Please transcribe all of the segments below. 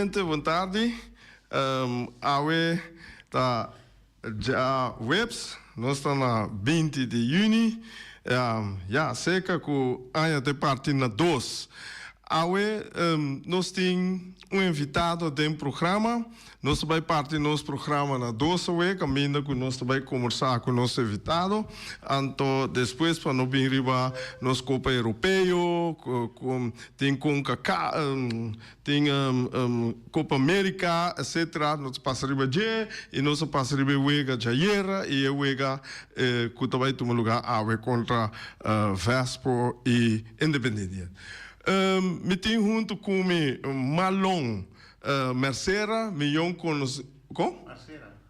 Oyente, bon tardi. Awe ta djaweps, nos ta na 20 di yüni. Ya, serka ku aña ta parti na dos. Awe nos tin un invitado den programa. Nos ta bai parti nos programa na dos awe, kaminda ku nos ta bai kombersá ku nos invitado. Anto despues pa no bin riba nos Kopa Europeo, tin Concacaf, tin Copa America, etcetera. Nos ta pasa riba dje i nos ta pasa riba e wega djayera i e wega ku ta bai tuma lugá awe kontra Vespo i Independiente. Mi tin huntu ku mi Marlon Mercera, mi yon konosi, kon?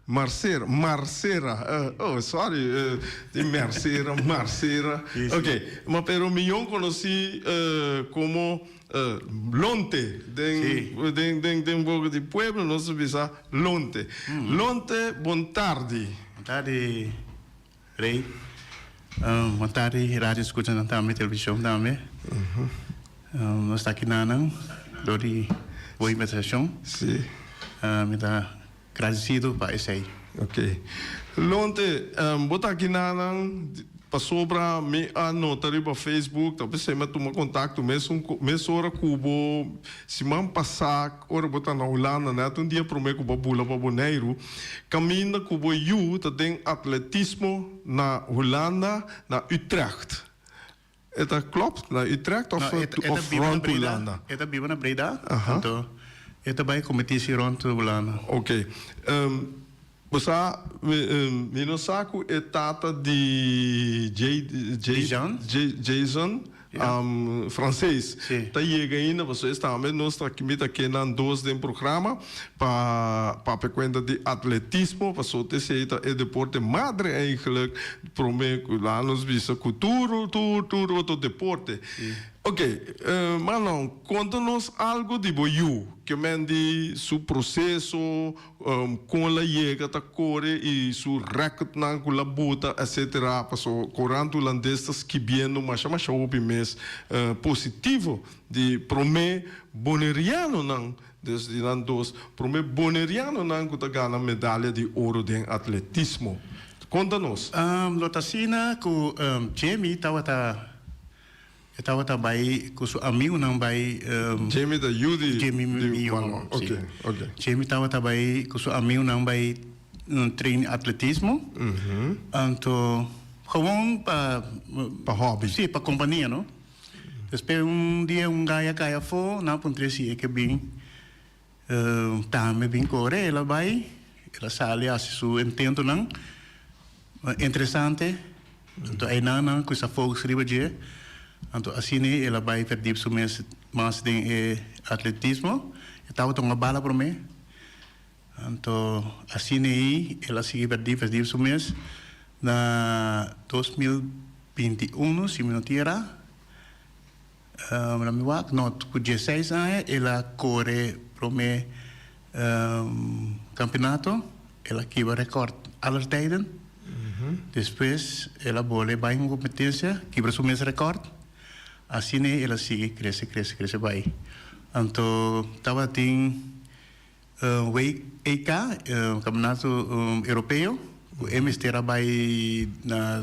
Marcera. Marcera, oh sorry, tin Mercera, Marcera, ok, ma pero mi yon konosi komo Lonte, den den den den boka di pueblo nos ta bisa Lonte. Lonte, bon tardi. Bon tardi Rey, bon tardi radio escuchanan tambe, television tambe. Nos ta aki nanan dor di bo invitacion. Mi ta Gradisido pa esei. Ok. Lonte, bo ta aki nanan pasobra mi a nota riba Facebook, ta p'esei mi a tuma kontakto mesun mesora ku bo siman pasá ora bo ta na Hulanda, nèt un dia promé ku bo a bula pa Boneiru, kaminda ku bo yu ta den atletismo na Hulanda, na Utrecht. E ta klopt na Utrecht of No, e ta of biba na rond Breda. Hulanda? E ta biba na Breda, Aha. anto e ta bai kompetisi rond Hulanda. Ok. Bo sa, mi no sa ku e tata di Jay, Jay, Dijan? Jay, Jason, Ja. Fransees, Si. ta yega ainda, pasobra es tambe nos ta mi ta ke nan dos den programa pa papia kuenta di atletismo, pasobra esei ta e deporte madre eigenlijk. Prome cu laat nos bisa cu tur tur tur otro deporte. Ok, Marlon, conta nos algo di bo yu, ke men di su proceso, con la yega ta core y su recordnan cu la buta etcetera, paso corant Hulandes ta skibiendo masha masha hopi mes positivo di prome Bonerianonan, dus di nan dos prome Bonerianonan cu ta gana medalha di oro den atletismo. Konta nos. Lo ta asina ku Jamie tabata e tabata bai ku su amigunan bai. Jamie ta yu di Jamie mi yu Marlon. si. Oke, oke. Jamie tabata bai ku su amigunan bai train atletismo. Anto gewoon pa. Pa hobby. Si, pa kompania no. Despues un dia un gai a kai afó, nan a puntr'é si e ke bin. Tambe bin kore, el a bai, el a sali hasi su intentonan interesante, anto einan nan kusa focus riba dje, anto asina el a bai verdiep su mes mas den e atletismo, e tabata un bala prome, anto asina ei el a sigui verdiep verdiep su mes na 2021 si mi no tin era. Mi wak no ku dieseis aña el a kore prome kampeonato, el a kibra rekòrt aller tijden. Despues el a bole bai un kompetensia, kibra su mes rekòrt. Asina el a sigui krese krese krese bai. Anto tabatin WEK, Campeonato Europeo, ku e mester a bai na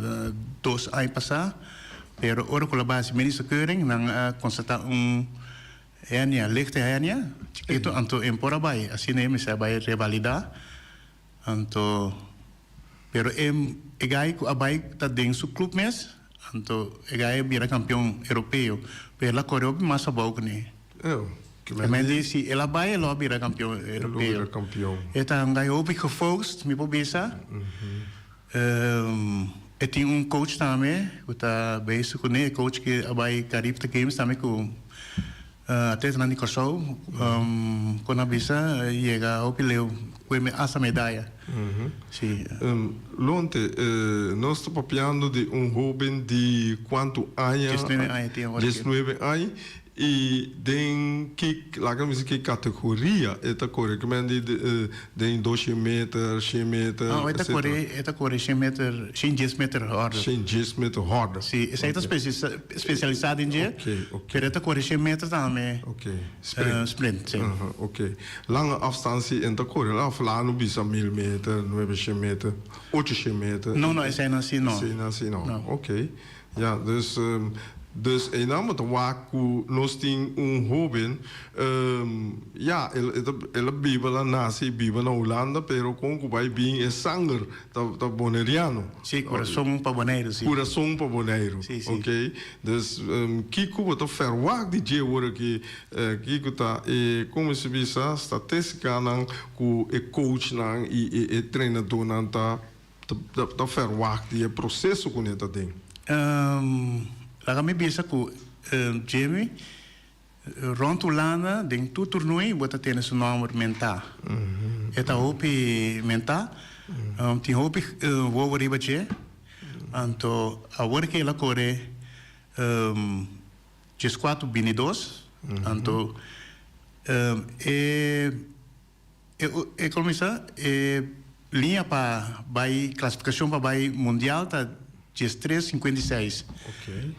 dos aña pasá, pero ora ku el a bai hasi medische keuring nan a konstatá un hernia, lichte hernia, chikito, anto e por a bai, asina e mester a bai revalidá, anto pero e e gai ku a bai ta den su club mes, anto e gai a bira kampeon europeo, pero el a kore hopi mas abou kuné. E men di si el a bai e lo a bira kampion europeo. E ta un gai hopi gefocust mi por bisa. E tin un coach tambe ku ta bezig kuné, e coach ku a bai Carifta Games tambe ku atletanan di Kòrsou kon a bisa yega hopi leu ku e hasta medaya. Si. Lonte, nos ta papiando di un hoben di kuantu aña? Diesnuebe aña tin awor. Diesnuebe aña. I den ki, laga mi bisa ki kategoria e ta kore? Ke men di den doshen meter, shen meter, No, e ta etcetera. kore, e ta kore shen meter, shen dies meter hòrde. Shen dies meter hòrde. Si, esei ta spesialisá den dje, Ok, ok. pero e ta kore shen meter tambe. Ok, sprint. Sprint, si. Aha, ok. Lange afstand si e ta kore, òf laga no bisa mil meter, nuebe shen meter, ocho shen meter. No, no, eseinan si no. Eseinan si no. No. Ok. Ya, dus, dus einan bo ta wak ku nos tin un hoben, ya, el e ta el a biba, el a nase i biba na Hulanda, pero kon ku bai bin e sanger ta ta boneriano. Sí, kurason pa Boneiru, sí. Kurason pa Boneiru, Sí, sí. ok. Dus, kiko bo ta ferwagt di dje ora ki kiko ta e, komo se bisa, statistikanan ku e coachnan i e e trenadónan ta Ta verwagt di e proseso ku ne ta den. Laga mi bisa ku Jimmy rònt Hulanda den tur turnui bo ta tene su nòmber mentá. E ta hopi mentá, tin hopi wowo riba dje. Anto awor ke el a kore dieskuater bini dos, anto e. E kuminsá e liña pa bai klasifikashon pa bai mundial ta diestres sinkuenta i seis.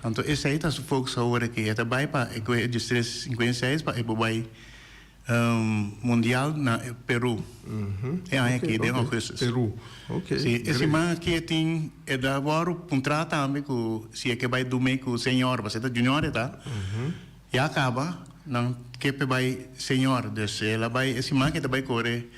Anto esei ta su focus awor aki. E ta bai pa e kue diestres sinkuenta i seis pa e por bai mundial na Peru e aña aki den augustus. Si e siman aki e tin e ta wòrdu puntrá tambe ku si e ke bai dumei ku señor pasobra e ta junior e ta. Ya caba, nan ke p'e bai Señor. Dus el a bai e siman ke ta bai kore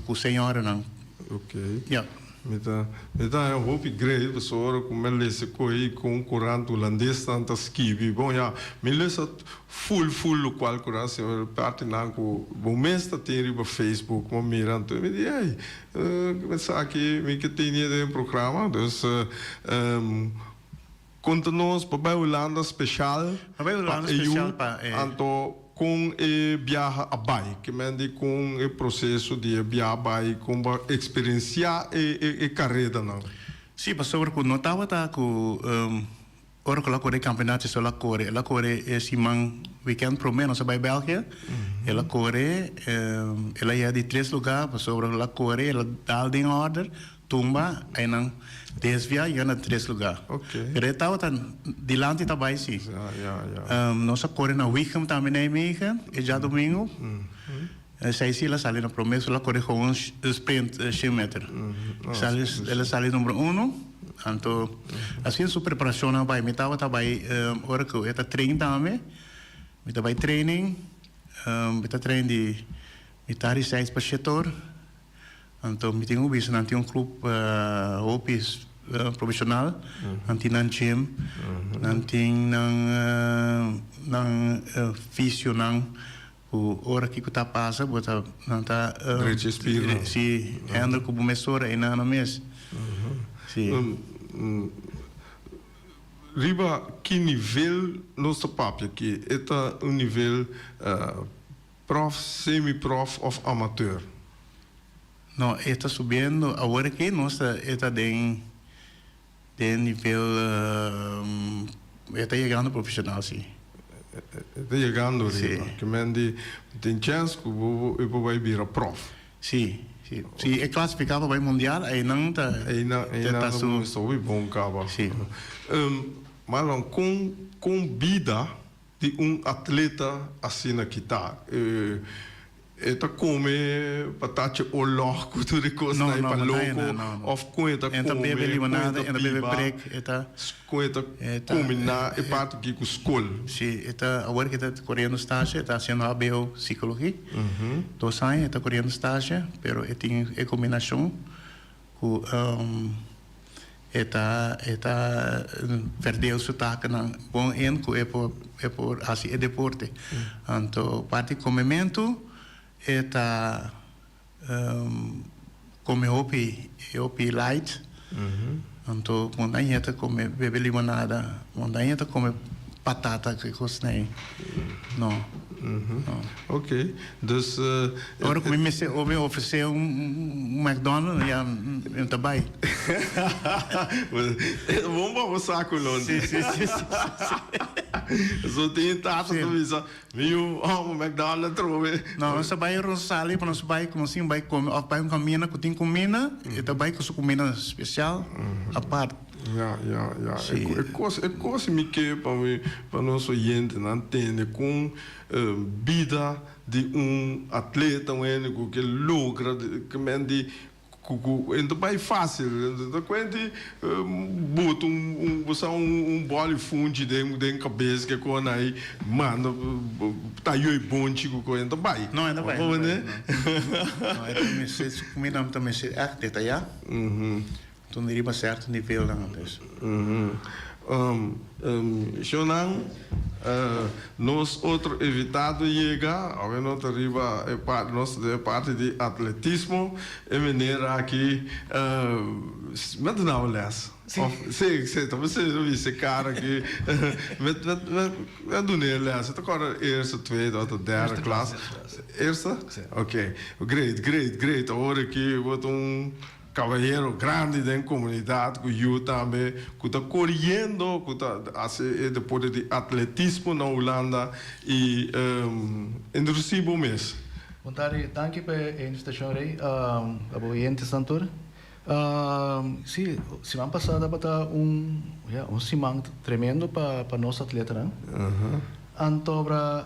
ku señoranan. Ok. Ya. Mi ta mi ta haña hopi grei pasobra ora ku mi a lesa koe kon korant hulandesnan ta skibi. Bon ya, mi lesa ful ful lokual korant si partinan ku bo mes ta tin riba Facebook mi a mira anto mi di ey esaki mi ke tene den programa dus Konta nos pa bai Hulanda speshal pa e yu, anto kon e biaha a bai? Ke men di kon e proseso di e biaha bai, kon bo a eksperensiá e karedanan? Sí, pasobra ku no tabata ku ora ku el a kore e kampeonato esei el a kore, el a kore e siman wikènt promé nos a bai België, el a kore, el a yega di tres lugá pasobra el a kore, el a dal den òrder, Tumba einan desvia yega na tres lugar. Pero e tabata dilanti ta bai si. Nos a kore na Wichem tambe Nijmegen e djadomingo. Esei si el a sali na prome, so el a kore gewoon sprint shen meter. El a sali number uno. Anto asina su preparacion a bai. Mi tabata bai ora ku e ta train tambe. Mi ta bai training. Mi ta train di mitar di seis pa shete or. Anto mi tin ku bisa nan tin un club hopi profesional, nan tin nan gym, nan tin nan nan fisionan ku ora kiko ta pasa bo ta nan ta Drecha e spiernan. Si, handle ku bo mes ora einan nan mes. Si. Riba ki nivel nos ta papia aki? E ta un nivel Prof, semi prof of amateur? No, e ta subiendo. Awor aki nos ta e ta den den nivel e ta yegando profesional si. E ta yegando riba. Si. Ke men di tin chèns ku bo e por bai bira prof. Si, si. Si e klasifiká pa bai mundial einan ta Einan einan ta ta su. kuminsá hopi bon kaba. Si. Marlon, kon kon bida Di un atleta asina ki ta. E ta come patachi olog cu tur e cosnan No, ei no, pa no, loco no, no. of con e ta E ta come, bebe con e limonada, ta e ta bebe biba, break, e ta con e ta e ta combina e parti aki cu scol. Si, e ta awor ki e ta coriendo stage, e ta haciendo hbo psicologie, dos aña e ta coriendo stage, pero e tin e combinacion cu E ta e ta verdeel su takennan bon in ku e por e por hasi e deporte. Anto parti komementu e ta kome hopi hopi light. Anto montaña ta kome bebe limonada, montaña ta kome patata ki kosnan ei. No. No. Ok, dus. Ora ku mi mester o mi ofresé un McDonald ya mi ta bai. Bon pa bo sa ku lo. Si, si, si, si. So tin tata ta bisa, mi yu amo McDonald's atrobe. No, nos ta bai Rosali pa nos bai ku nos tin bai kome òf bai un kaminda ku tin kumina, e ta bai ku su kumina spesial apart. Ya, ya, ya. E kos, e kos mi ke pa mi, pa nos oyentenan tende kon bida di un atleta, un hende ku ke logra, ke men di Ku ku e no ta bai fásil. E ta kuenti bota un un bo sa un un bòl di funchi den den kabes ke kon ai manda ta yoi bonchi ku kon e no ta bai. No, e no ta bai. No, e ta mester su kumida ta mester ègt detayá. Tunda riba sèrto nivelnan dus. Shownan, nos otro invitado yega, awe no ta riba e parti, nos ta den e parti di atletismo, e meneer aki mi a duna bo les? Of, si, si, ta bisa mi bisa e kara aki, mi mi a duna e les, mi ta kòrda eerste, tweede òf derde klas. Eerste? Ok, great, great, great, awor aki bo ta un. Cabayero grandi den comunidad cu yu tambe cu ta coriendo cu ta haci e deporte di atletismo na Hulanda y introduci bo mes. Bon tardi, danki pa e invitacion Rey, pa bo oyentesnan tur. Si, siman pasa tabata un, ya, un siman tremendo pa pa nos atletanan. Antobra,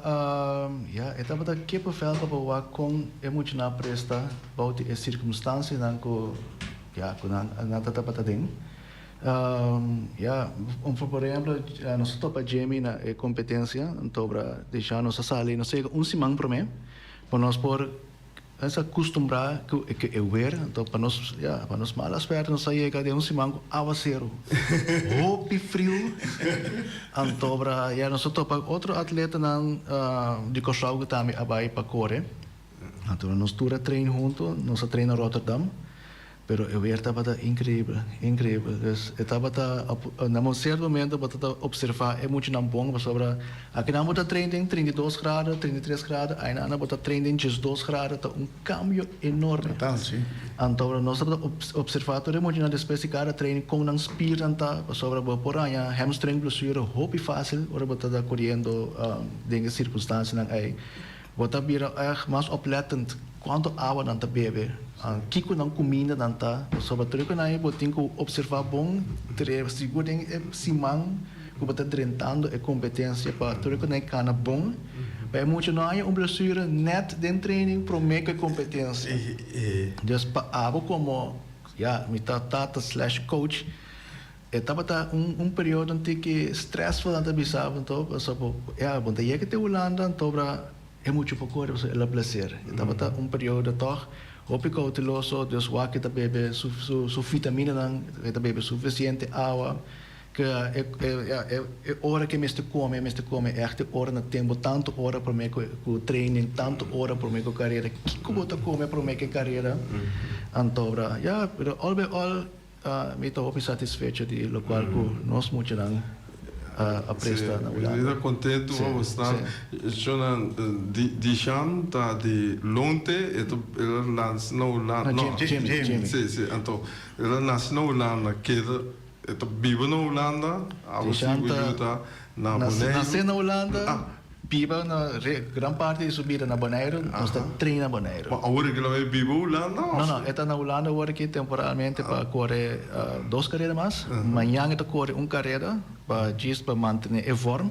ya, e tabata kippenvel pa bo wak kon e muchanan a presta bou di e sirkumstansianan ku, ya, ku nan nan ta tabata den. Ya, un por ehempel, nos a topa Jamie na e kompetensia, antobra deja nos a sali, nos a yega un siman promé pa nos por Nos a kustumbrá ku e wer, anto pa nos, ya, pa nos mala suerte nos a yega den un siman ku awaseru, hopi friu, anto bra, ya, nos a topa otro atletanan di Kòrsou ku tambe a bai pa kore, anto nos tur a train huntu, nos a train na Rotterdam. Pero e weer tabata increibel, increibel. Dus e tabata na un cierto momento bo ta observa e muchanan bon pasobra akinan bo ta train den 32 grado, 33 grado, aynan bo ta train den 12 grado, ta un cambio enorme. Total, si. Anto nos tabata observa tur e muchanan despues di cada training con nan spiernan ta pasobra bo por haña hamstring blessure hopi facil ora bo ta coriendo den e circunstancianan ey. Bo ta bira ègt mas oplettend kuantu awa nan ta bebe, kiko nan kuminda nan ta, pasobra tur e ku nan bo tin ku opservá bon sigur den e siman ku bo ta drentando e kompetensia pa tur e ku nan kana bon, pa e mucha no haña un blesure nèt den training promé ku e kompetensia. Dus pa abo komo, ya, mi ta tata slash coach. E tabata un un periodo un tiki stressful nan ta bisa bo anto pasobra bo ya bo ta yega te Hulanda anto bra e muchu por kore pasobra el a bleser. E tabata un periodo tog hopi kouteloso dus wak e ta bebe su su su vitaminanan e ta bebe sufisiente awa ke e ya e ora ke mester kome e mester kome ègt e ora na tempu tantu ora prome ku ku training tantu ora prome ku karera kiko bo ta kome prome ku e karera anto bra ya pero all by all Mi ta hopi satisfecho di locual cu nos muchanan a presta na Hulanda. Mi ta contento pa bo sta. Shonan Dishan ta di Lonte, e ta el a naci na Hulanda. No, Jimmy, Jimmy. Si, si, anto el a naci na Hulanda, keda e ta biba na Hulanda, abo si cu yu ta na Boneiru. Nace na Hulanda. Biba na gran parti di su bida na Boneiru, nos ta train na Boneiru. Ma awor e kila bai biba Hulanda of? No, no, e ta na Hulanda awor aki temporalmente pa kore dos kareda mas. Mañan e ta kore un kareda pa djis pa mantene e vorm.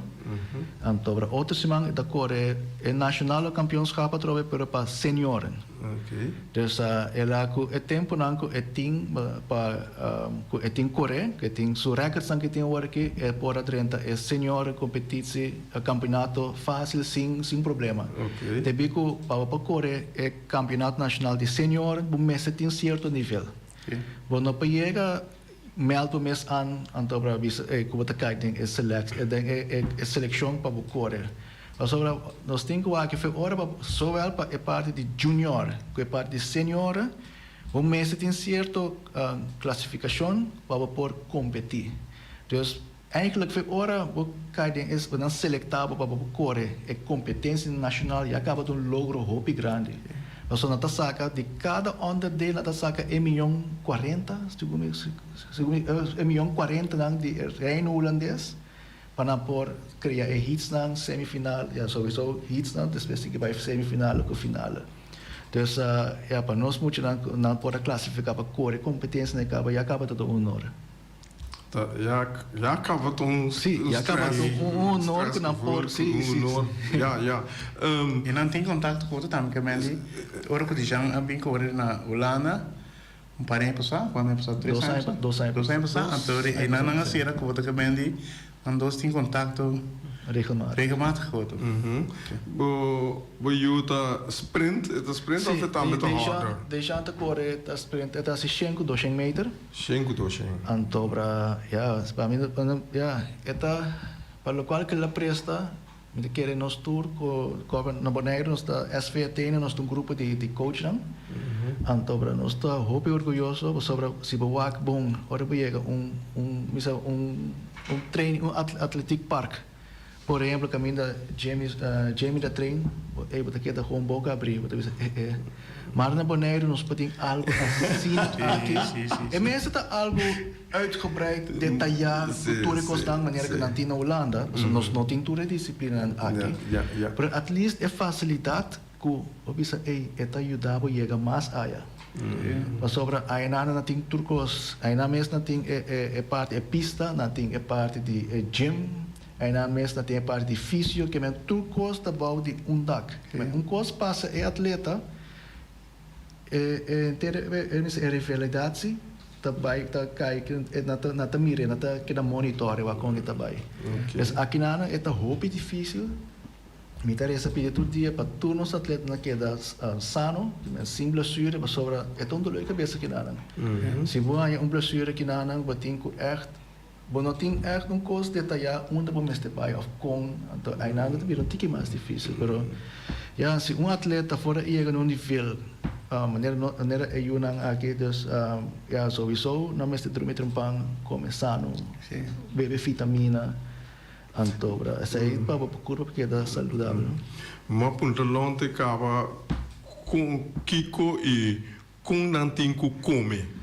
Anto ora otro siman e ta kore e nacionale kampioenschap atrobe pero pa senioren. Dus el a ku e tempunan ku e tin pa ku e tin kore, ku e tin su recordsnan ku e tin awor aki, e por a drenta e senioren kompetitsie, kampionato fásil sin sin problema. Debí ku pa bo por kore e kampionato nashonal di senioren bo mester tin sierto nivel. Bo no por yega mèld bo mes an anto bo a bisa ku bo ta kai den e selek den e selekshon pa bo kore. Pasobra nos tin ku wak fe ora pa zowel pa e parti di junior ku e parti di senior bo mester tin sierto klasifikashon pa bo por kompetí. Dus eigenlijk fe ora bo kai den e bo nan selektá bo pa bo por kore e kompetensia nashonal ya kaba ta un logro hopi grandi. Pasobra nan ta saka di kada onderdeel nan ta saka e miyon 40 segun mi e miyon 40 nan di e Reino Hulandes. Pa nan por crea e heatsnan, semifinal, ya sowieso heatsnan, despues tin ke bai semifinale cu finale. Dus ya pa nos muchanan cu nan por a clasifica pa core competencianan e caba ya caba ta un honor. Ta ya ya caba ta un Si, ya caba ta un honor cu nan por, si, si. Un honor, ya ya. Y nan tin contacto cu otro tambe ke Mandy, ora cu Dijan a bin core na Hulanda, Un par aña pasá, kuantu aña pasá? Tres aña pasá? Dos aña Dos aña pasá. Anto e nan a sera ku bo ta kemende di nan dos tin kontakto Regelmatig. regelmatig ku otro. Bo bo yu ta sprint? E ta sprint òf e tambe ta hòrder? Dejan ta kore, ta sprint, e ta hasi shen ku doshen meter. Shen ku doshen. Anto bra, ya, pa mi, ya, e ta, pa lokual ku el a presta, Mi ta kere nos tur ku koba na Boneiru nos ta SV Athene nos ta un grupo di di coachnan. Anto bra nos ta hopi orguyoso pasobra si bo wak bon ora bo yega un un mi sa un un training un atletiek park por ehemplo kaminda Jamie Jamie ta train ey bo ta keda gewoon boka abri bo ta bisa eh eh maar na Boneiru nos por tin algo asina aki e mester ta algo Uitgebreid, detayá ku tur e kosnan manera ku nan tin na Hulanda, pasobra nos no tin tur e disiplinanan aki. Pero at least e fasilidat ku bo bisa ey e ta yuda bo yega mas aya. Pasobra ayanan nan tin tur kos, ayanan mes nan tin e parti e pista, nan tin e parti di e gym, ayanan mes nan tin e parti di fisio, ke men tur kos ta bou di un dak. Un kos pasa e atleta, E henter e revalidat si ta bai ta kai nan ta nan ta mira nan ta keda monitor riba kon e ta bai. Pues akinan e ta hopi dificil mi ta resa pidi tur dia pa tur nos atletanan keda sano sin blesure pasobra e ta un dolor di kabes akinanan. Si bo haña un blesure akinanan bo tin ku ègt Bo no tin ègt un kos detayá unda bo mester bai òf kon, anto einan ta bira un tiki mas difísil. Pero ya, si un atleta for a yega na un nivel manera no manera e yunan aki, dus ya souiso nan mester drumi trempan, kome sano, bebe vitamina, anto bra esei pa bo kurpo keda saludabel. M'a puntra Lonte kaba kon kiko i kon nan tin ku kome.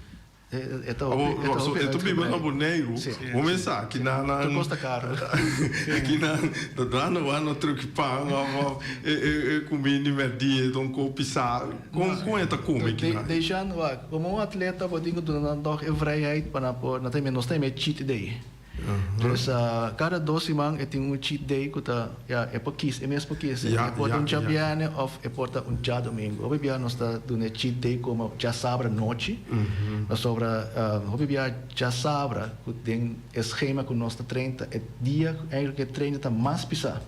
E ta hopi E ta biba na Boneiru, bo mes sa ki nan nan. Tur kos ta karo. Ki nan ta dando wak na truki pan of e kuminda di mèrdia e ta un kos pisá. Kon kon e ta kome ki nan? Dejan wak, komo un atleta bo tin ku duna nan tòg e vrijheid pa nan por, nan ta nos ta yama e cheat day. Dus kada dos siman e tin un cheat day ku ta, ya, e por kis, e mes por kis. E por ta un djabièrnè òf e por ta un djadumingu. Hopi bia nos ta duna e cheat day komo djasabra nochi, pasobra hopi bia djasabra ku den e schema ku nos ta train ta e dia ku eigenlijk e train ta mas pisá.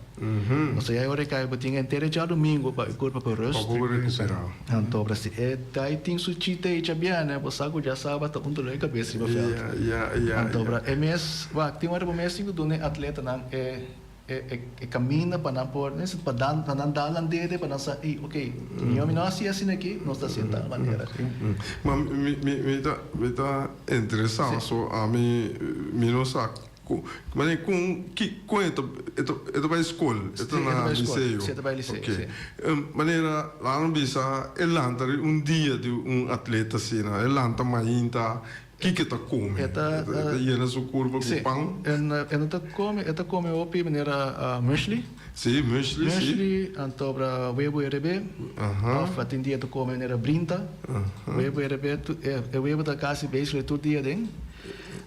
Pasobra ya e ora e kai bo tin henter e djadumingu pa e kurpa por rust. Pa por rekuperá. Anto ora si e kai tin su cheat day djabièrnè bo sa ku djasabra ta un dolor di kabes riba vèlt. Anto ora e mes, wak, tin ora bo mes tin ku duna e atletanan e e kaminda pa nan por, pa dan pa nan dal nan dede pa nan sa, ey, oke, mihó mi no hasi asina aki, nos ta hasi di tal manera. Ma mi mi mi ta mi ta interesá so ami mi no sa Ku manera kon ki kon e ta e ta e ta bai skol e ta na liceo Si e ta bai liceo si. Manera laat nos bisa e lanta riba un dia di un atleta asina e lanta mainta kiko e ta kome E ta e ta yena su kurpa ku pan. E no ta kome e ta kome hopi manera muesli. Si muesli si. Muesli anto bra webo e rebe of tin dia ta kome manera brinta webo e rebe e webo ta kasi basically tur dia den.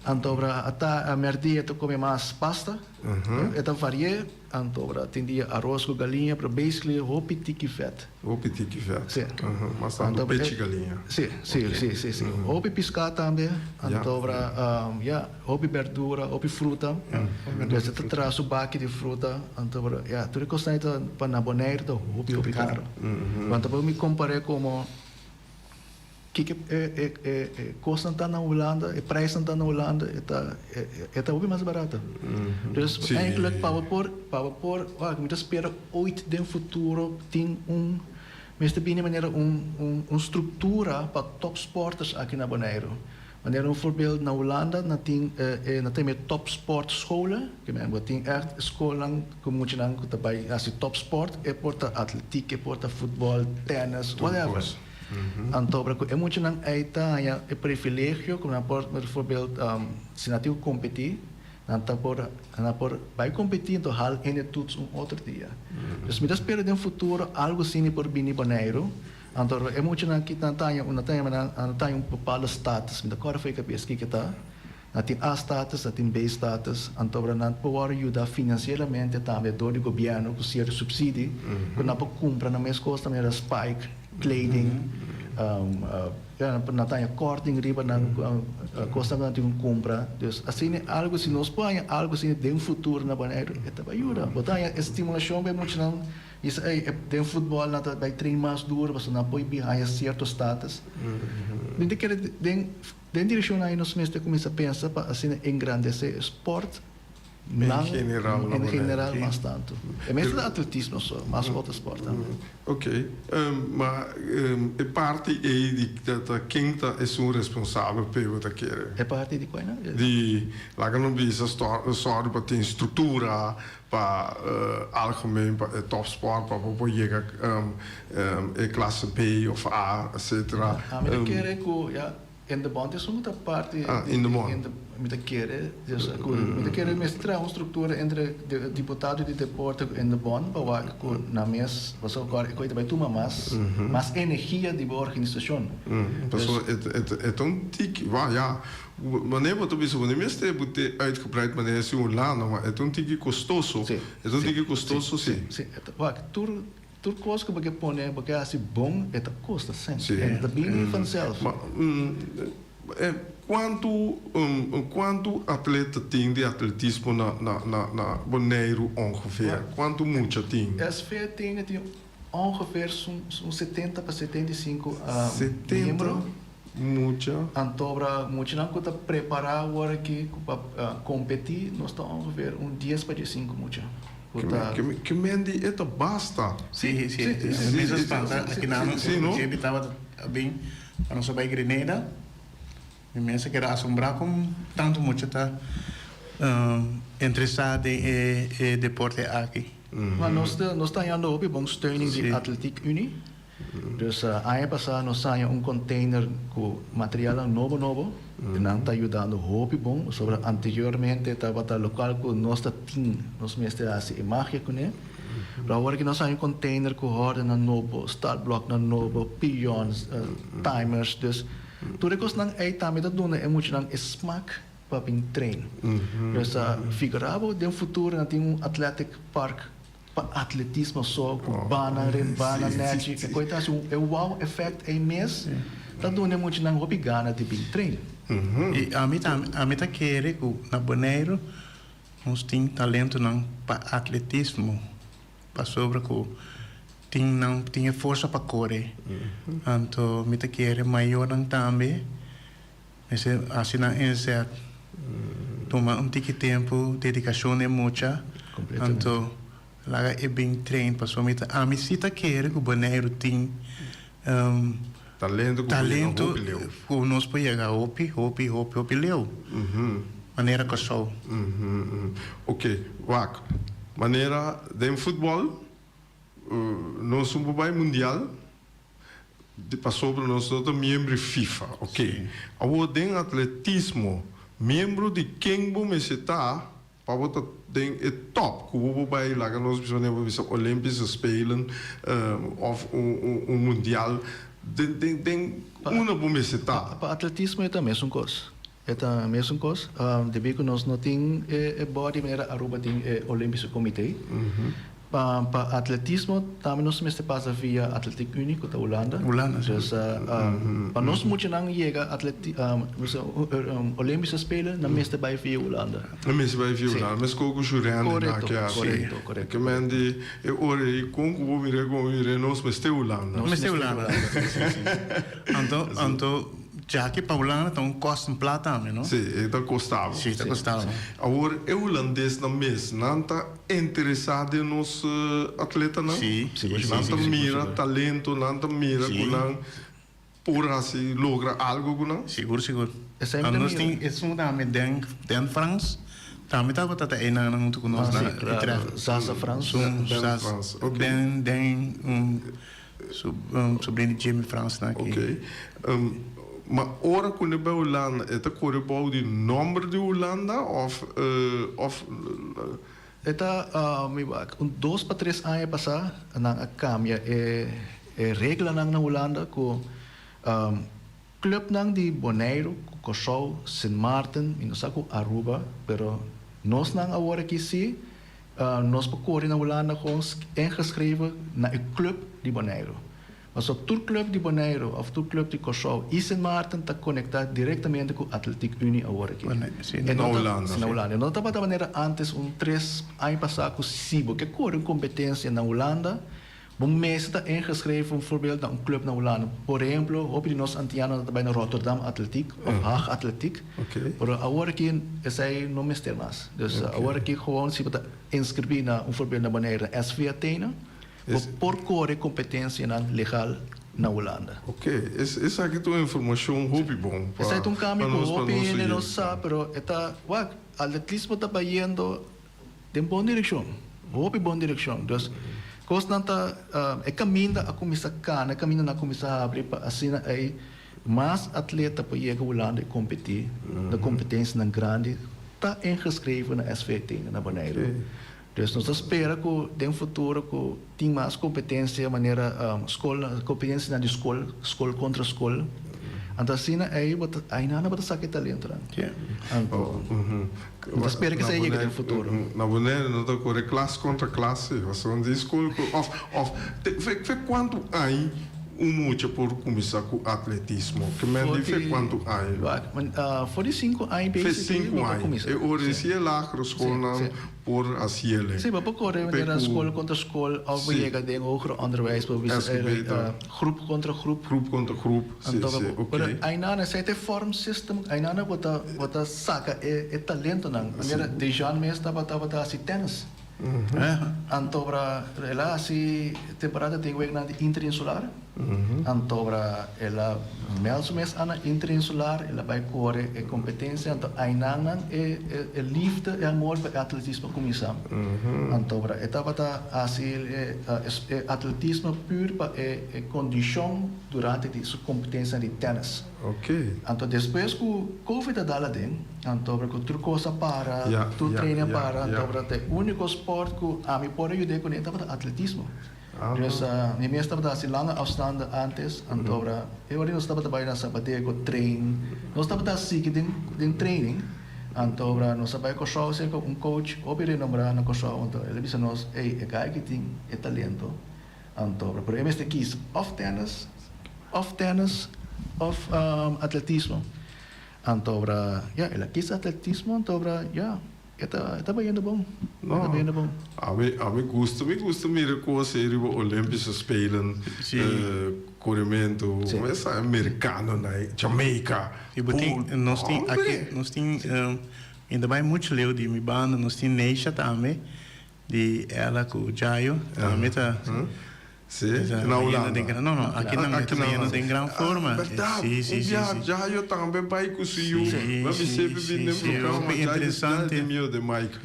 Anto ora ata a merdia ta come mas pasta, e ta varié, anto ora tin dia aros cu galiña, pero basically hopi tiki vet. Hopi tiki vet. Si. Mas tanto pechi galiña. Si, si, si, si, si. Hopi pisca tambe, anto ora, ya, hopi berdura, hopi fruta. Dus e ta traha su baki di fruta, anto ora, ya, tur e cosnan ta pa na Bonaire ta hopi, hopi caro. Want abo mi compare como. Kiko e kosnan ta na Hulanda, e prijsnan ta na Hulanda, e ta e ta hopi mas barato. Dus eigenlijk pa bo por pa bo por wak mi ta spera ooit den futuro tin un mester bini manera un un un struktura pa topsporters aki na Boneiru. Manera un voorbeeld na Hulanda nan tin e nan ta yama e topsportscholen, ke men bo tin ègt skolnan ku muchanan ku ta bai hasi topsport, e por ta atletiek, e por ta futbòl, tènis, whatever. Anto ora ku e muchanan ei ta haña e privilegio ku nan por, bijvoorbeeld, si nan tin ku kompetí, Nan ta por nan por bai kompetí anto hal hende toets un otro dia. Dus mi ta spera den futuro algu asina por bini Boneiru. Anto e muchanan aki nan ta haña nan ta haña nan ta haña un bepaalde status, mi ta kòrda for e kabes kiko ta. Nan tin A status, nan tin B status, anto ora nan por wòrdu yuda finansieramente tambe dor di gobièrnu ku sierto supsidi ku nan por kumpra nan mes kos ta manera spike, kleding, nan ta haña kòrting riba nan kosnan ku nan tin ku kumpra. Dus asina algu si nos por haña algu asina den futuro na Boneiru e ta bai yuda. Bo ta haña e stimulashon pa e muchanan bisa ey den futbòl nan ta bai train mas duro pasobra nan por bin haña sierto status. Mi ta kere den. Den direccion ayi nos mester cuminsa pensa pa asina engrandece e sport nan en general mas tanto. E mester ta atletismo so, mas otro sport tambe. Ok, ma e parti ey di ta ken ta esun responsabel p'e bo ta kere? E parti di cual nan? Di laga nos bisa sòru pa tin structura pa algemeen pa e topsport pa bo por yega e klase B of A etcetera. Mi ta kere ku ya in de bond esun ta parti Ah, in de bond. Mi ta kere dus ku mi ta kere mester traha un struktura entre diputado di deporte ku in de bond pa wak ku nan mes pasobra ku e ta bai tuma mas mas energia di bo organisashon. Pasobra e ta un tiki ya Wanneer bo ta bisa bo no mester bo te uitgebreid manera si un lana, ma e ta un tiki kostoso. Sí. E ta un tiki kostoso, sí. Sí, e ta, wak, tur, tur kos ku bo ke pone, bo ke hasi bon, e ta kosta sèn. Sí. E no ta bini vanzelf. Ma, e kuantu, kuantu atleta tin di atletismo na, na, na, na Boneiru ongeveer? Kuantu mucha tin? SV tin, tin ongeveer un, un setenta pa 75 70 miembro. Mucha. Antobra muchanan ku ta prepará awor aki pa kompetí nos ta ongeveer un dies pa diesinku mucha ku ta. Ke men di e ta basta. Sí, sí, sí. Mi mester spanta aki nan JB tabata a bin pa nos a bai Grenada. Mi mes a keda asombrá kon tantu mucha ta interesá den e deporte aki. Ma nos ta hañando hopi bon steuning di Atletiek Unie. Dus aña pasá nos haña un container ku materialnan nobo nobo i nan ta yudando hopi bon pasobra anteriormente tabata lokual ku nos ta tin nos mester hasi e magia kuné. Pero awor ki nos haña un container ku hòrdennan nobo, startblòknan nobo, pions, timers, dus tur e kosnan ei tambe ta duna e muchanan e smak pa bin train. Dus figurá bo den futuro nan tin un athletic park Pa atletismo so ku bana ren bana nèchi e koi ta hasi un e wow effect ei mes ta duna e muchanan hopi gana di bin train. I ami ta ami ta kere ku na Boneiru nos tin talentonan pa atletismo pasobra ku tin nan tin e forsa pa kore anto mi ta kere mayornan tambe Mester hasi nan inzet. Tuma un tiki tempu, dedikashon den mucha. Anto laga e bin train pasobra mi ta ami si ta kere ku Boneiru tin Talento ku por yega hopi leu. Ku nos por yega hopi hopi hopi hopi leu. Manera Kòrsou. Oke, wak. Manera den futbòl nos un por bai mundial. Di pasobra nos no ta miembro di FIFA, ok. Awor den atletismo, miembro di ken bo mester ta pa bo ta den e top ku bo por bai laga nos bisa manera bo bisa Olympische Spelen of un mundial den den den unda bo mester ta? Pa atletismo e ta mesun kos. E ta mesun kos. Debí ku nos no tin e body manera Aruba tin e Olympische Comité. Pa atletismo tambe nos mester pasa via Atletiek Unie ku ta Hulanda. Hulanda, si. Dus pa nos muchanan yega Olympische Spelen nan mester bai via Hulanda. Nan mester bai via Hulanda. Meskos ku Shurendi na Korekto, ke hasi. korekto, korekto. Ke men di e ora ei kon ku bo mira kon bo mira nos mester Hulanda. Nos mester Hulanda. Anto, anto Jackie pa Hulanda ta un kosten plat tambe, no? Si, e ta kosta bo. Si, ta kosta bo. Awor e hulandesnan mes, nan ta interesá den nos atletanan? Si, si, si. Nan ta mira talento, nan ta mira ku nan por hasi, logra algo ku nan? Sigur, sigur. Esei mi ta Nos mira. tin esun tambe, Den, Den Frans, tambe tabata ta einan huntu ku nos Ah, na si, claro. Utrecht. Zaza Frans. Sun, Den Zaz, Frans, ok. Den, Den, un. Su sobrino Jimmy Frans na aki. Ok. Ma ora ku ne bai Hulanda e ta kore bou di nòmber di Hulanda òf òf. E ta mi wak un dos pa tres aña pasá nan a kambia e e reglanan na Hulanda ku klupnan di Boneiru ku Kòrsou, Sint Maarten, mi no sa ku Aruba pero nos nan awor aki si nos por kore na Hulanda gewoon ingeschreven na e klup di Boneiru. Pasobra tur club di Boneiru of tur club di Kòrsou i Sint Maarten ta konektá direktamente ku Atletiek Unie awor aki. E Na no ta, Hulanda. si na Hulanda. E no tabata manera antes un tres aña pasá ku si bo ke kore un kompetensia na Hulanda, bo mester ta ingeschreven bijvoorbeeld na un club na Hulanda. Por ehemplo, hopi di nos antianonan ta bai na Rotterdam Atletiek of Haag Atletiek. Pero awor aki esei no mester mas. Dus awor aki gewoon si bo ta inskribí na un voorbeeld na Boneiru na SV Athene, Bo por kore kompetensianan legal na Hulanda. Ok, esaki ta un informashon hopi bon pa Esaki ta un kambio ku nos pa hopi nos hende no oyente. sa, pero e ta, wak, atletismo ta bayendo den bon direkshon, hopi bon direkshon. Dus, kosnan ta, e kaminda a kuminsá kana, e kamindanan a kuminsá habri pa asina ei mas atleta por yega Hulanda i kompetí na kompetensianan grandi ta ingeschreven na SV Athene na Boneiru. Dus nos ta spera ku den futuro ku tin mas kompetensia manera skol, kompetensianan di skol, skol kontra skol. Anto asina ei bo ta, ainana bo ta saka e talentonan. Anto mi ta spera ku esei yega den futuro. Na Bonaire no ta kore klas kontra klas si, pasobra di skol ku òf òf te fe kuantu aña un mucha por kuminsá ku atletismo? Ke men di fe kuantu aña? For di sinku aña Fe basically sinku bo por aña. kuminsá. E ora di si e lagere skolnan Por hasiele. Sí, bo por kore manera skol kontra skol òf bo yega den hoger onderwijs bo bisa grup kontra grup. Grup kontra grup, sí, sí, oké. Pero ainana esei ta e vorm system, ainana bo ta bo ta saka e e talentonan. Manera Dejan mes tabata tabata hasi tennis. Antobra el a hasi temporada tin weknan di interinsular. Antobra el a meld su mes ana interinsular, el a bai kore e kompetensia, anto ainannan e e liefde, e amor pa e atletismo a kuminsá. Antobra e tabata hasi e e atletismo pur pa e e kondishon durante di su kompetensianan di tènis. Anto despues ku covid a dal aden, antobra ku tur kos a para, tur training a para, antobra ta e úniko spòrt ku ami por a yud'é kuné tabata atletismo. Dus mi mes tabata hasi lange afstanden antes, anto e ora nos tabata bai na Sabadego train, nos tabata sigui den den training, anto nos a bai Kòrsou serka un coach hopi renombrá na Kòrsou, anto el a bisa nos, ey e guy aki tin e talento, anto pero e mester kies òf tènis, òf tènis òf atletismo, anto ya el a kies atletismo, anto ya. E ta e ta bayendo bon. E ta bayendo bon. Ami ami gusta mi gusta mira cos ey riba Olympische Spelen corementu esa americanonan ey Jamaica Y bo tin nos tin aki nos tin mi ta bay mucho leu di mi banda nos tin Neisha tambe di ela cu Jayo tambe ta Sí, na Hulanda. No, no, aki nan Aki ta yendo den gran forma. Ah, berdad. Sí, sí, Un sí, biaha sí. Jayo tambe bai cu su yu. Sí, Mi a sí, bis'é sí, bibi den sí, programa, hopi Jayo, Jayo interesante. tin miedo de Mike.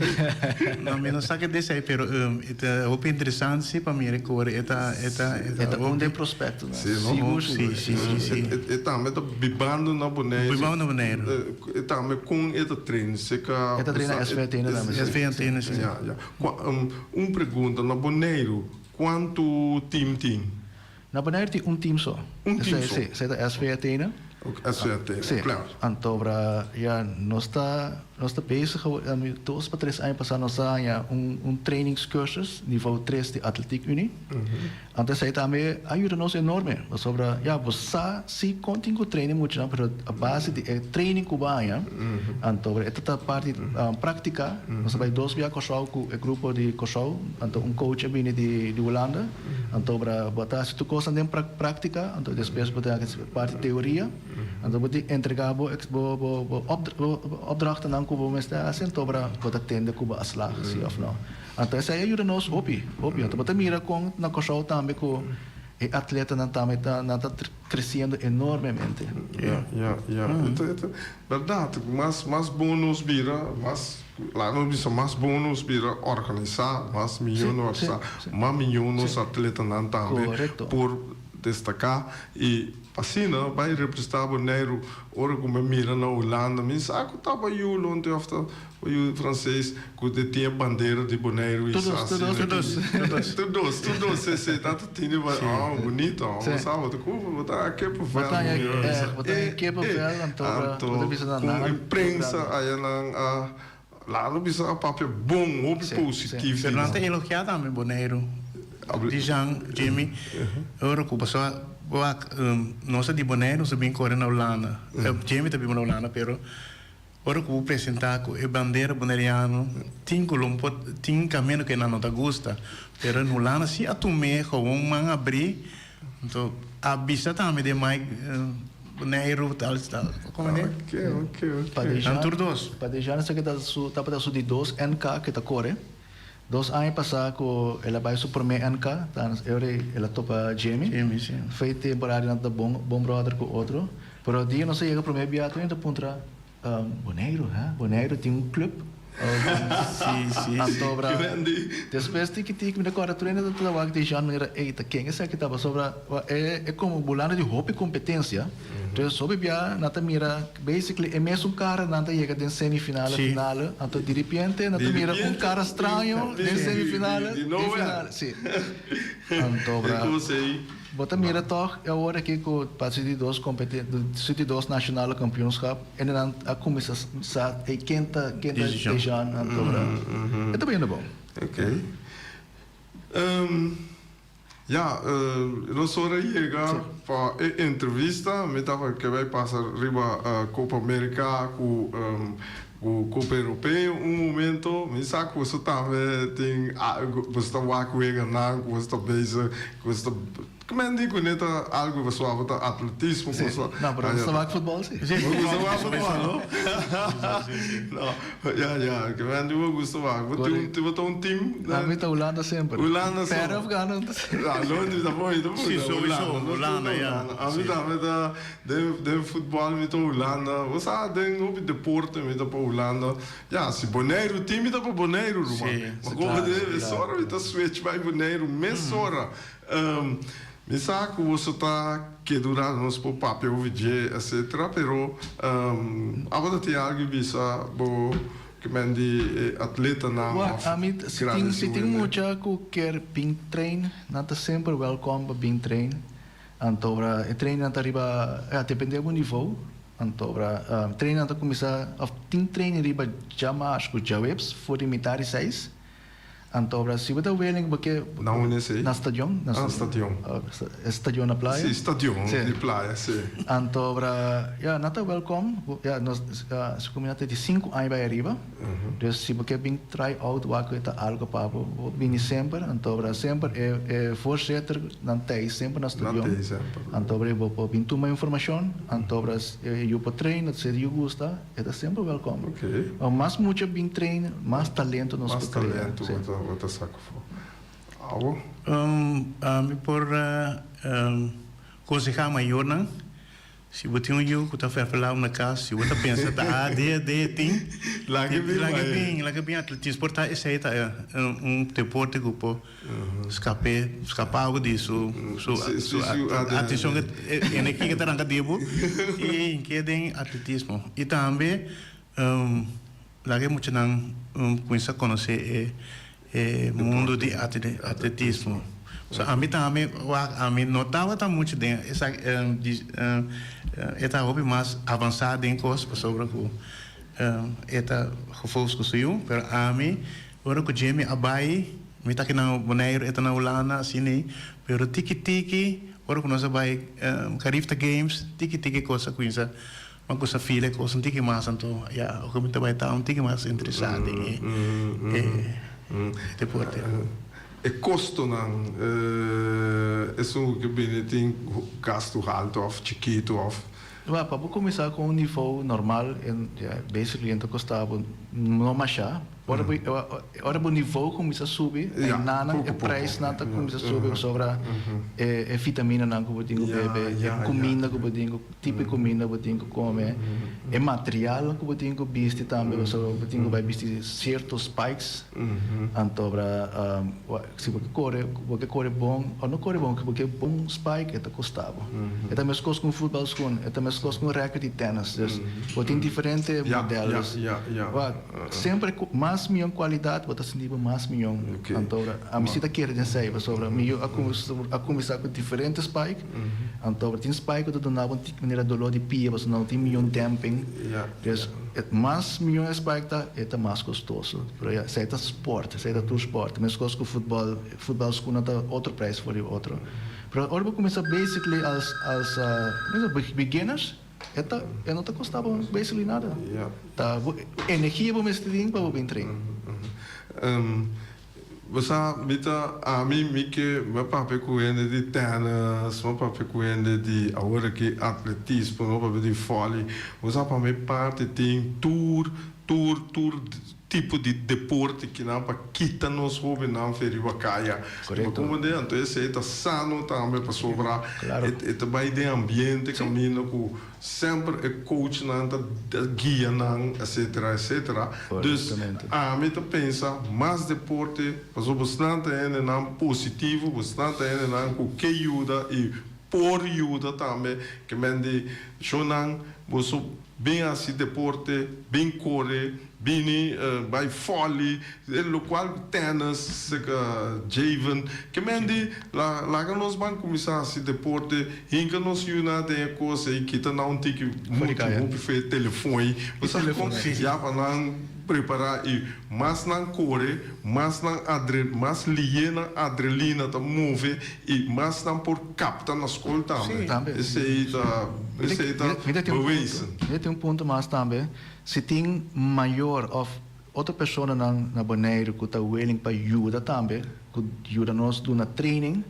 No, mi no sa ke desei, pero e ta hopi interesante sí pa mira cu e ta, e ta, e ta E ta un hopi. den prospectonan. Sí, no? Sigur, Sí, sigur. sí, sí, sí. E tambe ta bibando na Boneiru. Bibando na Boneiru. E tambe con e ta train cerca. E ta train na SV Athene tambe, sí. SV Athene, sí. Ja, ja. Un pregunta, na Boneiru Kuantu team tin? Na Bonaire tin un team so. Un team so? Sí, esei ta SV Athena. Ok, SV Athena, Sí. klaar. Antobra, ya, nos ta, nos ta bezig awor, dos pa tres aña pasá nos a haña un, un trainingscursus nivo tres di Atletiek Unie. Anto esei tambe a yuda nos enorme, pasobra, ya, bo sa si kon tin ku traina muchanan, pero a base di e training ku bo haña, anto e ta ta parti práktika. Nos a bai dos bia Kòrsou ku e grupo di Kòrsou, anto un coach a bini di di Hulanda, anto bra bo ta hasi tur kosnan den práktika, anto despues bo ta hasi parti teoria, anto bo tin entregá bo bo bo bo opdrachtennan ku bo mester hasi, anto bra bo ta tende ku bo a slag si òf no. Anto esei a yuda nos hopi, hopi. Anto bo ta mira kon na Kòrsou tambe ku e atletanan tambe ta nan ta kresiendo enormemente. Ya, ya, ya. E ta, e ta bèrdat. Mas, mas bon nos bira, mas, laga nos bisa mas bon nos bira organisá, mas mihó nos sa, mas mihó nos atletanan tambe por destaká i. Asina bai representá Boneiru ora ku mi mira na Hulanda mi sa ku tabata yu lonte òf ta yu franses ku te tin e bandera di Boneiru i sa asina. Tur dos, tur dos. Tur dos, tur dos si si ta ta tin e bandera oh bunito bo sa bo ta ku bo ta a kippenvel Bo ta a kippenvel anto bo ta bisa nan ku e prensa aya nan a laat bisa a papia bon hopi positief. Pero nan ta elogiá tambe Boneiru. Dijan, Jimmy, ora ku pasobra wak nos ta di Boneiru nos a bin kore na Hulanda. Jimmy ta biba na Hulanda pero ora ku bo presentá ku e bandera boneriano tin ku lo por tin kaminda ku nan no ta gusta pero na Hulanda si a tum'é gewoon man abrí anto a bisa tambe den Mike Boneiru tal tal komo e? Nan tur dos. Pa Dejan esaki ta su tabata su di dos NK ku e ta kore. Dos aña pasá ku el a bai su promé NK, ta e ora el a topa Jimmy. Jimmy, sí. Fei temporada nan ta bon bon bròder ku otro. Pero dia nos a yega promé bia tur hende ta puntra, Boneiru, ha? Boneiru tin un club? Sí, sí, sí. Anto despues tiki tiki mi ta kòrda tur hende ta wak Dejan manera, ey, ta ken esaki ta? Pasobra e komo bulando di hopi kompetensia. Dus hopi bia nan ta mira basically e mesun kara nan ta yega den semifinale finale anto diripiente nan ta mira un kara straño den semifinale den finale si anto bra bo ta mira tog awor aki ku pa si di dos competi si di dos nacionale kampioenschap e nan a kuminsa sa ey ken ta ken ta Dejan anto bra e ta bayendo bon. Ya, nos ora yega pa e entrevista. Mi tabata ke bai pasa riba Copa America ku Copa Europeo un momento. Mi sa ku boso tambe tin boso ta wak weganan ku boso ta bezig, ku boso ta Kimen di ku ne ta algu boso wak ta atletismo ku boso. No, pero nos ta wak futbol si. Bo gusta wak futbol no? No, ya ya, kimen di bo gusta wak. Bo tin bo ta un team? Ami ta Hulanda semper. Hulanda so. Perde of gana. Ah, Londres ta bon, ta bon. Si, sowieso, Hulanda, ya. Ami tambe ta den den futbol mi ta Hulanda. Bo sa den hopi deporte mi ta pa Hulanda. Ya, si Boneiru tin mi ta pa Boneiru ruman. Si. Ma como mesora mi ta switch bai Boneiru mesora. Mi sa ku boso ta ke dura nos por papia over dje etcetera pero abo ta tin algu bisa bo ke men di e atletanan Wak, of ami si tin grandi si tin hende? mucha ku kier bin train nan ta semper welkom pa bin train anto ora e trainnan ta riba ya depende bo nivo anto ora trainnan ta kuminsa of tin training riba djamars ku djaweps for di mitar di seis. Anto ora si bo ta willing bo ke. Na unda esei? Na stadion. Ah, stadion. E stadion na playa. Si, stadion di playa, si. Anto ora, ya, nan ta welkom. Ya, nos su kuminsá ta di sinku aña bai ariba. Dus si bo ke bin try out wak ku e ta algu pa bo, bo bini semper. Anto ora semper e e voorzitter nan ta ei semper na stadion. Nan ta ei semper. Anto ora bo por bin tuma informashon. Anto ora e yu por train, si e yu gusta. E ta semper welkom. Ok. Mas mucha bin train, mas talento nos Mas por crea. talento bo ta bo ta saca afo. Abo? Ami por conseha mayornan, si bo tin un yu cu ta ferfelao na cas, si bo ta pensa ta a de de tin, Laga bin laga bay. bin, laga bin atletismo. Por ta esey ta un deporte cu por Scape, scapa bo di su, su, su atencion e energia ke ta ranca di bo y hinke den atletismo. Y tambe laga e muchanan cuminsa conoce e e mundo di atletismo. So ami tambe wak ami no tabata mucho den esaki e ta hopi mas avansa den cos pasobra cu e ta gefocus cu su yu, pero ami Ora ku Jimmy a bai, mi ta aki na Boneiru, e ta na Hulanda, asina ei. Pero tiki tiki, ora ku nos a bai Carifta Games, tiki tiki kos a kuminsá, mi a kusa feel e kos un tiki mas, anto ya, ora ku mi ta bai ta un tiki mas interesá den e deporte. E kostonan, esun ku bini tin gastu haltu òf chikitu òf Wak, pa bo kuminsá ku un nivou normal, basically e ta kosta bo. No masha. Ora bo ora bo nivo kuminsá subi, einanan e preisnan ta kuminsá subi pasobra e e vitaminanan ku bo tin ku bebe, e kuminda ku bo tin ku tipo di kuminda bo tin ku kome, e materialnan ku bo tin ku bisti tambe pasobra bo tin ku bai bisti sierto spikes. Anto ora si bo ke kore bo ke kore bon o no kore bon bo ke bon spike e ta kosta bo. E ta meskos ku un futbal skun, e ta meskos ku un rèket di tènis. Dus bo tin diferente modèl. Dus wak semper mas mion kualidat bo ta sinti bo mas mion. Anto ora ami si ta kere den esei pasobra mi yu a a kuminsá ku diferente spike. Anto ora tin spike ku ta duna bo un tiki manera doló di pia pasobra no tin mion dèmping. Dus mas mion e spike ta e ta mas kostoso. Pero ya esei ta sport, esei ta tur sport. Meskos ku futbòl, futbòl skuna ta otro prijs for di otro. Pero ora bo kuminsá basically als als beginners e ta e no ta kosta bo basically nada. Ta bo energia bo mester tin pa bo bin train. Bo sa mi ta ami mi ke mi a papia ku hende di tennis, mi a papia ku hende di awor aki atletismo, mi a papia di volley. Bo sa pa mi parti tin tur tur tur tipo di deporte kinan pa kita nos hobennan fe riba kaya. Bo comprende? Anto esei ta sano tambe pasobra e ta bai den ambiente kaminda ku Semper e coachnan ta guia nan etcetera etcetera. Dus ami ta pensa mas deporte pasobra bosnan ta hendenan positivo, bosnan ta hendenan ku ke yuda i por yuda tambe ke men di shownan boso bin hasi deporte, bin kore. Bini bai fòli, e lokual tènis, seka Javen. Ke men di, laga nos ban kuminsá hasi deporte, hinka nos yunan den e kos ei, kita nan un tiki muchu hopi for e telefon ei. Bo sa kon? Ya pa nan prepará i mas nan kore, mas nan adre, mas lié nan adrelina ta move i mas nan por kapta na skol tambe. Esei ta, esei ta bewezen. Mi ta tin un punto mas tambe. Si tin mayor of otro personanan na Boneiru ku ta willing pa yuda tambe, ku yuda nos duna training,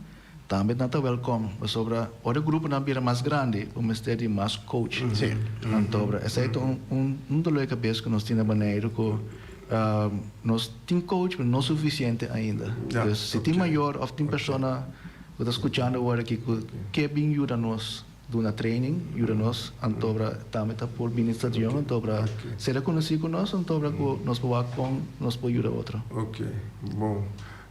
tambe nan ta welkom. Pasobra ora e gruponan bira mas grandi, bo mester di mas coach. Anto esei ta un un dolor di kabes ku nos tin na Boneiru ku nos tin coach pero no sufisiente ainda. Dus si tin mayor of tin persona ku ta skuchando awor aki ku ke bin yuda nos, Duna training, yuda nos antobra tambe ta por bini stadion antobra sera konosí ku nos antobra ku nos por wak kon nos por yuda otro. Ok, bon.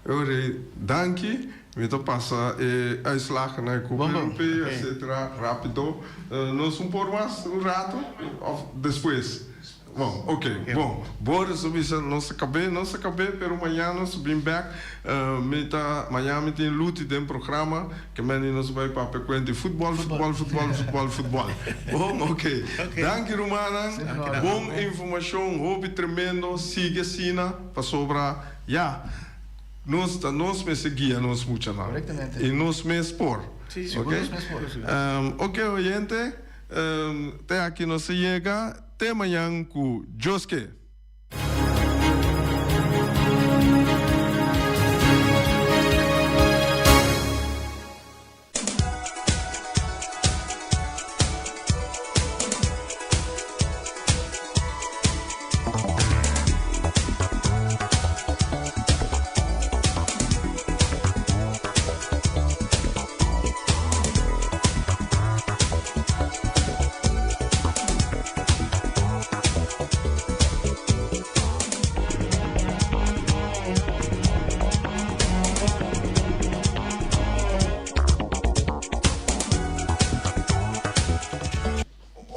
Ori, danki. Mi ta pasa e uitslagennan ku Perupe, etcetera, rapido. Nos un por mas un rato of despues? Bon, ok, bon. Boris a bisa nos a kab'é, nos a kab'é, pero mañana nos ta bin bèk. Mi ta, mañana mi tin Luti den programa, ke mende nos a bai papia kuenta di futbòl, futbòl, futbòl, futbòl, futbòl. Bon, ok. Danki rumannan, bon informashon, hopi tremendo, sigui asina, pasobra ya, nos ta nos mester guia nos muchanan. I nos mes por. Ok? Ok oyente, te aki nos a yega. Te mañan ku Dios ke.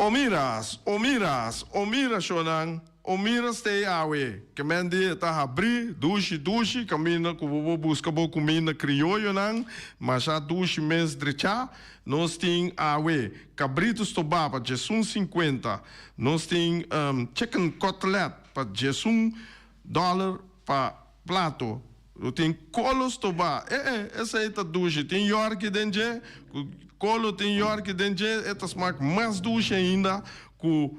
O miras, o miras, o mira shonnan, o mira stay awe, ke men di e ta habrí, dushi dushi, kaminda ku bo por buska bo kuminda krioyonan, masha dushi mes drechá. Nos tin awe kabritu stobá pa djesun sinkuenta, nos tin chicken cutlet pa djesun dòler pa plato, lo tin kolo stobá, e e esei ta dushi, tin yòrki den dje, ku kolo tin yòrki den dje e ta smak mas dushi ainda ku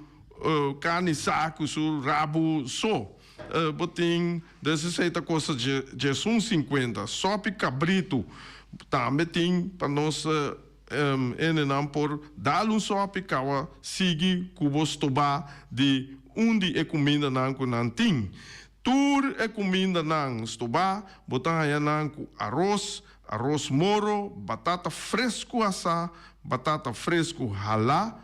karni sa ku su rabu so. Bo tin des esei ta kosta djesun sinkuenta. Sopi kabritu tambe tin pa nos hendenan por dal un sopi kawa sigui ku bo stobá di. un di e kumindanan ku nan tin. Tur e kumindanan stobá bo ta haña nan ku aros, aros moro, batata fresku asá, batata fresku halá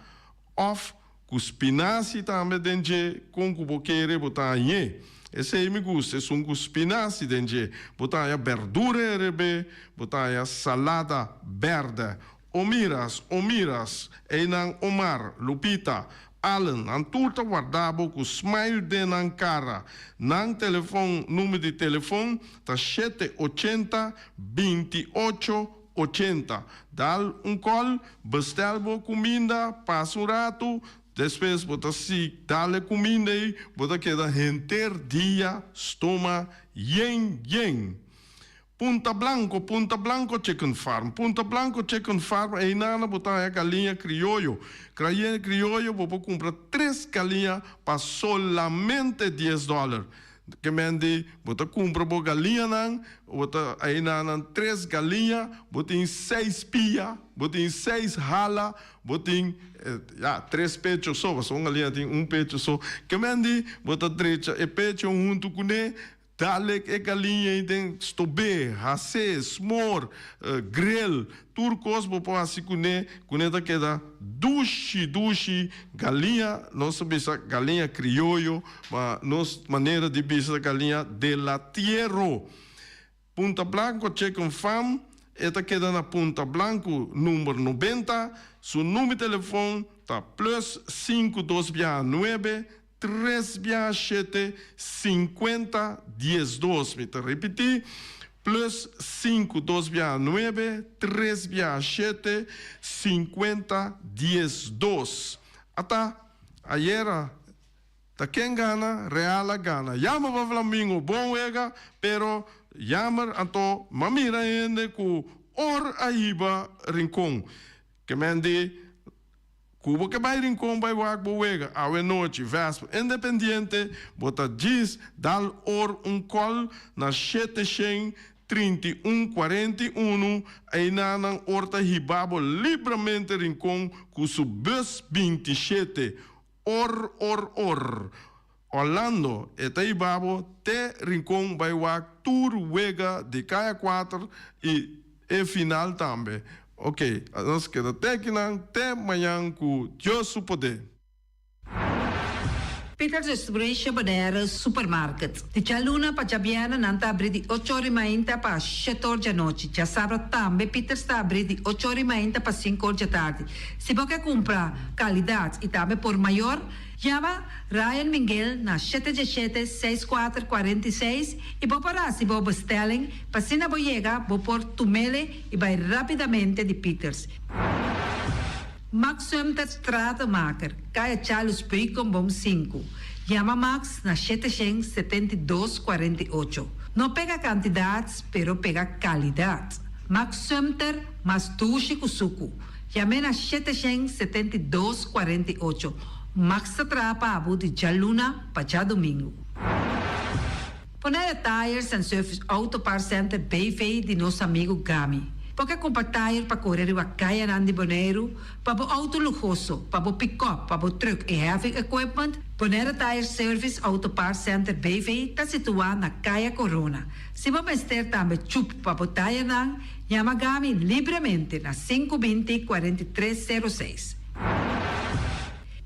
òf ku spinasi tambe den dje kon ku bo kere bo ta hañ'é. Esei mi gusta, esun ku spinasi den dje. Bo ta haña bèrdura herebé, bo ta haña salada bèrdè. Omiras, Omiras, einan Omar, Lupita, Allen, nan tur ta warda bo ku smile den nan kara. Nan telefon number di telefon ta shete ochenta, binti ocho, ochenta. Dal un kòl, bestèl bo kuminda, pasa un ratu, despues bo ta si dal e kuminda ei, bo ta keda henter dia stoma yen yen. Punta Blanco, Punta Blanco Chicken Farm, Punta Blanco Chicken Farm, einana bo ta haña galiña krioyo. Galiña krioyo bo por kumpra tres galiña pa solamente dies dòler. Ke men di bo ta kumpra bo galiñanan, bo ta einanan tres galiña, bo tin seis pia, bo tin seis hala, bo tin ya tres pecho so, pasobra un galiña tin un pecho so. Ke men di bo ta drecha e pecho huntu kuné. Dale e galiña ei den stobé, hasé, smor, grill, tur kos bo por hasi kuné, kuné ta keda dushi dushi. Galiña, nos ta bisa galiña krioyo, ma nos manera di bisa ta galiña de la tierro. Punta Blanco Chicken Farm, e ta keda na Punta Blanco number nobenta, su number telefon ta plus sinku dos biaha nuebe Tres biaha shete sinkuenta diesdos. Mi ta ripití, plus sinku dos biaha nuebe, tres biaha shete, sinkuenta diesdos. Ata, ayera ta ken gana? Real a gana. Jammer pa Flamingo, bon wega, pero jammer anto m'a mira hende ku or a hiba Rincon. Ke men di. Ku bo ke bai Rincon bai wak bo wega awe nochi Vesper Independiente bo ta djis dal or un kòl na shete shen trinta i un kuarenta i unu einan nan or ta hiba bo libramente Rincon ku su bus binti shete or or or Orlando e ta hiba bo te Rincon bai wak tur wega di kaya kuater i e final tambe. Ok, nos keda te akinan te mañan ku Dios su poder. Peter Distribution Bonaire Supermarket. Di djaluna pa djabièrnè nan ta abrí di ocho ora i mainta pa shete or djanochi. Djasabra tambe Peters ta abrí di ocho ora i mainta pa sinku or djatardi. Si bo ke kumpra kalidat i tambe por mayor, Yama Ryan Minguel na shete djeshete seis kuater kuarenta i seis i bo por hasi bo bestelling pa asina bo yega bo por tumele i bai rapidamente di Pieters. Max Sumter Stratenmaker, Kaya Charles Beukenboom sinku. Yama Max na shete shen setenta i dos kuarenta i ocho. No pega kantidat pero pega kalidat. Max Sumter mas dushi ku suku. Yam'é na 772 48. Max ta traha pa abo di djaluna pa djadumingu. Bonaire Tires and Service Auto Parts Center BV di nos amigu Gami. Bo ke kumpra tire pa kore riba kayanan di Boneiru, pa bo auto luhoso, pa bo pikòp, pa bo trùk i heavy equipment? Bonaire Tire Service Auto Parts Center BV ta situá na Kaya Corona. Si bo mester tambe chup pa bo tayernan, Yama Gami libremente na sinku binti kuarenta i tres sero seis.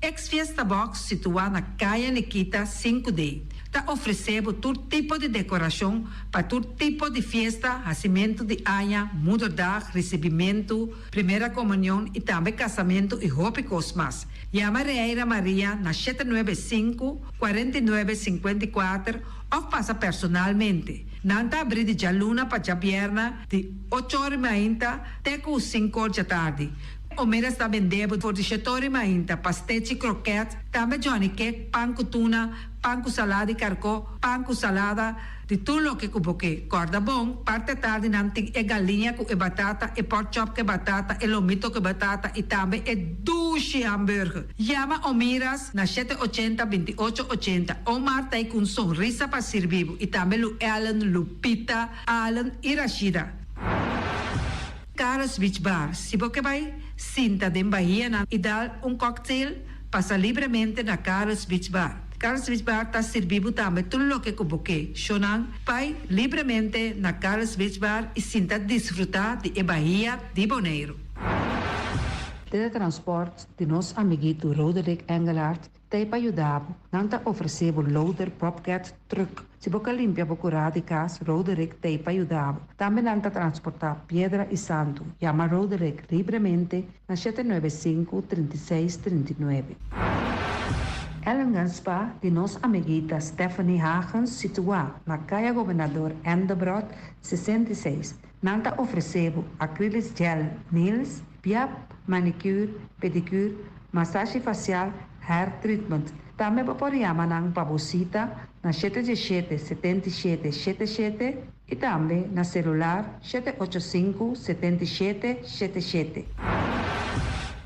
Ex Fiesta Box situá na Kaya Nikita sinku D ta ofresé bo tur tipo di dekorashon pa tur tipo di fiesta, hasimentu di aña, moederdag, risibimentu, primera komunion i tambe kasamentu i hopi kos mas. Yama Reira Maria na shete nuebe sinku, kuarenta i nuebe sinkuenta i kuater òf pasa personalmente. Nan ta abrí di djaluna pa djabièrnè di ocho ora i mainta te ku sinku or djatardi. Omeras ta bendé bo for di shete ora i mainta, pastechi, krokèt, tambe johnny cake, pan ku tuna, pan ku salada di karkó, pan ku salada, di tur loke ku bo ke. Kòrda bon, parti atardi nan tin e galiña ku e batata, e pork chop ku e batata, e lomito ku e batata i tambe e dushi hamburger. Yama Omiras na shete ochenta, binti ocho ochenta. Omar ta ei ku un sonrisa pa sirbi bo i tambe Lu Ellen, Lupita, Allen i Rashida. Carlos Beach Bar, Si bo ke bai sinta den bahianan i dal un cocktail, pasa libremente na Carlos Beach Bar. Carlos Beach Bar ta sirbi bo tambe tur loke ku bo ke. Shownan, bai libremente na Carlos Beach Bar i sinta disfrutá di e bahia di Boneiru. Teletransport di nos amiguito Roderick Engelhardt ta ei pa yuda bo. Nan ta ofresé bo loader Bobcat truck. Si bo ka limpia bo kurá di kas, Roderick ta ei pa yuda bo. Tambe nan ta transportá piedra i santu. Yama Roderick libremente na 795 36 39. Ellingen Spa di nos amiguita Stephanie Hagens situá na Kaya Gobernador Endebrot 66. Nan ta ofresé bo acrylic gel nails, biap, manicure, pedicure, masashi fasial, hair treatment. Tambe bo por yama nan pa bo sita na 717 77 77 i tambe na selular 785 77 77.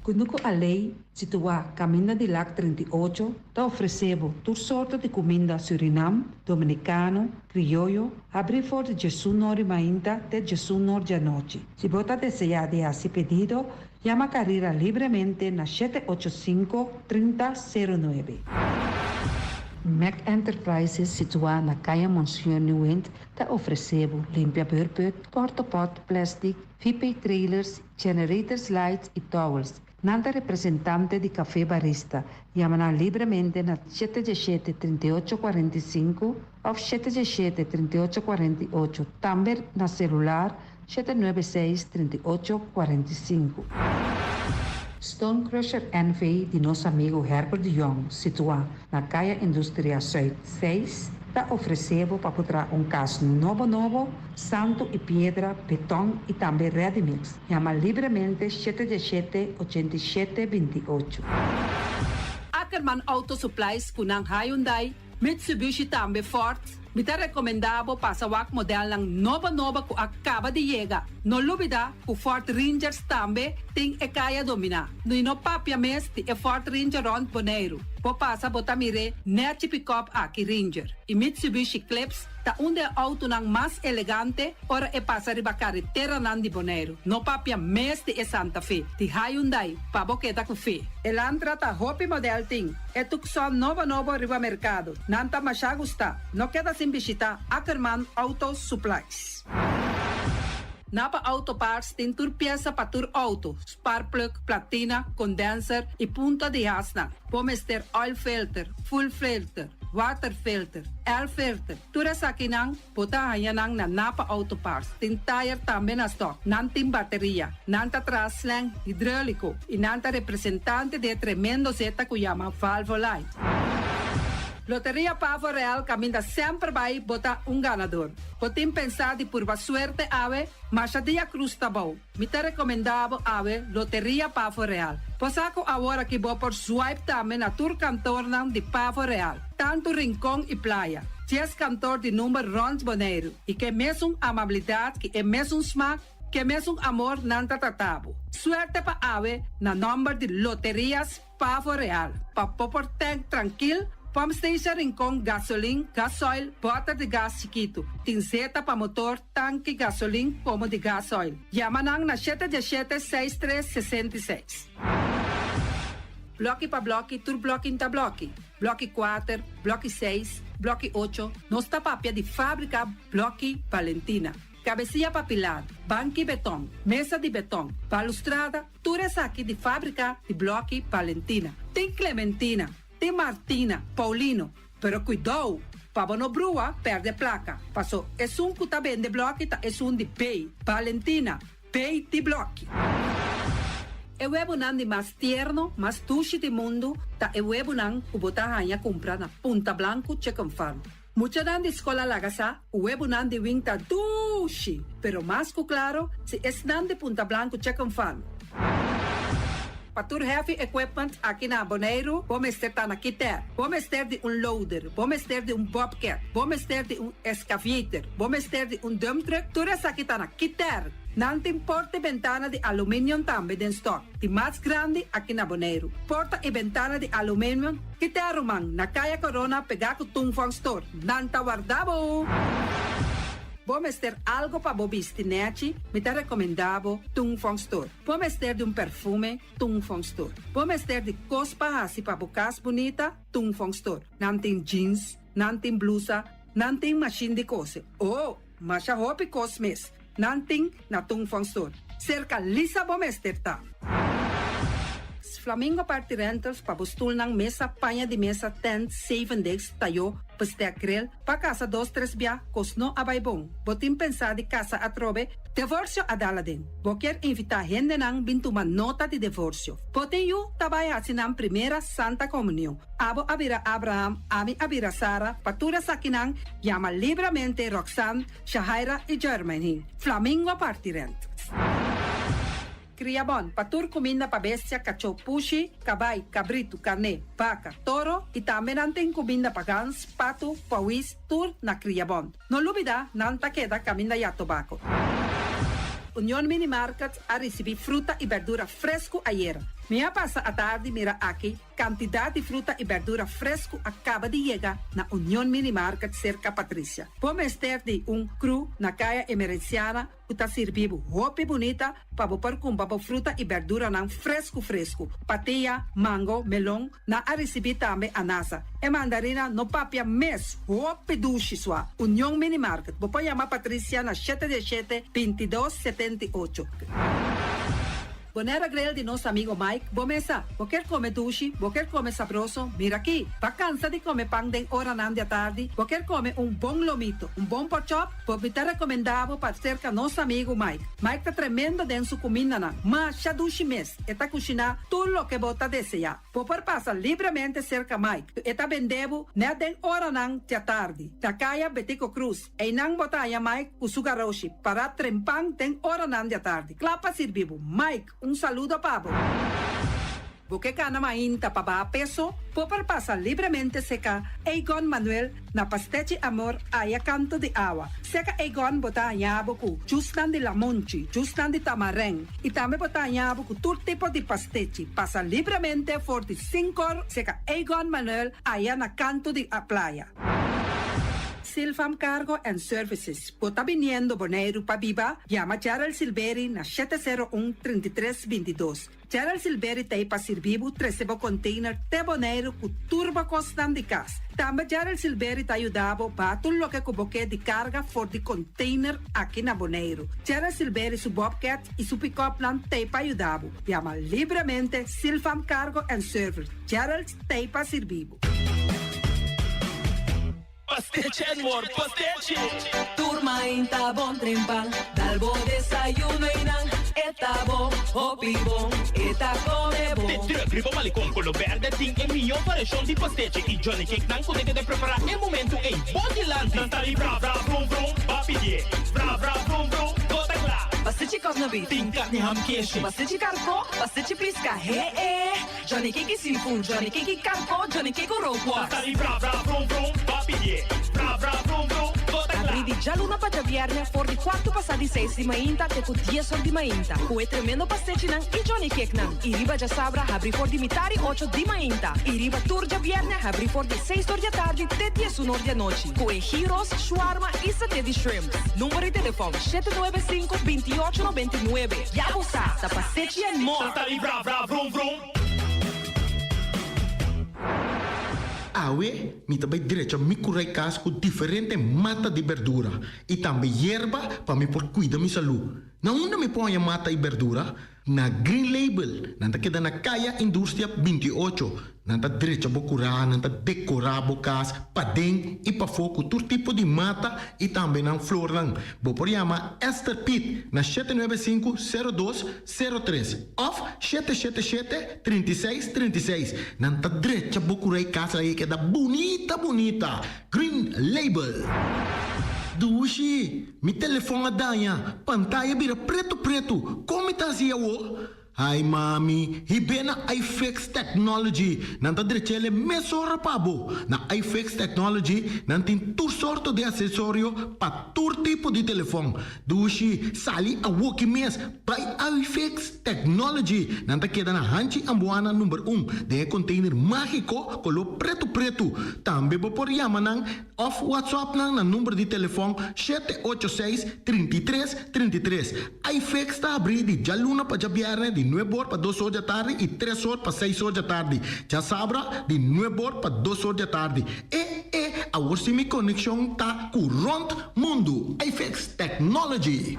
Kunuku Alei, situá Kaminda di Lac 38, ta ofresé bo tur sorto di kuminda Surinam, Dominikano, Krioyo, habrí for di 11 or mainta te 11 or di anochi. Si bo ta deseá di hasi pedido, yama Carrera libremente na 785 3009. Mac Enterprises, situá na Kaya Monsieur Nieuwind, ta ofresé bo limpia beurput, porta-pot, plastic, VP trailers, generators lights i towels. Nan ta representante di Café Barista. Yama nan libremente na 717 3845 òf 717 3848. Tambe na selular 796 3845. Stone Crusher NV di nos amigu Herbert de Jong, situá na Kaya Industria Zuid 6, ta ofresé bo pa traha un kas nobo nobo, santu i piedra, beton i tambe ready mix. Yama libremente 717 87 28. Ackerman Auto Supplies ku nan Hyundai, Mitsubishi tambe Ford. Mi ta rekomendá bo pasa wak modelnan nobo nobo ku a kaba di yega. No lubidá ku Ford Rangers tambe tin e kaya dominá. No no papia mes di e Ford Ranger rònt Boneiru. Bo pasa bo ta mir'é nèchi pick-up aki Ranger. I Mitsubishi Eclipse ta un di e outonan mas elegante ora e pasa riba kareteranan di Boneiru. No papia mes di e Santa Fe, di Hyundai, pa bo keda ku fe. Elantra ta hopi model tin. E Tucson nobo nobo riba merkado. Nan ta masha gusta. No keda sin bishitá Ackerman Auto Supplies. Napa Auto Parts tin tur piesa pa tur outo, spark plug, platina, condenser i punta di hasnan. Bo mester oil filter, fuel filter, water filter, air filter. Tur esakinan bo ta haña nan na Napa Auto Parts. Tin tire tambe na stock. Nan tin bateria. Nan ta traha slang hidráuliko i nan ta representante di e tremendo zeta ku yama Valvoline. Loteria Pavo Real kaminda semper bai bo ta un ganador. Bo tin pensá di purba suerte awe, masha dia krus ta bou. Mi ta rekomendá bo awe Loteria Pavo Real. Bo sa ku awor aki bo por swipe tambe na tur kantornan di Pavo Real, tantu Rincon i Playa. 10 kantor di number rònt Boneiru i ku e mesun amabilidat, ku e mesun smak, ku e mesun amor nan ta trata bo. Suerte pa awe na nòmber di Loterias Pavo Real. Pa bo por tank trankil, pump station Rincon, gasolin, gasoil, bòter di gas chikitu. Tin zeta pa motor, tanki, gasolin, komo di gasoil. Yama nan na 717 6366. Blòki pa blòki, tur blòki ta blòki. Blòki 4, blòki 6, blòki 8, nos ta papia di fábrika Blòki Valentina. Kabesia pa pilar, banki beton, mesa di beton, balustrada, tur esaki di fábrika di Blòki Valentina. Tin Clementina, tin Martina, Paulino, pero kuidou, pa bo no brua, pèrdè plaka. Paso, esun ku ta bende blòki ta esun di B, Valentina, B di blòki. E webunan di mas tierno, mas dushi di mundu, ta e webunan ku bo ta haña kumpra na Punta Blanco Chicken Farm. Muchanan di skol a laga sa, webunan di Wing ta dushi, pero mas ku klaro, si esnan di Punta Blanco Chicken Farm. Pa tur heavy equipment aki na Boneiru, bo mester ta na Kiter. Bo mester di un loader, bo mester di un bobcat, bo mester di un excavator, bo mester di un dump truck, tur esaki ta na Kiter. Nan tin porta i bentana di aluminium tambe den stock, di mas grandi aki na Boneiru. Porta i bentana di aluminium, Kiter ruman, na Kaya Corona pegá ku Tung Fong Store. Nan ta warda bo! Bo mester algo pa bo bisti nechi? Mi ta recomenda bo Tung Fong Store. Bo mester di un perfume? Tung Fong Store. Bo mester di cos pa haci pa bo cas bunita? Tung Fong Store. Nan tin jeans, nan tin blusa, nan tin machine di cose. Oh, masha hopi cos mes. Nan tin na Tung Fong Store. Cerca Lisa bo mester ta. Flamingo Party Rentals pa bo stulnan, mesa, paña di mesa, tent, zeven decks, tayo, bestek grill, pa casa dos tres bia, cos no a bay bon. Bo tin pensa di casa atrobe? Divorcio a dal aden. Bo kier invita hendenan bin tuma nota di divorcio. Bo tin yu ta bay haci nan primera Santa Comunion. Abo a bira Abraham, ami a bira Sara, pa tur esakinan yama libramente Roxanne, Shahaira y Jermaine. Flamingo Party Rent. Kriabon, pa tur kuminda pa bestia, kachó, pushi, kabai, kabritu, karné, baka, toro i tambe nan tin kuminda pa gans, patu, pawis, tur na Kriabon. No lubidá, nan ta keda kaminda ya tobako. Union Mini Market a risibí fruta i bèrdura fresku ayera. Mi a pasa atardi mira aki Kantidat di fruta i bèrdura fresku a kaba di yega na Union Mini Market serka Patricia. Bo mester di un kru na Kaya Emerenciana ku ta sirbi bo hopi bunita pa bo por kumpra bo fruta i bèrduranan fresku fresku. Patia, mango, melon, nan a risibí tambe anasa. E mandarina no papia mes, hopi dushi sua. Union Mini Market, bo por yama Patricia na shete diesshete, bintidos, setenti'ocho. Bonera Grill di nos amigo Mike, bo mesa. Bo kier come dushi, bo kier come sabroso, mira aki. Ba cansa di come pan den oranan di atardi, bo kier come un bon lomito, un bon porkchop, bo mi ta recomenda bo pa cerca nos amigo Mike. Mike ta tremendo den su cumindanan, masha dushi mes, e ta cushina tur loke bo ta desea. Bo por pasa libremente cerca Mike, e ta bende bo net den oranan di atardi, na caya Betico Croes. Einan bo ta haña Mike ku su garoshi pará trempan den oranan di atardi, kla pa sirbi bo. Mike, un saludo pa bo. Bo ke kana mainta pa baha peso? Bo por pasa libremente seka Egon Manuel na Pastechi Amor aya kanto di awa. Seka Egon bo ta haña bo ku jusnan di lamonchi, jusnan di tamarèn i tambe bo ta haña bo ku tur tipo di pastechi. Pasa libremente for di sinkor seka Egon Manuel aya na kanto di playa. Silfam Cargo and Services, Bo ta biniendo Boneiru pa biba? Yama Gerald Silberi na shete sero un, 33, 22. Gerald Silberi ta ei pa sirbi bo trese bo container te Boneiru ku tur bo kosnan di kas. Tambe Gerald Silberi ta yuda bo baha tur loke ku bo ke di karga for di container aki na Boneiru. Gerald Silberi su bobcat i su pick-upnan ta ei pa yuda bo. Yama libremente Silfam Cargo and Service. Gerald ta ei pa sirbi bo. Pastechi and more pastechi! Tur mainta bon trempan, dal bo desayuno y nan e ta bo hopi bon, e ta come bon. De druk riba malecon colo berde tin e miyo variacion di pastechi y johnny cake nan cu ta keda prepara e momento ey bo dilanti. Nan ta di bra bra vrum vrum, ba pidie bra bra vrum vrum, bo ta cla. Pastechi cosna beef. Tin carni ham keshi. Pastechi carco, pastechi pisca, he e. Johnny Cake i seafood, Johnny Cake i karko, Johnny Cake ku rookworst. Ta di bra bra vrum vrum, ba pidié. Bra bra vrum vrum, bo ta kla. Abrí di djaluna pa djabièrnè for di kuartu pasá di seis di mainta te ku dies or di mainta ku e tremendo pastechinan i Johnny Cakenan. I riba djasabra habrí for di mitar i ocho di mainta. I riba tur djabièrnè habrí for di seis or di atardi te diesun or di anochi ku e gyros, shawarma i saté di shrimps. Number di telefòn, shete nuebe sinku, binti ocho 99. Ya bo sa, ta pastechi and more! Ta di bra bra vrum vrum. Awe mi ta bai drecha mi kurai kas ku diferente mata di berdura i tambe yerba pa mi por kuida mi salú. Na unda mi por haña mata i berdura? Na Green Label. Nan ta keda na Kaya Industria 28. Nan ta drecha bo kurá, nan ta dekorá bo kas paden i pafó ku tur tipo di mata i tambe nan flornan. Bo por yama Esther Piet na shete nuebe sinku, sero dos, sero tres òf shete shete shete, 36, 36. Nan ta drecha bo kurá i kas laga e keda bunita bunita. Green Label. Dushi, mi telefòn a daña, pantaya bira pretu pretu, kon mi ta hasi awor? Ai mami, hib'é na iFix Technology, nan ta drech'el e mesora pa bo. Na iFix Technology nan tin tur sorto di asesorio pa tur tipo di telefòn. Dushi, sali awoki mes, bai iFix Technology. Nan ta keda na Hanchi Amboana number un, den e container mágiko koló pretu pretu. Tambe bo por yama nan òf WhatsApp nan na number di telefòn 786 33 33. IFEX ta habrí di djaluna pa djabièrnè di nueb'or pa dos or djatardi i tres or pa seis or djatardi. Djasabra di nueb'or pa dos or djatardi. E e awor si mi konekshon ta ku rònt mundu. IFEX Technology.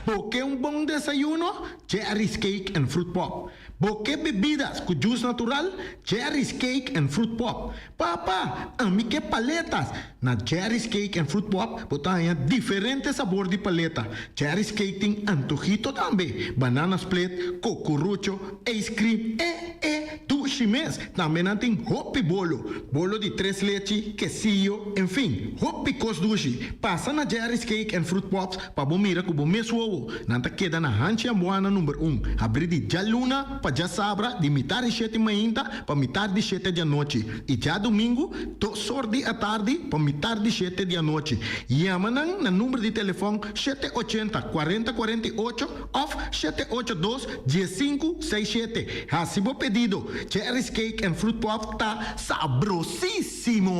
Bo ke un bon desayuno? Jerry's Cake and Fruit Pop. Bo ke bebidas ku juice natural? Jerry's Cake and Fruit Pop. Papa, ami ke paletas! Na Jerry's Cake and Fruit Pop bo ta haña diferente sabor di paleta. Jerry's Cake tin antojito tambe, banana split, kokorucho, ice cream e e dushi mes! Tambe nan tin hopi bolo, bolo di tres lechi, kesillo, en fin, hopi kos dushi. Pasa na Jerry's Cake and Fruit Pops pa bo mira ku bo mes wowo. Nan ta keda na Hanchi Ambuana number un, habrí di djaluna pa djasabra di mitar di shete mainta pa mitar di shete di anochi i djadumingu dos or di atardi pa mitar di shete di anochi. Yama nan na number di telefòn 780 40 48 òf 782 15 67. Hasi bo pedido. Jerry's Cake and Fruit Pop ta sabrosísimo!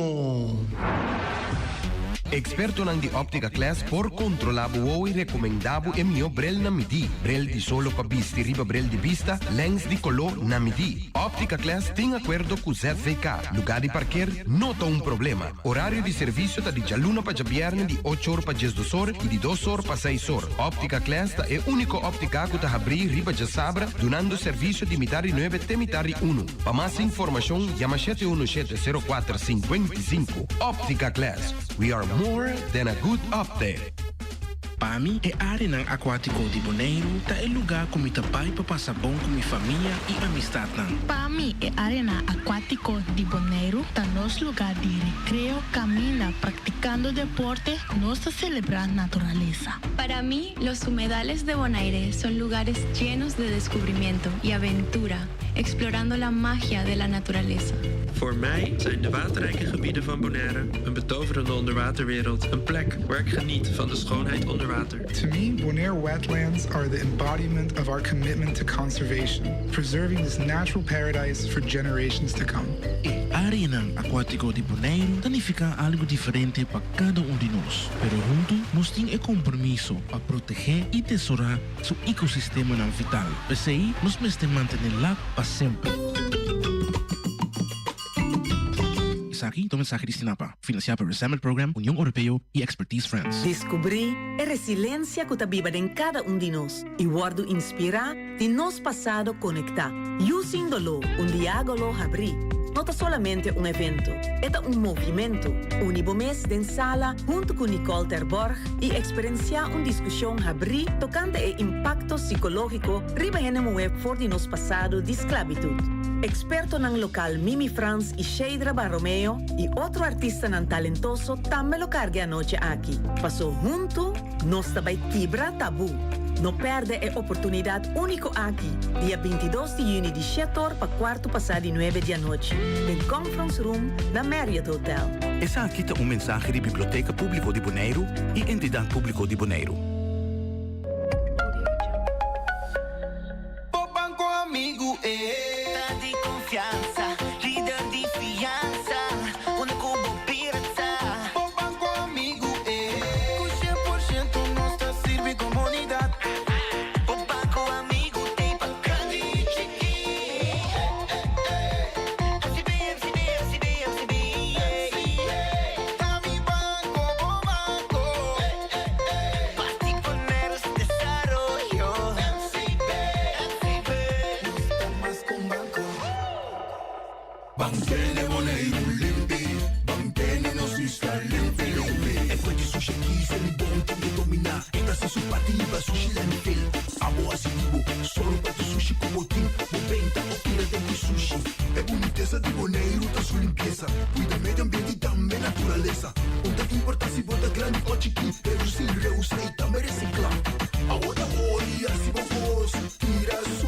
Ekspertonan di Optica Class por kontrolá bo wowo i rekomendá bo e mihó brel na midí. Brel di solo pa bisti riba brel di bista, lèns di koló na midí. Optica Class tin akuerdo ku ZVK. Lugá di parker no ta un problema. Orario di servisio ta di djaluna pa djabièrnè di ocho or pa diesdos or i di dos or pa seis or. Optica Class ta e úniko óptika ku ta habrí riba djasabra dunando servisio di mitar di nuebe te mitar di unu. Pa mas informashon yama shete unu shete sero kuater 55. Optica Class, we are more than a good optic. Pa mi, e áreanan akuátiko di Boneiru ta e lugá ku mi ta bai pa pasa bon ku mi famia i amistatnan. Pa mi, e áreanan akuátiko di Boneiru ta nos lugá di rekreo kaminda praktikando deporte nos ta selebrá naturalesa. Para mi, los humedales de Bonaire son lugares llenos de descubrimiento y aventura, explorando la magia de la naturaleza. Voor mij zijn de waterrijke gebieden van Bonaire een betoverende onderwaterwereld, een plek waar ik geniet van de schoonheid onder water. To me, Bonaire wetlands are the embodiment of our commitment to conservation, preserving this natural paradise for generations to come. E áreanan akuátiko di Boneiru ta nifiká algu diferente pa kada un di nos, pero huntu nos tin e kompromiso pa protegé i tesorá su ekosistemanan vital. P'esei nos mester mantené Lac pa semper. Esaki ta un mensahe di Stinapa, finansiá pa Resemble Program, Union Oropeo i Expertise France. Deskubrí e resilensia ku ta biba den kada un di nos i wòrdu inspirá di nos pasado konektá. Yu sin doló, un diágolo habrí. No ta solamente un evento, e ta un movimentu. Uni bo mes den sala huntu ku Nicole Terborg i eksperensiá un diskushon habrí tokante e impakto sikológiko riba hende muhé for di nos pasado di sklabitut. Ekspertonan lokal Mimi Frans i Sheidra Barromeo i otro artistanan talentoso tambe lo karga e anochi aki. Pasó huntu nos ta bai kibra tabú. No pèrdè e oportunidat úniko aki, dia 22 di yüni di shete or pa kuartu pasá di nuebe di anochi, den Conference Room na Marriott Hotel. Esaki ta un mensahe di Biblioteka Públiko di Boneiru i Entidat Públiko di Boneiru. Bo banco amigu e ta di confiansa, lider di fiansa, unda cu bo bira ta. Bo banco amigu e cu 100% nos ta sirbi comunidad. Bo banco amigu t'ey pa grandi y chiki. MCB, MCB, MCB, MCB, yeah. Ta mi banco, bo banco. Parti poner su desaroyo. MCB, MCB, nos ta mas cu un banco. Ban tene Boneiru limpi, ban tene nos isla limpi limpi. E fuente sushi aki Selibon tin ke dominá. E ta hasi su parti hiba sushi landfill. Abo hasi di bo, sòru pa tur sushi ku bo tin, bo benta o tira den di sushi. E bunitesa di Boneiru ta su limpiesa, kuida medio ambiente i tambe naturalesa. Un ta importá si bo ta grandi o chikí, redusí, reusá i tambe resiklá. Awor ta ora di hasi bo kos, tira sushi.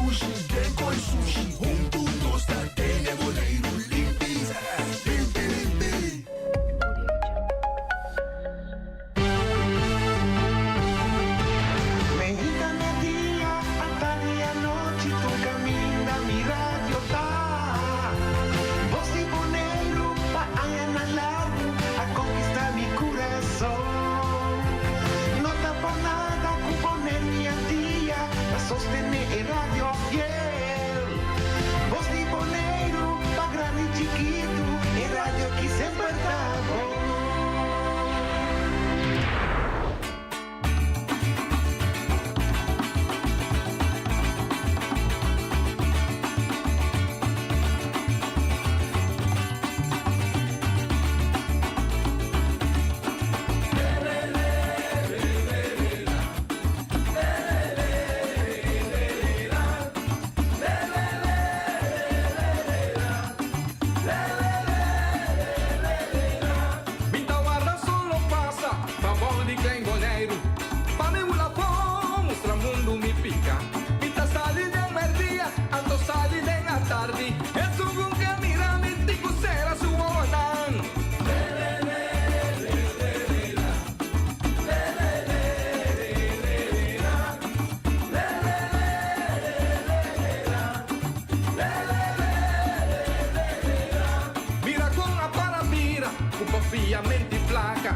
ku pa fia menti plaka.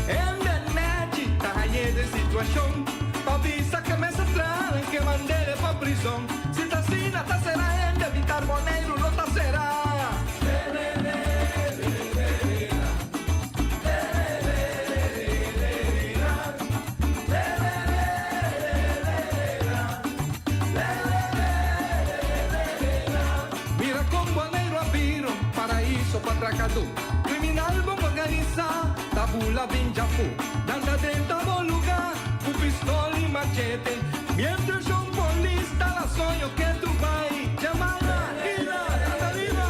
Hende nèchi ta hañ'é den situashon pa bisa ke mester traha en ke mand'é pa prizon. Si ta asina ta será hende mitar Boneiru no ta será. Mira kon Boneiru a bira un paraiso pa trakadó. Kriminal bon organisá ta bula bin djafó. Nan ta drenta bo lugá ku pistol i machete. Miéntras un polis ta na soño ke tu bai. Djamana, Ila, anda riba!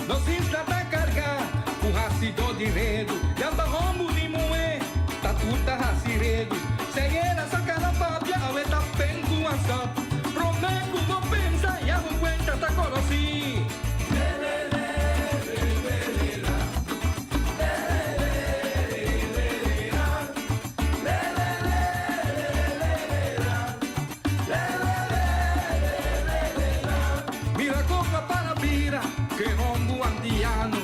Nos isla ta kargá ku hasidó di redu. Yamba hombu ni muhé ta tur ta hasi redu. Seyera saka na papia awe ta pen ku WhatsApp. Promé ku bo pensa ya bo kuenta ta konosí. Mira kon a para bira ku e hombu antiano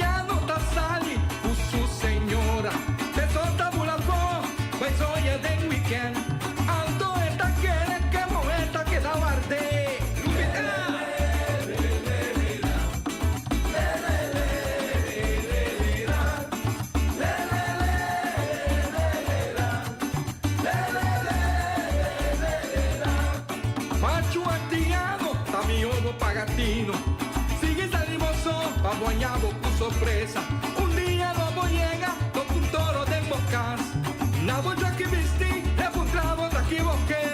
ya no ta sali ku su señora. Peso ta bula afó, bai soña den weekend. Anto e ta kere ku e muhé ta keda ward'é. Lubidá! Machu antiano ta mihó bo paga tino. Sigui sali bo so pa bo haña bo ku sorpresa. Un dia lo bo yega topa un toro den bo kas. Na bo joki bisti e puntra bo ta ki bo ke.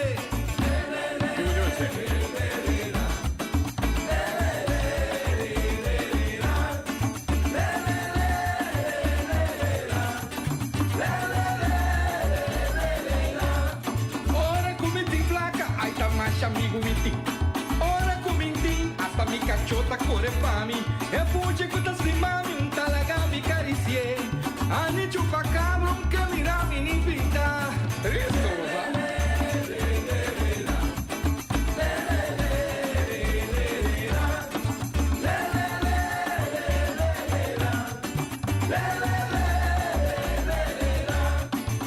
Ora ku mi tin plaka, ai ta masha amigu mi tin. Ora ku mi tin, asta mi kachó ta kore pa mi. E puchi ku ta stima mi, un ta laga mi karisié. Ani chupakabra, un ke mira mi ni pinta. Tristu, bo sa.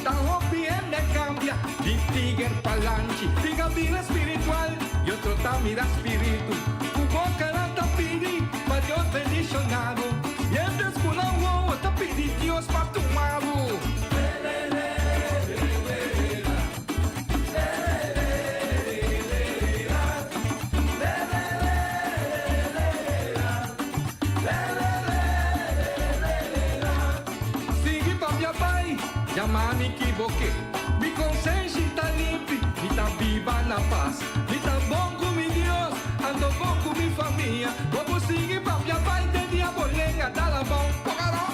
Ta hopi hende cambia di tiger pa lanchi, tin a bira spiritual y otro ta mira spiritu. Cu boca nan ta pidi pa Dios bendiciona bo, mientras cu nan wowo ta pidi Dios pa tuma bo. Sigui papia bai, yama mi kiboke. Mi konsenshi ta limpi, mi ta biba na pas. Mi ta bon ku mi Dios, anto bon ku mi famia. Bo por sigui papia bai te dia bo lenga ta labou. Pocaro!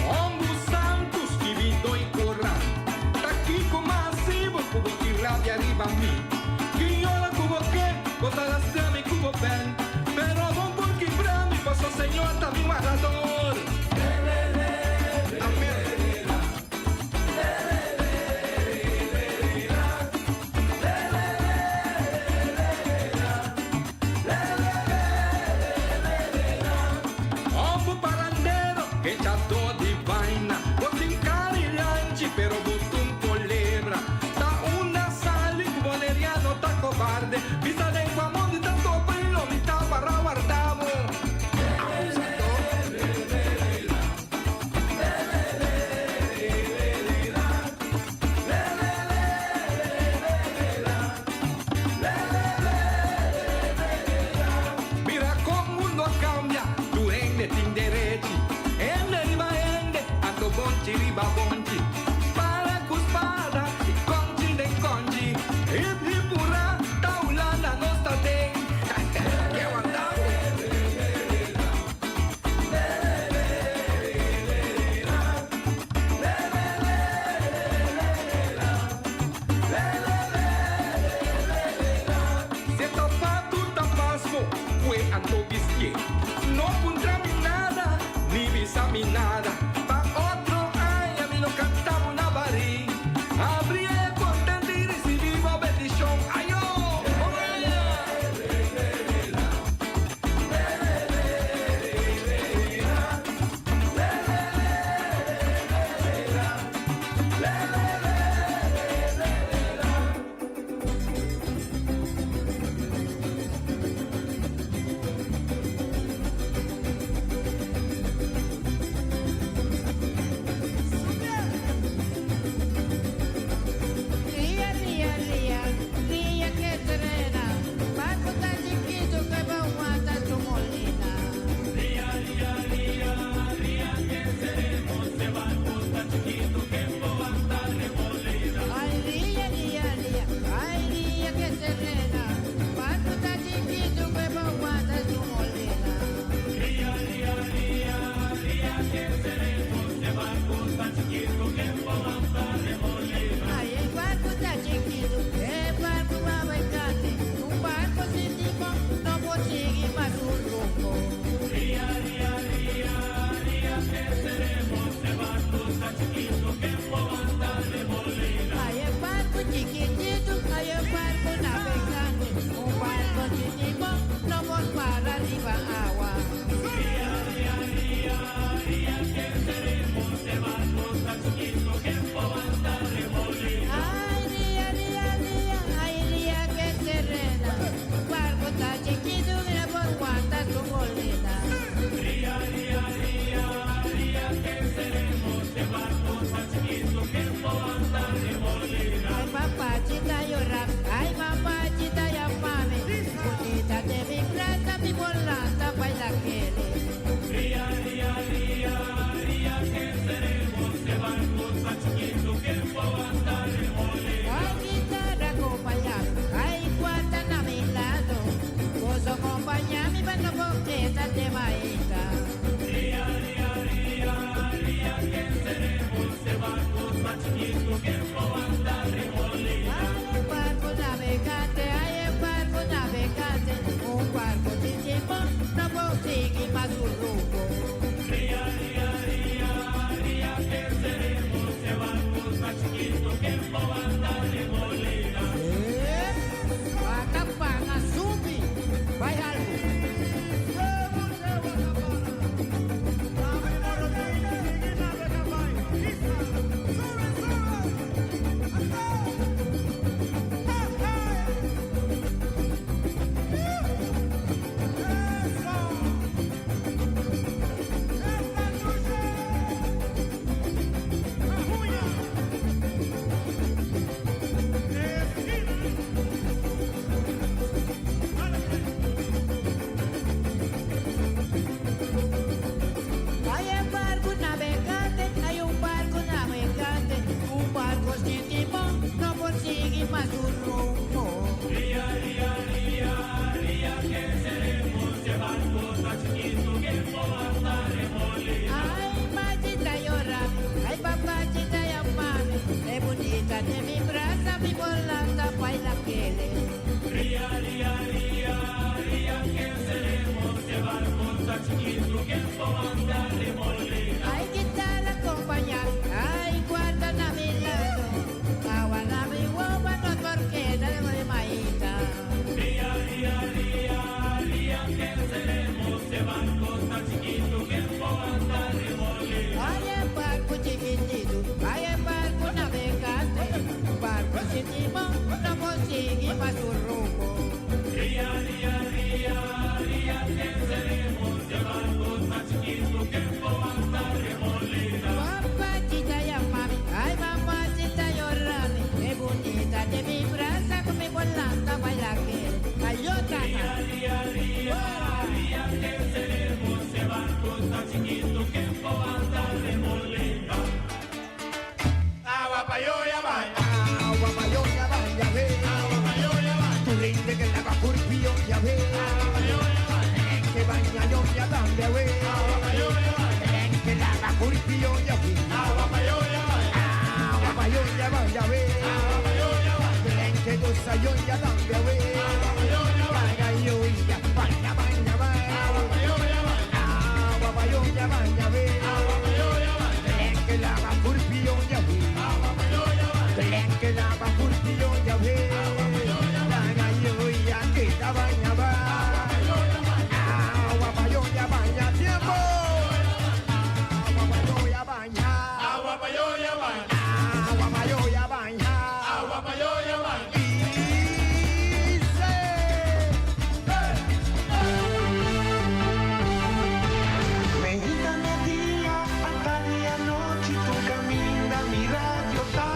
Hombu santu skibi doi koran. Ta kiko mas hasi bo ku bo tin rabia riba mi? Ki ora ku bo ke, bo ta lastra mi ku bo bel. Pero bo por kibra mi, paso Señor ta mi wardador. Amen. Hombu parandero, echadó di baina, bo tin cara i lanchi, pero bo t'un colebra. Ta unda sali cu boneriano ta cobarde, bisa den cua mondi ta topa i lo mi ta para warda bo. Abusador. Mira kon mundo a kambia, tur hende tin derechi. Hende riba hende, anto bonchi riba bonchi. Spada ku spada i konchi den konchi. Hip hip hurá, ta Hulanda su rumbo. Ria, ria, ria, ria, que seremos e barco ta chiquito que anda remolina. Ay, machita llora, ay, papachita ya mami, es bonita de mi brasa, mi volanta, baila que Ria, ria, ria, ria, que seremos e barco ta chiquito que anda remolina. Ay, guitarra acompañar, ay, guarda na mi lado, agua na mi guapa, no torqueta de maíta. Ria, ria, ria, ria, que seremos e barco ta chiquito que anda remolina. Ay, el barco chiquitito, ay, el barco navegante, barco sin timón, no consigue más su rumbo. Ria, ria, ria, ria, que seremos e barco ta chiquito que anda remolina. Papachita ya mami, ay mamacita llorame, qué bonita de mi brasa con mi volanta baila que, ay yo Ria, ria, ria, ria, que seremos e barco ta chiquito que anda remolina. Agua pa yo ya baña, agua pa yo ya baña, ve. Agua pa yo ya baña. Tu rinde que lava curpio ya ve. Agua pa yo ya baña. Que baña yo ya también ve. Agua pa yo ya baña. Que lava curpio ya ve. Agua pa yo ya baña. Agua pa yo ya baña, ve. Agua pa yo ya baña. Que goza yo ya también ve. Agua pa yo ya baña. Yo ya baña, baña, baña. Agua pa yo ya baña. Agua pa yo ya baña, ve. Agua pa yo ya baña. Que lava curpio ya ve. Agua pa yo ya baña. Que lava curpio ya ve. Baña yo ya que la baña va. Agua pa yo ya baña tiempo. Agua pa yo ya baña. Agua pa yo ya baña. Agua pa yo ya baña. Agua pa yo ya baña. Meinta merdia, atardi anochi, tur kaminda mi radio ta.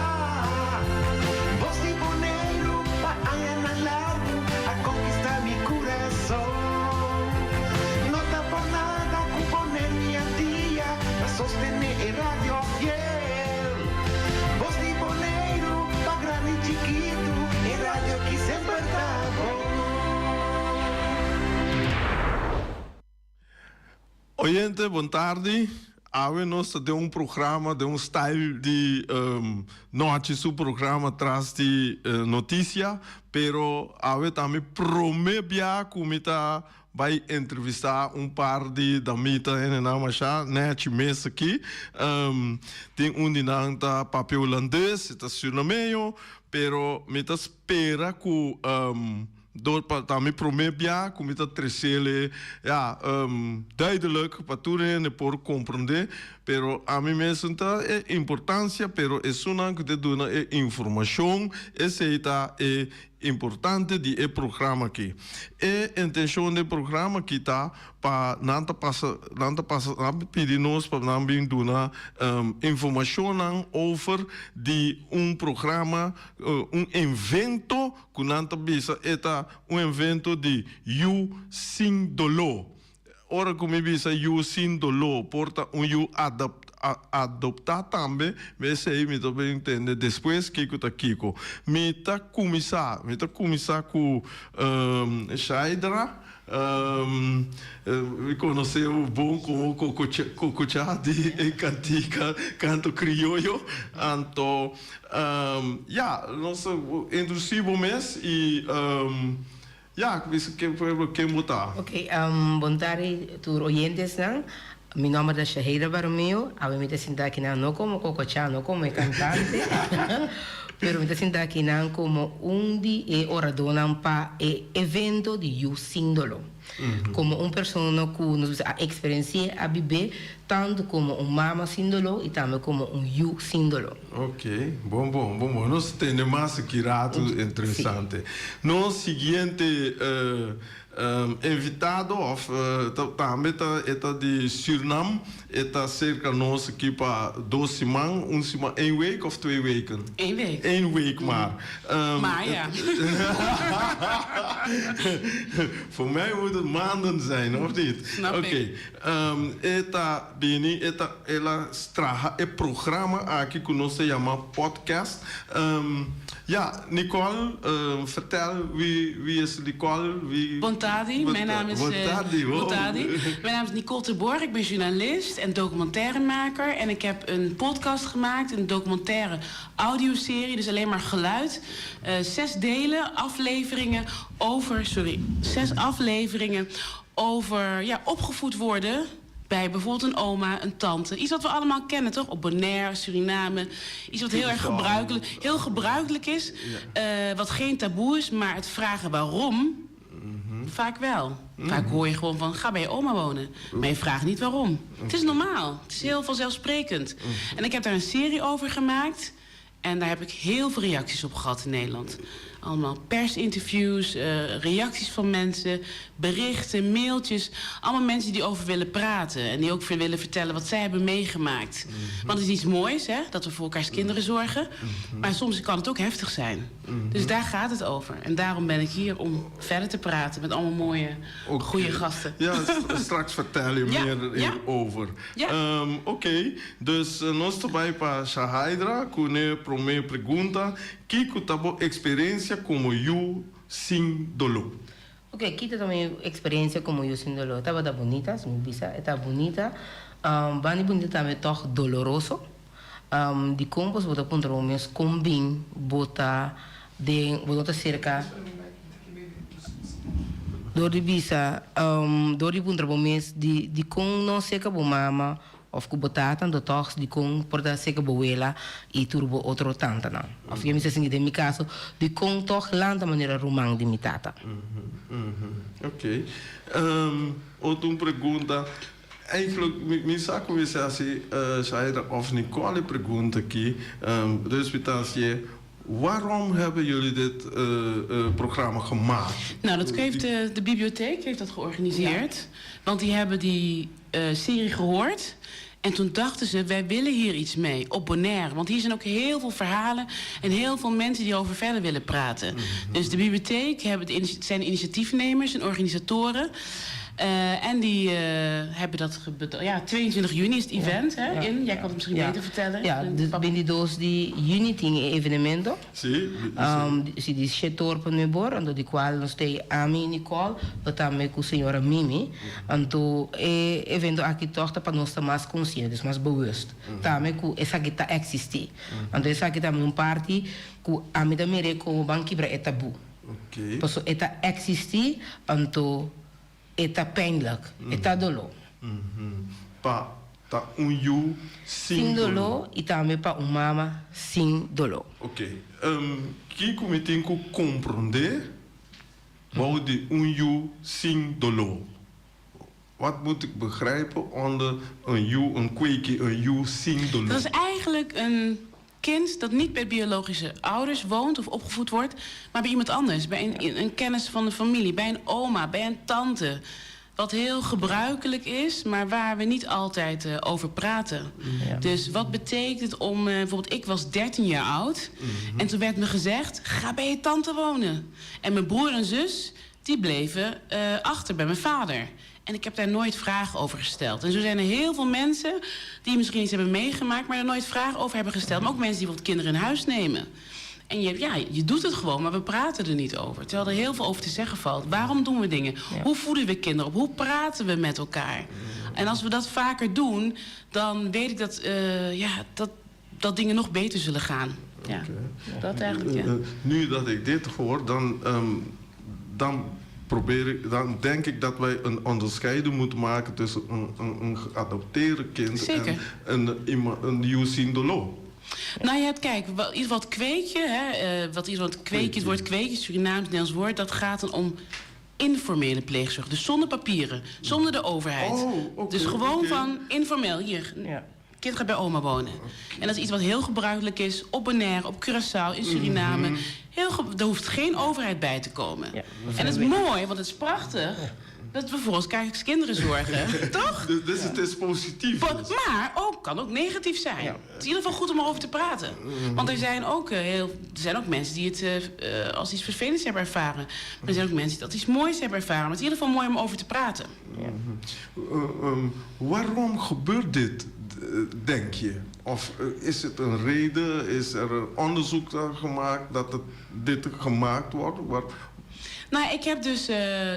Bos di Boneiru, pa añanan largu, a konkistá mi kurason. No ta pa nada ku Boneiru i Antia, ta sostené e radio fiel. Bos di Boneiru, pa grandi i chikitu, e radio ki semper ta bon. Oyente, bon tardi. Awe nos ta den un programa, den un style di nochi su programa tras di noticia, pero awe ta mi prome bia cu mi ta bai entrevista un par di damita hendenan masha nechi mes aki. Tin un di nan ta papia Hulandes, e ta Surinameño, pero mi ta spera cu Door pa ta mi prome bia ku mi ta tresele ya duidelijk pa tur hende por komprende, pero ami mesun ta e importansia, pero esunnan ku ta duna e informashon esei ta e importante di e programa aki. E intenshon di e programa aki ta pa nan ta pasa nan ta pasa nan pidi nos pa nan bin duna informashonnan over di un programa un evento Ku nan ta bisa e ta un evento di yu sin doló. Ora ku mi bisa yu sin doló por ta un yu adoptá tambe, mi esei mi ta bin tende despues kiko ta kiko. Mi ta kuminsá, mi ta kuminsá ku Shaidra. Mi konosé bo bon komo Kokochá di e kantika Kanto Krioyo. Anto, ya, nos a introdusí bo mes i, ya, bisa ke pueblo ken bo ta. Ok, bon tardi tur oyentesnan. Mi nomber ta Shaheida Baromeo. Awe mi ta sinta akinan no komo Kokochá, no komo e kantante, pero mi ta sinta akinan komo un di e oradónan pa e evento di Yu Sin Doló. Komo un persona ku nos bisa a eksperensi'é, a bib'é, tantu komo un mama sin doló i tambe komo un yu sin doló. Ok, bon bon, bon bon. Nos tende mas aki ratu interesante. Nos siguiente Invitado of tambe ta e ta di Surnam, e ta serka nos aki pa dos siman, un siman, een week of twee weken? Eén week. Eén week maar. Maar ja. Voor mij moet maanden zijn, of niet? Snap Oké. ik. E ta bini, e ta, el a traha e programa aki ku nos ta yama podcast. Ja, Nicole, vertel, wie, wie is Nicole? Wie... Bon tardi, mijn naam is... Bon tardi, wow. Bon tardi. Mijn naam is Nicole Terborg, ik ben journalist en documentairemaker. En ik heb een podcast gemaakt, een documentaire audioserie, dus alleen maar geluid. 6 delen, afleveringen over... Sorry, 6 afleveringen over, ja, opgevoed worden bij bijvoorbeeld een oma, een tante. Iets wat we allemaal kennen, toch? Op Bonaire, Suriname. Iets wat heel erg gebruikelijk, heel gebruikelijk is. Wat geen taboe is, maar het vragen waarom, vaak wel. Vaak hoor je gewoon van, ga bij je oma wonen. Maar je vraagt niet waarom. Het is normaal. Het is heel vanzelfsprekend. En ik heb daar een serie over gemaakt. En daar heb ik heel veel reacties op gehad in Nederland. Allemaal persinterviews, reacties van mensen, berichten, mailtjes. Allemaal mensen die over willen praten. En die ook willen vertellen wat zij hebben meegemaakt. Want het is iets moois, hè, dat we voor elkaars kinderen zorgen. Maar soms kan het ook heftig zijn. Dus daar gaat het over. En daarom ben ik hier om verder te praten met allemaal mooie, goede gasten. Ja, straks vertel je meer hierover. Oké, dus nos ta bai pa Shahaidra, ku e promé pregunta. Kiko ta bo eksperensia komo yu sin doló? Oké, kiko ta mi eksperensia komo yu sin doló? Tabata bunita, si mi bisa, e ta bunita. Banda di bunita tambe tòg doloroso. Dikon bo ta puntra bo mes kon bin bo ta den, bo no ta serka dor di bisa, dor di puntra bo mes di dikon no serka bo mama Of ku bo tata, anto tòg dikon por ta seka bo wela i tur bo otro tantanan. Of mi sa sinti den mi kaso, dikon tòg lanta manera ruman di mi tata. Oké. Otro un pregunta. Eigenlijk, mi sa ku mi sa hasi Shaira of Nicole e pregunta aki. Dus mi ta hasié, waarom hebben jullie dit programma gemaakt? Nou, dat heeft de bibliotheek heeft dat georganiseerd. Want die hebben die serie gehoord. En toen dachten ze, wij willen hier iets mee, op Bonaire. Want hier zijn ook heel veel verhalen en heel veel mensen die over verder willen praten. Dus de bibliotheek hebben het zijn initiatiefnemers en organisatoren. En die hebben dat ja, 22 juni is het event, hè, in. Jij kan het misschien beter vertellen. Ja, dus 22 di juni tin e evenemento. Si, di Shetor pa Nuebor, anto di cual nos t'ei ami, Nicole, pero tambe cu señora Mimi. Anto e evento aki toch ta pa nos ta mas consciente, dus mas bewust. Tambe cu esaki ta existi. Anto esaki tambe un parti cu ami ta mira como ban kibra e tabu. Pasobra e ta existi, anto e ta pijnlijk, e ta doló. Pa ta un yu sin Sin doló. doló i tambe pa un mama sin doló. Oké, kiko mi tin ku komprondé bou di un yu sin doló? Wat moet ik begrijpen onder een yu, een kweki, een yu sin doló? Dat is eigenlijk een kind dat niet bij biologische ouders woont of opgevoed wordt, maar bij iemand anders, bij een kennis van de familie, bij een oma, bij een tante. Wat heel gebruikelijk is, maar waar we niet altijd over praten. Dus wat betekent het om, bijvoorbeeld, ik was 13 jaar oud en toen werd me gezegd, ga bij je tante wonen. En mijn broer en zus, die bleven achter bij mijn vader. En ik heb daar nooit vragen over gesteld. En zo zijn er heel veel mensen die misschien iets hebben meegemaakt, maar er nooit vragen over hebben gesteld. Maar ook mensen die bijvoorbeeld kinderen in huis nemen. En je doet het gewoon, maar we praten er niet over. Terwijl er heel veel over te zeggen valt. Waarom doen we dingen? Hoe voeden we kinderen op? Hoe praten we met elkaar? En als we dat vaker doen, dan weet ik dat dingen nog beter zullen gaan. Ja, dat eigenlijk, ja. Nu dat ik dit hoor, dan probeer ik, dan denk ik dat wij een onderscheid moeten maken tussen een geadopteerde kind en een yu sin doló. Nou ja, kijk, in ieder geval het kweekje, hè, wat in ieder geval het kweekje, het woord kweekje, Surinaams, Nederlands woord, dat gaat dan om informele pleegzorg. Dus zonder papieren, zonder de overheid. Dus gewoon van informeel, hier, kind gaat bij oma wonen. En dat is iets wat heel gebruikelijk is op Bonaire, op Curaçao, in Suriname. Er hoeft geen overheid bij te komen. En dat is mooi, want het is prachtig. Dat we voor elkaars kinderen zorgen, toch? Dus, dus het is positief. Dus. Maar ook, kan ook negatief zijn. Het is in ieder geval goed om erover te praten. Want er zijn ook, heel, er zijn ook mensen die het als iets vervelends hebben ervaren. Maar er zijn ook mensen die dat iets moois hebben ervaren. Maar het is in ieder geval mooi om over te praten. Ja. Waarom gebeurt dit, denk je? Of is het een reden? Is er een onderzoek naar gemaakt dat het, dit gemaakt wordt? Waar... Nou, ik heb dus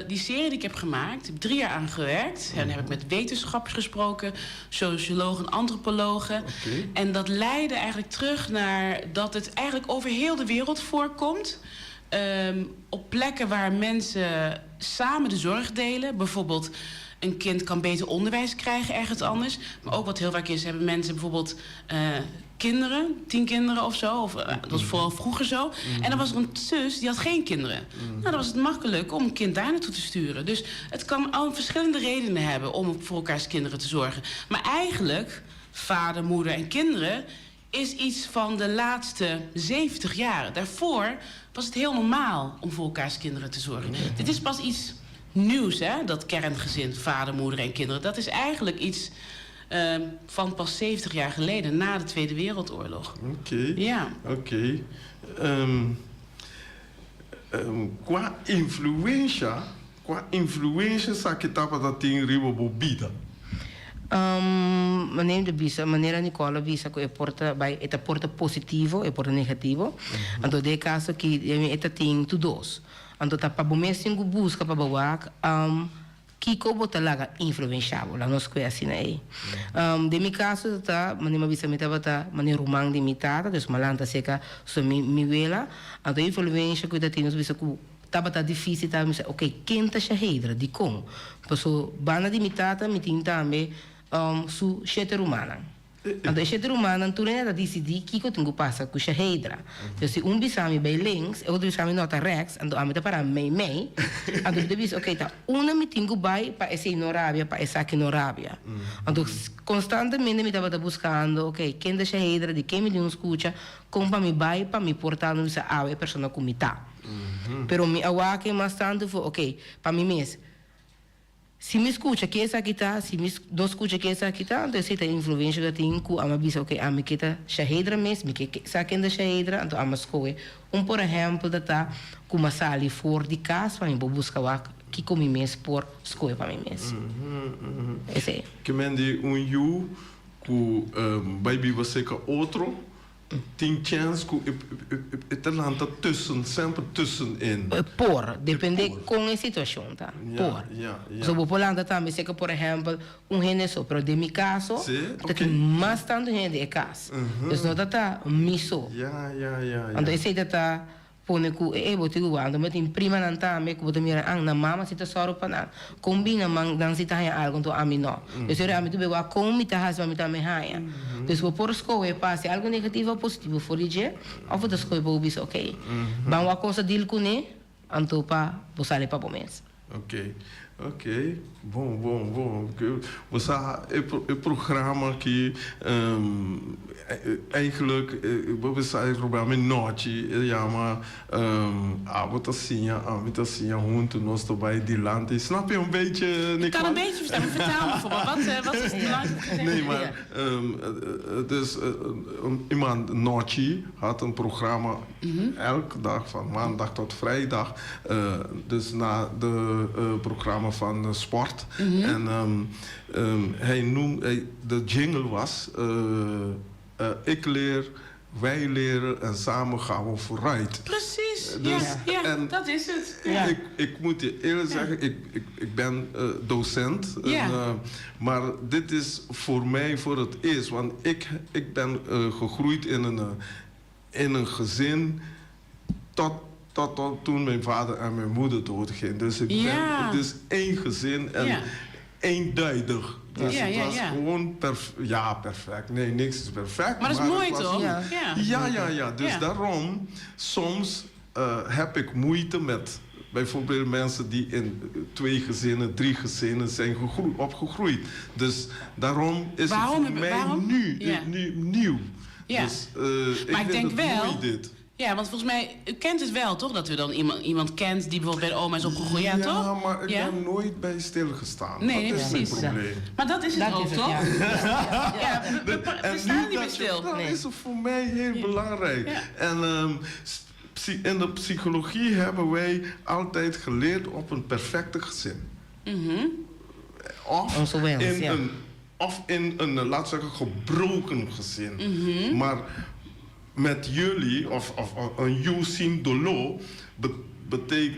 die serie die ik heb gemaakt, heb 3 jaar aan gewerkt. En dan heb ik met wetenschappers gesproken, sociologen, antropologen. Okay. En dat leidde eigenlijk terug naar dat het eigenlijk over heel de wereld voorkomt. Op plekken waar mensen samen de zorg delen. Bijvoorbeeld een kind kan beter onderwijs krijgen ergens anders. Maar ook wat heel vaak is, hebben mensen bijvoorbeeld kinderen, 10 kinderen of zo. Of, dat was vooral vroeger zo. En dan was er een zus die had geen kinderen. Nou, dan was het makkelijk om een kind daar naartoe te sturen. Dus het kan al verschillende redenen hebben om voor elkaars kinderen te zorgen. Maar eigenlijk, vader, moeder en kinderen is iets van de laatste 70 jaar. Daarvoor was het heel normaal om voor elkaars kinderen te zorgen. Dit is pas iets nieuws, hè? Dat kerngezin, vader, moeder en kinderen. Dat is eigenlijk iets van pas 70 jaar geleden, na de Tweede Wereldoorlog. Oké. Ja. Oké. Qua influenza, qua influenza sa ki tabata tin riba bo bida? Manera mi bisa, manera Nicole a bisa ku e por ta bai, e ta por ta positivo, e por ta negativo. Anto den e kaso aki e ta tin tur dos. Anto ta pa bo mes tin ku buska pa bo wak kiko bo ta laga influensha bo, laga nos kue asina ei. Den mi kaso ta ta, manera mi a bisa mi tabata manera ruman di mi tata, dus mi a lanta serka su mi mi wela. Anto e influensha ku e ta tin nos bisa ku tabata difisil ta mi bisa ok ken ta Shahedra, dikon? Paso banda di mi tata mi tin tambe su shete rumannan. Anto e shete rumannan tur hende ta disidí kiko tin ku pasa ku Shahedra. Entonces si un bisa mi bai links, e otro bisa mi no ta rechts, anto ami ta para mei mei. Anto mi ta bisa ok ta unda mi tin ku bai pa esei no rabia, pa esaki no rabia. Anto konstantemente mi tabata buskando ok ken ta Shahedra, di ken mi tin ku skucha, kon pa mi bai pa mi por ta no bisa awe e persona ku mi ta. Pero mi a wak e mas tantu for ok pa mi mes. Si mi skucha ke esaki ta, si mi no skucha ke esaki ta, anto esei ta e influensha ku ta tin ku ami a bisa ok ami ke ta Shahedra mes, mi ke sa ken ta Shahedra, anto ami a skohe. Un por ehèmpel ta ta ku mi a sali for di kas pa mi por buska wak kiko mi mes por skohe pa mi mes. Esei. Ke men di un yu ku bai biba serka otro Tin chèns ku e ta lanta tussen, semper tussenin. Por, depende kon e situashon ta. Por. So bo por lanta tambe seka por ehèmpel un hende so, pero den mi kaso ta tin mas tantu hende den e kas. Dus no ta ta mi so. Anto esei ta ta Pone ku e bo tin ruman, bo tin primanan tambe ku bo ta mira an nan mama si ta sòru pa nan. Kon bin nan man nan si ta haña algu anto ami no. Dus ora ami ta beba wak kon mi ta hasi pa mi tambe haña. Dus bo por skohe pa hasi algu negativo òf positivo for di dje òf bo ta skohe pa bo bisa oke ban wak kos a deal kuné anto pa bo sali pa bo mes. Ok, ok, bon, bon, bon. Bo sa e e programa aki eigenlijk bo bisa e programa e nochi e yama Abo ta siña, ami ta siña, huntu nos ta bai dilanti. Snap je un beetje, Ik kan Nicole? een beetje verstaan, maar vertel me vooral. Wat, wat is het belangrijkste te zeggen? Nee, maar dus iemand nochi had een programma Elke dag van maandag tot vrijdag. Dus na de programma van sport. En hij noemde, de jingle was ik leer, wij leren en samen gaan we vooruit. Precies, Dus, ja, ja, en dat is het. Ja. Ik, ik moet je eerlijk zeggen, ik ben docent. Ja. En, maar dit is voor mij voor het eerst. Want ik ben gegroeid in een gezin tot toen mijn vader en mijn moeder doodgingen. Dus ik ben, het is één gezin en eenduidig. Dus het was gewoon ja, perfect. Nee, niks is perfect. Maar dat is het mooi, was toch? goed. Ja. Ja. Dus daarom, soms heb ik moeite met bijvoorbeeld mensen die in twee gezinnen, drie gezinnen zijn opgegroeid. Dus daarom is Waarom het voor mij waarom? nu nieuw. Ja. Dus ik Maar ik vind denk het wel, mooi dit. Ja, want volgens mij, u kent het wel, toch? Dat u dan iemand, iemand kent die bijvoorbeeld bij de oma is opgegroeid. Ja, toch? maar ik Ja? ben nooit bij stilgestaan. Nee, dat nee, is precies. mijn probleem. Maar dat is het Dat ook, is het, toch? ja. Ja, we, we, we En staan nu niet meer dat je- stil. Dat is voor mij heel belangrijk. Ja. En ehm, in de psychologie hebben wij altijd geleerd op een perfecte gezin. Of Onze wens, in ja. een, of in een, eh, laten we zeggen, gebroken gezin. Maar met jullie, of, of, of een Yusin Dolo,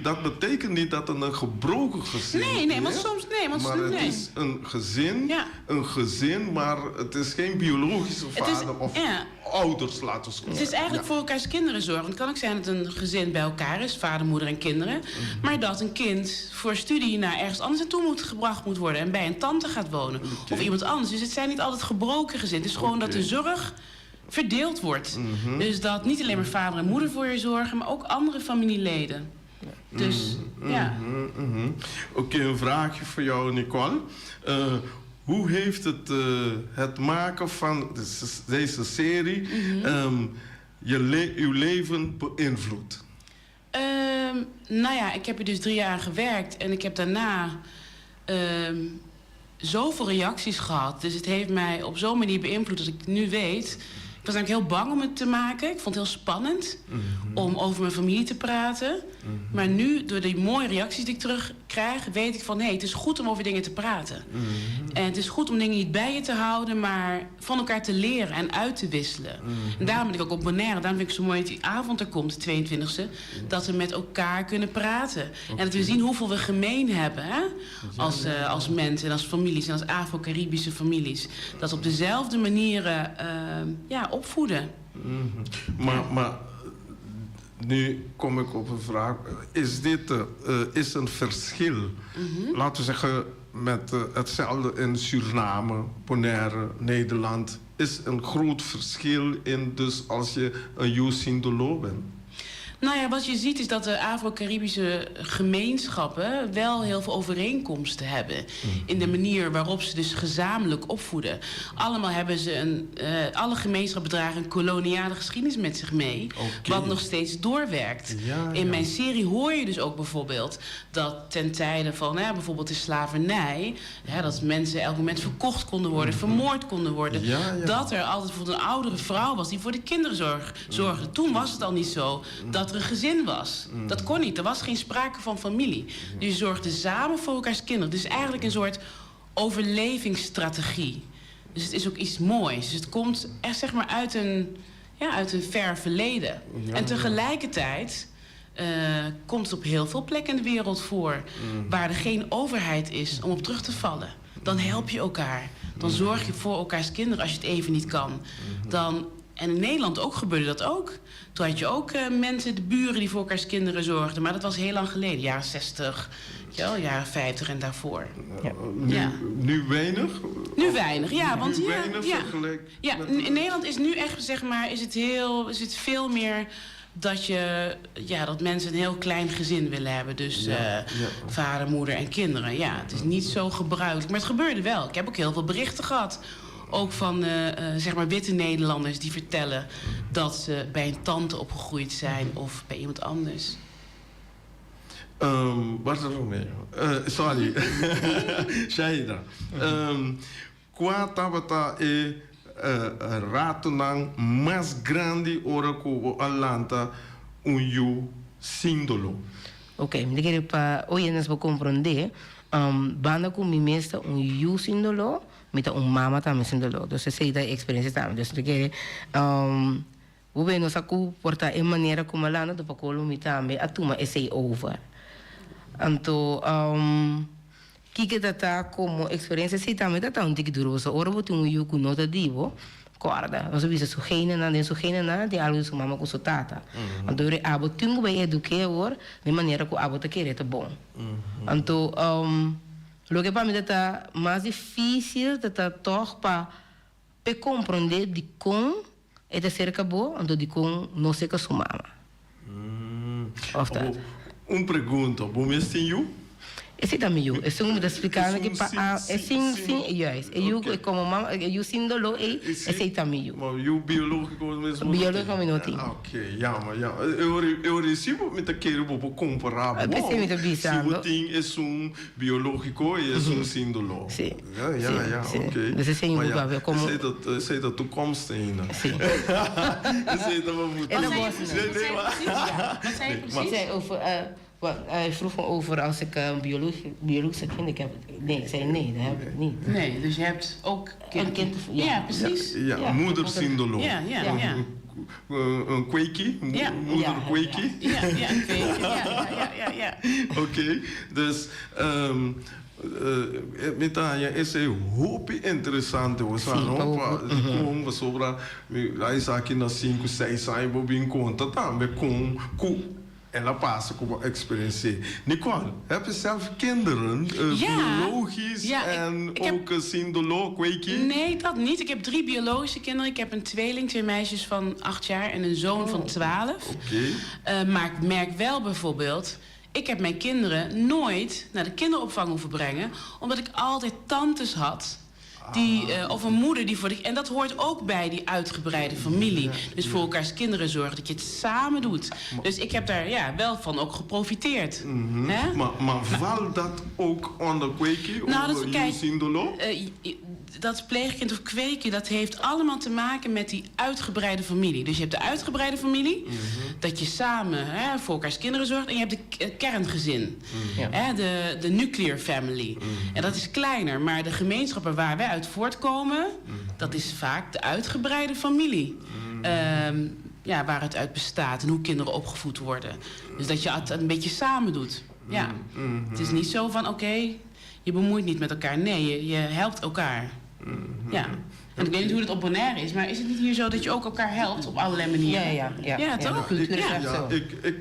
dat betekent niet dat het een gebroken gezin is. Nee, nee, want soms- nee, want Maar soms- het nee. is een gezin, een gezin, maar het is geen biologische Het is- vader of ja. ouders, laten we zo Het is zeggen. eigenlijk Ja. voor elkaars kinderen zorgen. Want het kan ook zijn dat een gezin bij elkaar is, vader, moeder en kinderen. Mhm. Maar dat een kind voor studie naar ergens anders naartoe moet gebracht moet worden. En bij een tante gaat wonen. Of iemand anders. Dus het zijn niet altijd gebroken gezinnen. Het is gewoon dat de zorg verdeeld wordt. Dus dat niet alleen maar vader en moeder voor je zorgen, maar ook andere familieleden. Dus ja. Mhm. Oké, een vraagje voor jou, Nicole. Hoe heeft het, het maken van deze serie uw leven beïnvloed? Nou ja, ik heb er dus 3 jaar aan gewerkt en ik heb daarna zoveel reacties gehad. Dus het heeft mij op zo'n manier beïnvloed dat ik nu weet. Ik was namelijk heel bang om het te maken. Ik vond het heel spannend om over mijn familie te praten. Maar nu, door die mooie reacties die ik terugkrijg, weet ik van, hé, het is goed om over dingen te praten. En het is goed om dingen niet bij je te houden, maar van elkaar te leren en uit te wisselen. En daarom ben ik ook op Bonaire. Daarom vind ik het zo mooi dat die avond er komt, de 22e, dat we met elkaar kunnen praten. En dat we zien hoeveel we gemeen hebben, hè? Als mensen en als families en als Afro-Caribische families. Dat we op dezelfde manieren opvoeden. Maar nu kom ik op een vraag. Is dit is een verschil? Laten we zeggen, met hetzelfde in Suriname, Bonaire, Nederland. Is een groot verschil in dus als je een Yu Sin Dolo bent? Wat je ziet is dat de Afro-Caribische gemeenschappen wel heel veel overeenkomsten hebben. In de manier waarop ze dus gezamenlijk opvoeden. Allemaal hebben ze een, alle gemeenschappen dragen een koloniale geschiedenis met zich mee. Wat nog steeds doorwerkt. In mijn serie hoor je dus ook bijvoorbeeld dat ten tijde van, hè, bijvoorbeeld de slavernij, hè, dat mensen elk moment verkocht konden worden, vermoord konden worden. Dat er altijd bijvoorbeeld een oudere vrouw was die voor de kinderen zorgde. Toen was het al niet zo dat er een gezin was. Dat kon niet. Er was geen sprake van familie. Dus je zorgde samen voor elkaars kinderen. Het is eigenlijk een soort overlevingsstrategie. Dus het is ook iets moois. Dus het komt echt, uit een ver verleden. En tegelijkertijd komt het op heel veel plekken in de wereld voor waar er geen overheid is om op terug te vallen. Dan help je elkaar. Dan zorg je voor elkaars kinderen als je het even niet kan. En in Nederland ook gebeurde dat ook. Toen had je ook mensen, de buren die voor elkaars kinderen zorgden. Maar dat was heel lang geleden. Jaren 60, jaren 50 en daarvoor. Nu weinig? Nu weinig, ja. Nu Want ja, weinig ja. vergeleken Ja, met in Nederland is nu echt, zeg maar, is het heel, is het veel meer dat je, ja, dat mensen een heel klein gezin willen hebben. Dus, vader, moeder en kinderen. Ja, het is niet zo gebruikelijk. Maar het gebeurde wel. Ik heb ook heel veel berichten gehad. Ook van witte Nederlanders die vertellen dat ze bij een tante opgegroeid zijn of bij iemand anders. Wat is er nog meer? Sorry. Shaida. Qua tabata e ratonang mas grande ora ku alanta un yu síndolo. Oké, ik quero pa hoy en vou compreender. Banda com mi mesta un yu síndolo, mita un mama también síndolo. Entonces, esa es la experiencia también. Entonces, yo quiero, o bem, nós acu porta em maneira como lá no pacolo mi también a tuma esse over. Anto, que que tá como experiência se também tá um tique duroso. Ora bote um yu ku nota divo, guarda. Nós visa su gene na, den su gene na, de algo su mama com su tata. Anto, ore abo tungo bem eduque agora, de maneira que abo tá querer tá bom. Anto, lo que para mim tá mais difícil tá toch pa pe compreender de com é de cerca boa, anto de com não sei que su mama. Of dat. Oh, um pergunta, bom mês tem you? Esei ta mi yu. Esun mi ta splikando ki pa a e sin sin juist. E yu ku komo mama e yu sin doló ei, esei ta mi yu. Ma yu biológiko mes bo no tin? Biológiko mi no tin. Ah ok, jammer, jammer. E ora si bo mi ta kere bo por kompará bo. P'esei mi ta bisando. Si bo tin esun biológiko i esun sin doló. Si. Ja, ja, ja, ok. Dus esei mi por papia komo. Esei ta esei ta toekomst ainda. Si. Esei ta pa futuro. E ta bos. Wat zei je precies? Ik zei over Hij vroeg me over als ik een biologische kind heb. Nee, ik zei nee, dat heb ik niet. Nee, dus je hebt ook kind. Een kind, ja. Ja, precies. Ja, ja, moeder Sindolo. Ja, ja, ja. Een kweekie, moeder kweekie. Ja, ja, een kweekie. Ja, ja, ja, ja. Oké, okay, dus um, mi ta haña esei hopi interesante bo sa no pa kon pasobra mi a esaki na sinku seis aña bo bin konta tambe kon ku El a pasa ku bo eksperensi'é. Nicole, heb je zelf kinderen, biologisch en ook sin doló, kweeki? Nee, dat niet. Ik heb drie biologische kinderen. Ik heb een tweeling, twee meisjes van 8 jaar en een zoon van 12. Oké. Maar ik merk wel bijvoorbeeld, ik heb mijn kinderen nooit naar de kinderopvang hoeven brengen, omdat ik altijd tantes had. Die, of een moeder die voor de. En dat hoort ook bij die uitgebreide familie. Dus voor elkaars kinderen zorgen, dat je het samen doet. Dus ik heb daar ja, wel van ook geprofiteerd. Hè? Maar valt dat ook onder kweki? Nou, dat, kijk, dat pleegkind of kweken, dat heeft allemaal te maken met die uitgebreide familie. Dus je hebt de uitgebreide familie, dat je samen hè, voor elkaars kinderen zorgt. En je hebt de kerngezin, hè, de nuclear family. En dat is kleiner, maar de gemeenschappen waar wij uit voortkomen, dat is vaak de uitgebreide familie. Ja, waar het uit bestaat en hoe kinderen opgevoed worden. Dus dat je het een beetje samen doet. Ja. Het is niet zo van, oké, je bemoeit niet met elkaar. Nee, je helpt elkaar. Ja. En ik weet niet hoe het op Bonaire is, maar is het niet hier zo dat je ook elkaar helpt op allerlei manieren? Ja. Ja, toch? De cultuur is echt Ja, zo.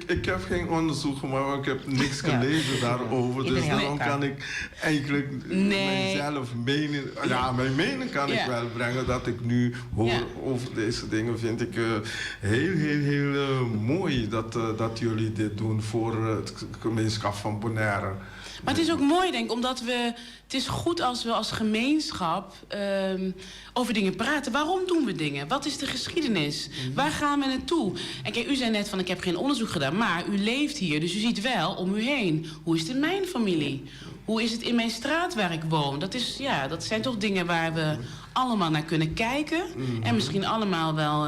ik heb geen onderzoek gemaakt, maar ik heb niks gelezen daarover. Iedereen Dus helpt daarom elkaar. kan ik eigenlijk Nee. mijzelf mening... Ja, mijn mening kan ik wel brengen. Dat ik nu hoor over deze dingen vind ik heel, heel, heel mooi dat jullie dit doen voor het gemeenschap van Bonaire. Maar het is ook mooi, denk ik, omdat we... Het is goed als we als gemeenschap over dingen praten. Waarom doen we dingen? Wat is de geschiedenis? Waar gaan we naartoe? En kijk, u zei net van, ik heb geen onderzoek gedaan, maar u leeft hier, dus u ziet wel om u heen. Hoe is het in mijn familie? Hoe is het in mijn straat waar ik woon? Dat zijn toch dingen waar we allemaal naar kunnen kijken. En misschien allemaal wel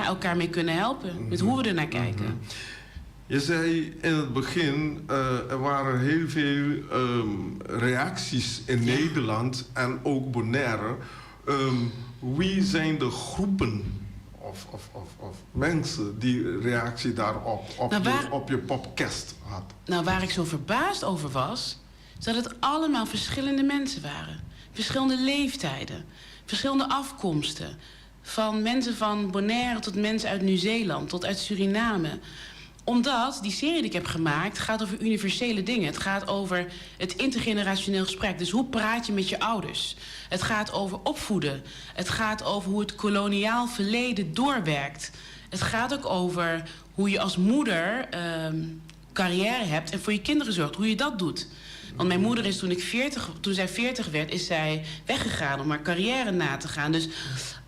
elkaar mee kunnen helpen. Met hoe we er naar kijken. Je zei in het begin, er waren heel veel reacties in Nederland en ook Bonaire. Wie zijn de groepen of mensen die reactie daarop op je podcast had? Waar ik zo verbaasd over was, is dat het allemaal verschillende mensen waren. Verschillende leeftijden, verschillende afkomsten. Van mensen van Bonaire tot mensen uit Nieuw-Zeeland, tot uit Suriname. Omdat die serie die ik heb gemaakt gaat over universele dingen. Het gaat over het intergenerationeel gesprek. Dus hoe praat je met je ouders? Het gaat over opvoeden. Het gaat over hoe het koloniaal verleden doorwerkt. Het gaat ook over hoe je als moeder carrière hebt en voor je kinderen zorgt. Hoe je dat doet. Want mijn moeder is toen ik 40, toen zij 40 werd, is zij weggegaan om haar carrière na te gaan. Dus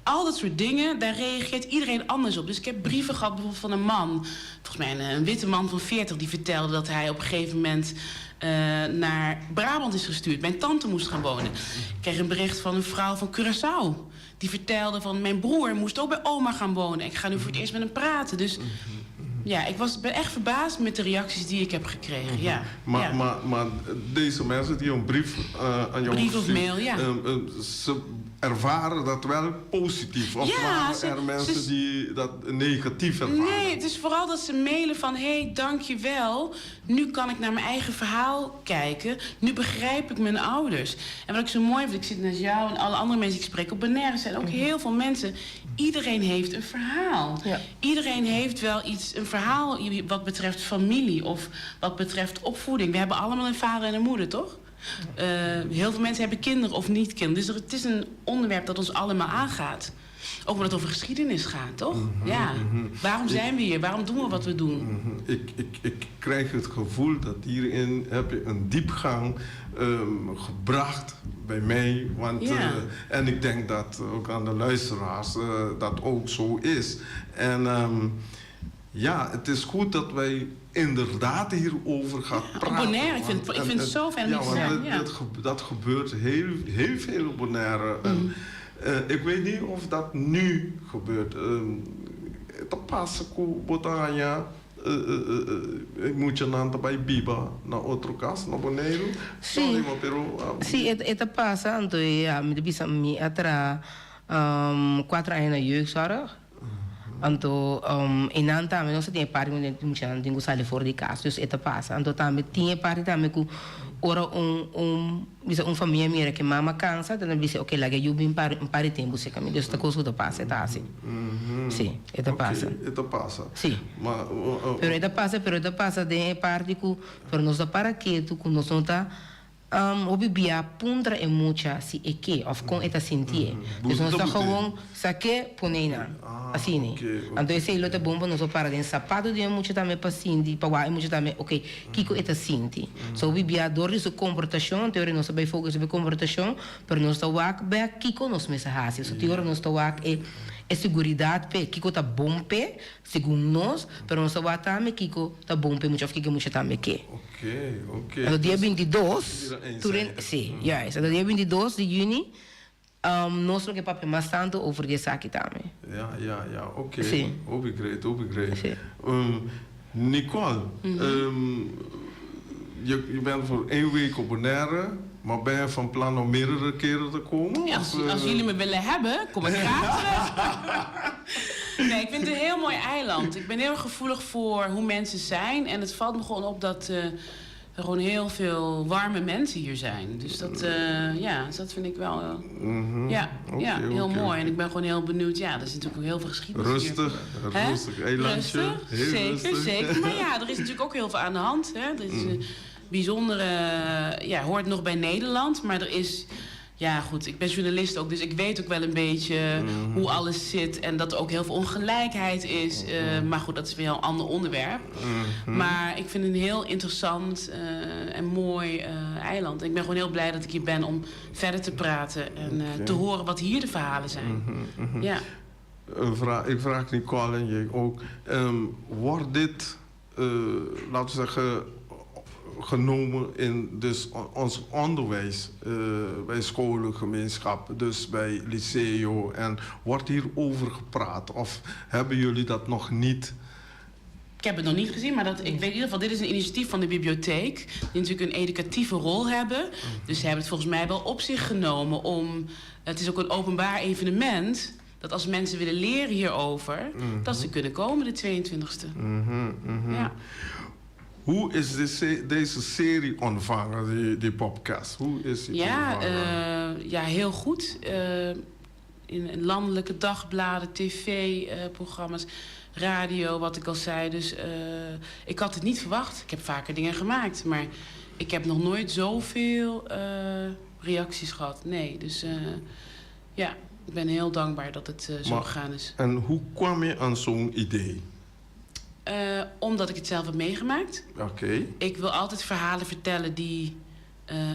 al dat soort dingen, daar reageert iedereen anders op. Dus ik heb brieven gehad bijvoorbeeld van een man. Volgens mij een witte man van 40 die vertelde dat hij op een gegeven moment naar Brabant is gestuurd. Mijn tante moest gaan wonen. Ik kreeg een bericht van een vrouw van Curaçao. Die vertelde van mijn broer moest ook bij oma gaan wonen. Ik ga nu voor het eerst met hem praten. Dus ja, ik ben echt verbaasd met de reacties die ik heb gekregen. Ja. Maar deze mensen die een brief aan jou Brief of gestuurd, mail, ja. Ze ervaren dat wel positief? Of Ja, waren er mensen die dat negatief ervaren? Nee, het is vooral dat ze mailen van... hé, hey, dank je wel. Nu kan ik naar mijn eigen verhaal kijken. Nu begrijp ik mijn ouders. En wat ik zo mooi vind, ik zit naast jou en alle andere mensen die ik spreek op Bonaire zijn ook heel veel mensen. Iedereen heeft een verhaal. Iedereen heeft wel iets, een verhaal wat betreft familie of wat betreft opvoeding. We hebben allemaal een vader en een moeder, toch? Heel veel mensen hebben kinderen of niet kinderen. Dus het is een onderwerp dat ons allemaal aangaat. Ook omdat het over geschiedenis gaat, toch? Ja. Waarom zijn we hier? Waarom doen we wat we doen? Ik krijg het gevoel dat hierin heb je een diepgang gebracht bij mij. Want, en ik denk dat ook aan de luisteraars dat ook zo is. En ja, het is goed dat wij inderdaad hierover gaan praten. Op Bonaire, ik vind het zo fijn om Ja, hier te want zijn, ja. dat gebeurt heel, heel veel op Bonaire. En ik weet niet of dat nu gebeurt. Ta pasa ku bo ta haña muchanan ta bai biba na otro kas na Boneiru. Sí. Sorry, ma pero Sí, e ta pasa, anto ja, mi ta bisa mi a traha cuatro aña na jeugdzorg. Anto einan tambe nos a tin e parti ku muchanan tin ku sali for di kas, dus e ta pasa. Anto tambe tin e parti tambe ku ora un un bisa un famia mira ku e mama kansa, ta nan bisa oke laga e yu bin par un par di tempu serka mi. Dus ta kos ku ta pasa, e ta hasi. Sí, e ta pasa. E ta pasa. Sí. Ma Pero e ta pasa, pero e ta pasa den e parti ku pero nos ta para ketu ku nos no ta Hopi bia puntra e mucha si e ke of kon e ta sintié. Dus nos ta gewoon sak'é pone einan. Asina. Anto esei lo ta bon pa nos por para den sapato di e mucha tambe pa sinti, pa wak e mucha tambe, oke, kiko e ta sinti. So hopi bia dor di su komportashon, anto ora nos ta bai focus riba e komportashon, pero nos ta wak bèk kiko nos mester hasi. So tin ora nos ta wak e e seguridat p'e, kiko ta bon p'e, segun nos, pero nos ta wak tambe kiko ta bon p'e mucha of kiko e mucha tambe ke. Ok, ok. Anto dia bintidos, tur en, si, juist. Anto dia bintidos di juni, nos lo ke papia mas tantu over di esaki tambe. Ja, ja, ja, ok. Si. Hopi great, hopi great. Si. Nicole, je, je bent voor één week op Bonaire, maar ben je van plan om meerdere keren te komen? Ja, of, als jullie me willen hebben, kom ik graag terug. Nee, ik vind het een heel mooi eiland. Ik ben heel erg gevoelig voor hoe mensen zijn. En het valt me gewoon op dat er gewoon heel veel warme mensen hier zijn. Dus ja, dus dat vind ik wel heel mooi. En ik ben gewoon heel benieuwd. Ja, er is natuurlijk ook heel veel geschiedenis hier. Rustig, Hè? rustig eilandje. Rustig, Heel zeker, rustig. zeker. Maar ja, er is natuurlijk ook heel veel aan de hand. Hè? Er is een bijzondere, ja, hoort nog bij Nederland, maar er is... Ja, goed, ik ben journalist ook, dus ik weet ook wel een beetje hoe alles zit. En dat er ook heel veel ongelijkheid is. Maar goed, dat is weer een ander onderwerp. Maar ik vind het een heel interessant en mooi eiland. Ik ben gewoon heel blij dat ik hier ben om verder te praten en te horen wat hier de verhalen zijn. Een vraag, ik vraag Nicole en jij ook. Wordt dit, laten we zeggen, genomen in dus ons onderwijs bij scholen, gemeenschap, dus bij liceo, en wordt hierover gepraat? Of hebben jullie dat nog niet? Ik heb het nog niet gezien, maar ik weet in ieder geval, dit is een initiatief van de bibliotheek, die natuurlijk een educatieve rol hebben. Dus ze hebben het volgens mij wel op zich genomen om... Het is ook een openbaar evenement, dat als mensen willen leren hierover, dat ze kunnen komen de 22e. Hoe is deze serie ontvangen, die podcast? Hoe is die ontvangen? Ja, heel goed. In landelijke dagbladen, tv-programma's, radio, wat ik al zei. Dus ik had het niet verwacht. Ik heb vaker dingen gemaakt, maar ik heb nog nooit zoveel reacties gehad. Nee, dus ik ben heel dankbaar dat het zo gegaan is. En hoe kwam je aan zo'n idee? Omdat ik het zelf heb meegemaakt. Ik wil altijd verhalen vertellen die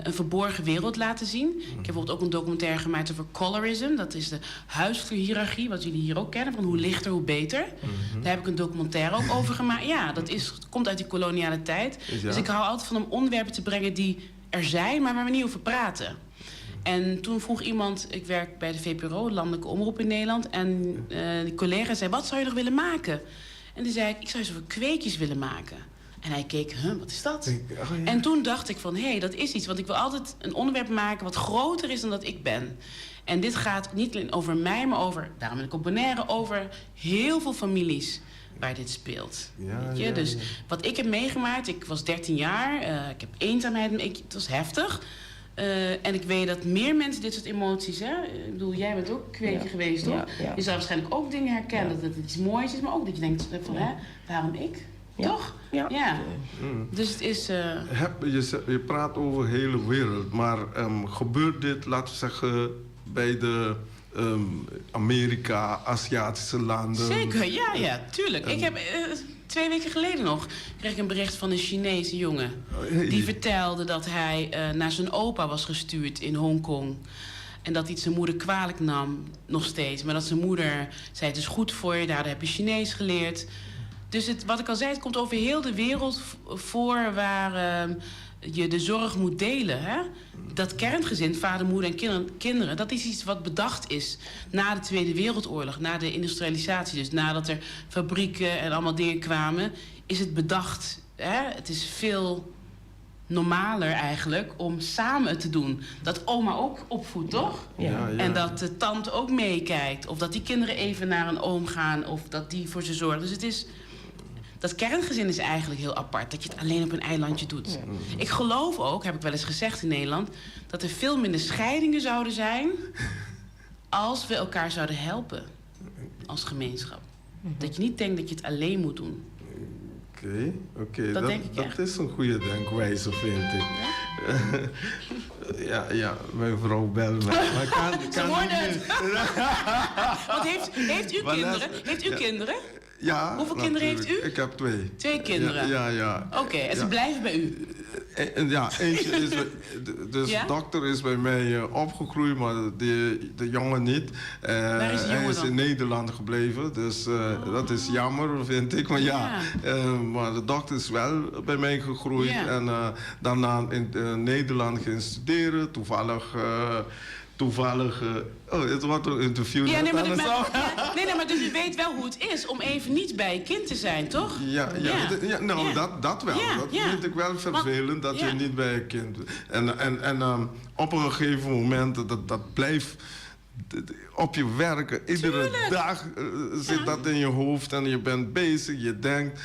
een verborgen wereld laten zien. Ik heb bijvoorbeeld ook een documentaire gemaakt over colorism. Dat is de huiskleurenhiërarchie, wat jullie hier ook kennen. Van hoe lichter, hoe beter. Daar heb ik een documentaire ook over gemaakt. Ja, dat komt uit die koloniale tijd. Dus ik hou altijd van om onderwerpen te brengen die er zijn, maar waar we niet over praten. En toen vroeg iemand, ik werk bij de VPRO, de landelijke omroep in Nederland. En die collega zei, wat zou je nog willen maken? En toen zei ik, ik zou eens over kweekjes willen maken. En hij keek, huh, wat is dat? En toen dacht ik van, hé, hey, dat is iets. Want ik wil altijd een onderwerp maken wat groter is dan dat ik ben. En dit gaat niet alleen over mij, maar over, daarom ben ik op Bonaire, over heel veel families waar dit speelt. Weet je? Dus wat ik heb meegemaakt, ik was 13 jaar, ik heb eenzaamheid, het was heftig. En ik weet dat meer mensen dit soort emoties... Hè? Ik bedoel, jij bent ook kweekje geweest, toch? Je zou waarschijnlijk ook dingen herkennen, dat het iets moois is... maar ook dat je denkt van, hè, waarom ik? Toch? Ja. Dus het is, Je praat over de hele wereld, maar gebeurt dit, laten we zeggen, bij de Amerika, Aziatische landen. Zeker, ja, ja, tuurlijk. Ik heb 2 weken geleden nog kreeg ik een bericht van een Chinese jongen. Hey. Die vertelde dat hij naar zijn opa was gestuurd in Hongkong. En dat hij het zijn moeder kwalijk nam, nog steeds. Maar dat zijn moeder zei: Het is goed voor je, daardoor heb je Chinees geleerd. Dus het, wat ik al zei, het komt over heel de wereld voor waar je de zorg moet delen. Hè? Dat kerngezin, vader, moeder en kinderen, dat is iets wat bedacht is na de Tweede Wereldoorlog, na de industrialisatie. Dus nadat er fabrieken en allemaal dingen kwamen, is het bedacht. Hè? Het is veel normaler eigenlijk om samen het te doen. Dat oma ook opvoedt, toch? Ja. Ja, ja. En dat de tante ook meekijkt. Of dat die kinderen even naar een oom gaan. Of dat die voor ze zorgt. Dus het is... Dat kerngezin is eigenlijk heel apart. Dat je het alleen op een eilandje doet. Ik geloof ook, heb ik wel eens gezegd in Nederland... dat er veel minder scheidingen zouden zijn... als we elkaar zouden helpen als gemeenschap. Dat je niet denkt dat je het alleen moet doen. Oké, Dat denk ik dat echt. is een goede denkwijze, vind ik. Ja, mijn vrouw belt me. Maar kan, Ze kan hoorde niet het. Want heeft u Maar kinderen? Heeft u ja. kinderen? Ja, Hoeveel kinderen heeft natuurlijk. u? Ik heb twee. Twee kinderen? Ja. Oké, en ze Ja. blijven bij u? En ja, eentje is... Dus Ja? de dokter is bij mij opgegroeid, maar de jongen niet. Waar is de hij jongen is dan? in Nederland gebleven, dus dat is jammer, vind ik. Maar ja, maar de dokter is wel bij mij gegroeid. Ja. En daarna in Nederland gaan studeren. Toevallig, oh, het wordt een interview. Ja, net nee, maar, anders. ja, nee, maar dus u weet wel hoe het is om even niet bij je kind te zijn, toch? Ja, nou, dat wel. Dat vind ik wel vervelend, dat je niet bij je kind... En op een gegeven moment, dat blijft op je werken. Iedere dag zit dat in je hoofd en je bent bezig. Je denkt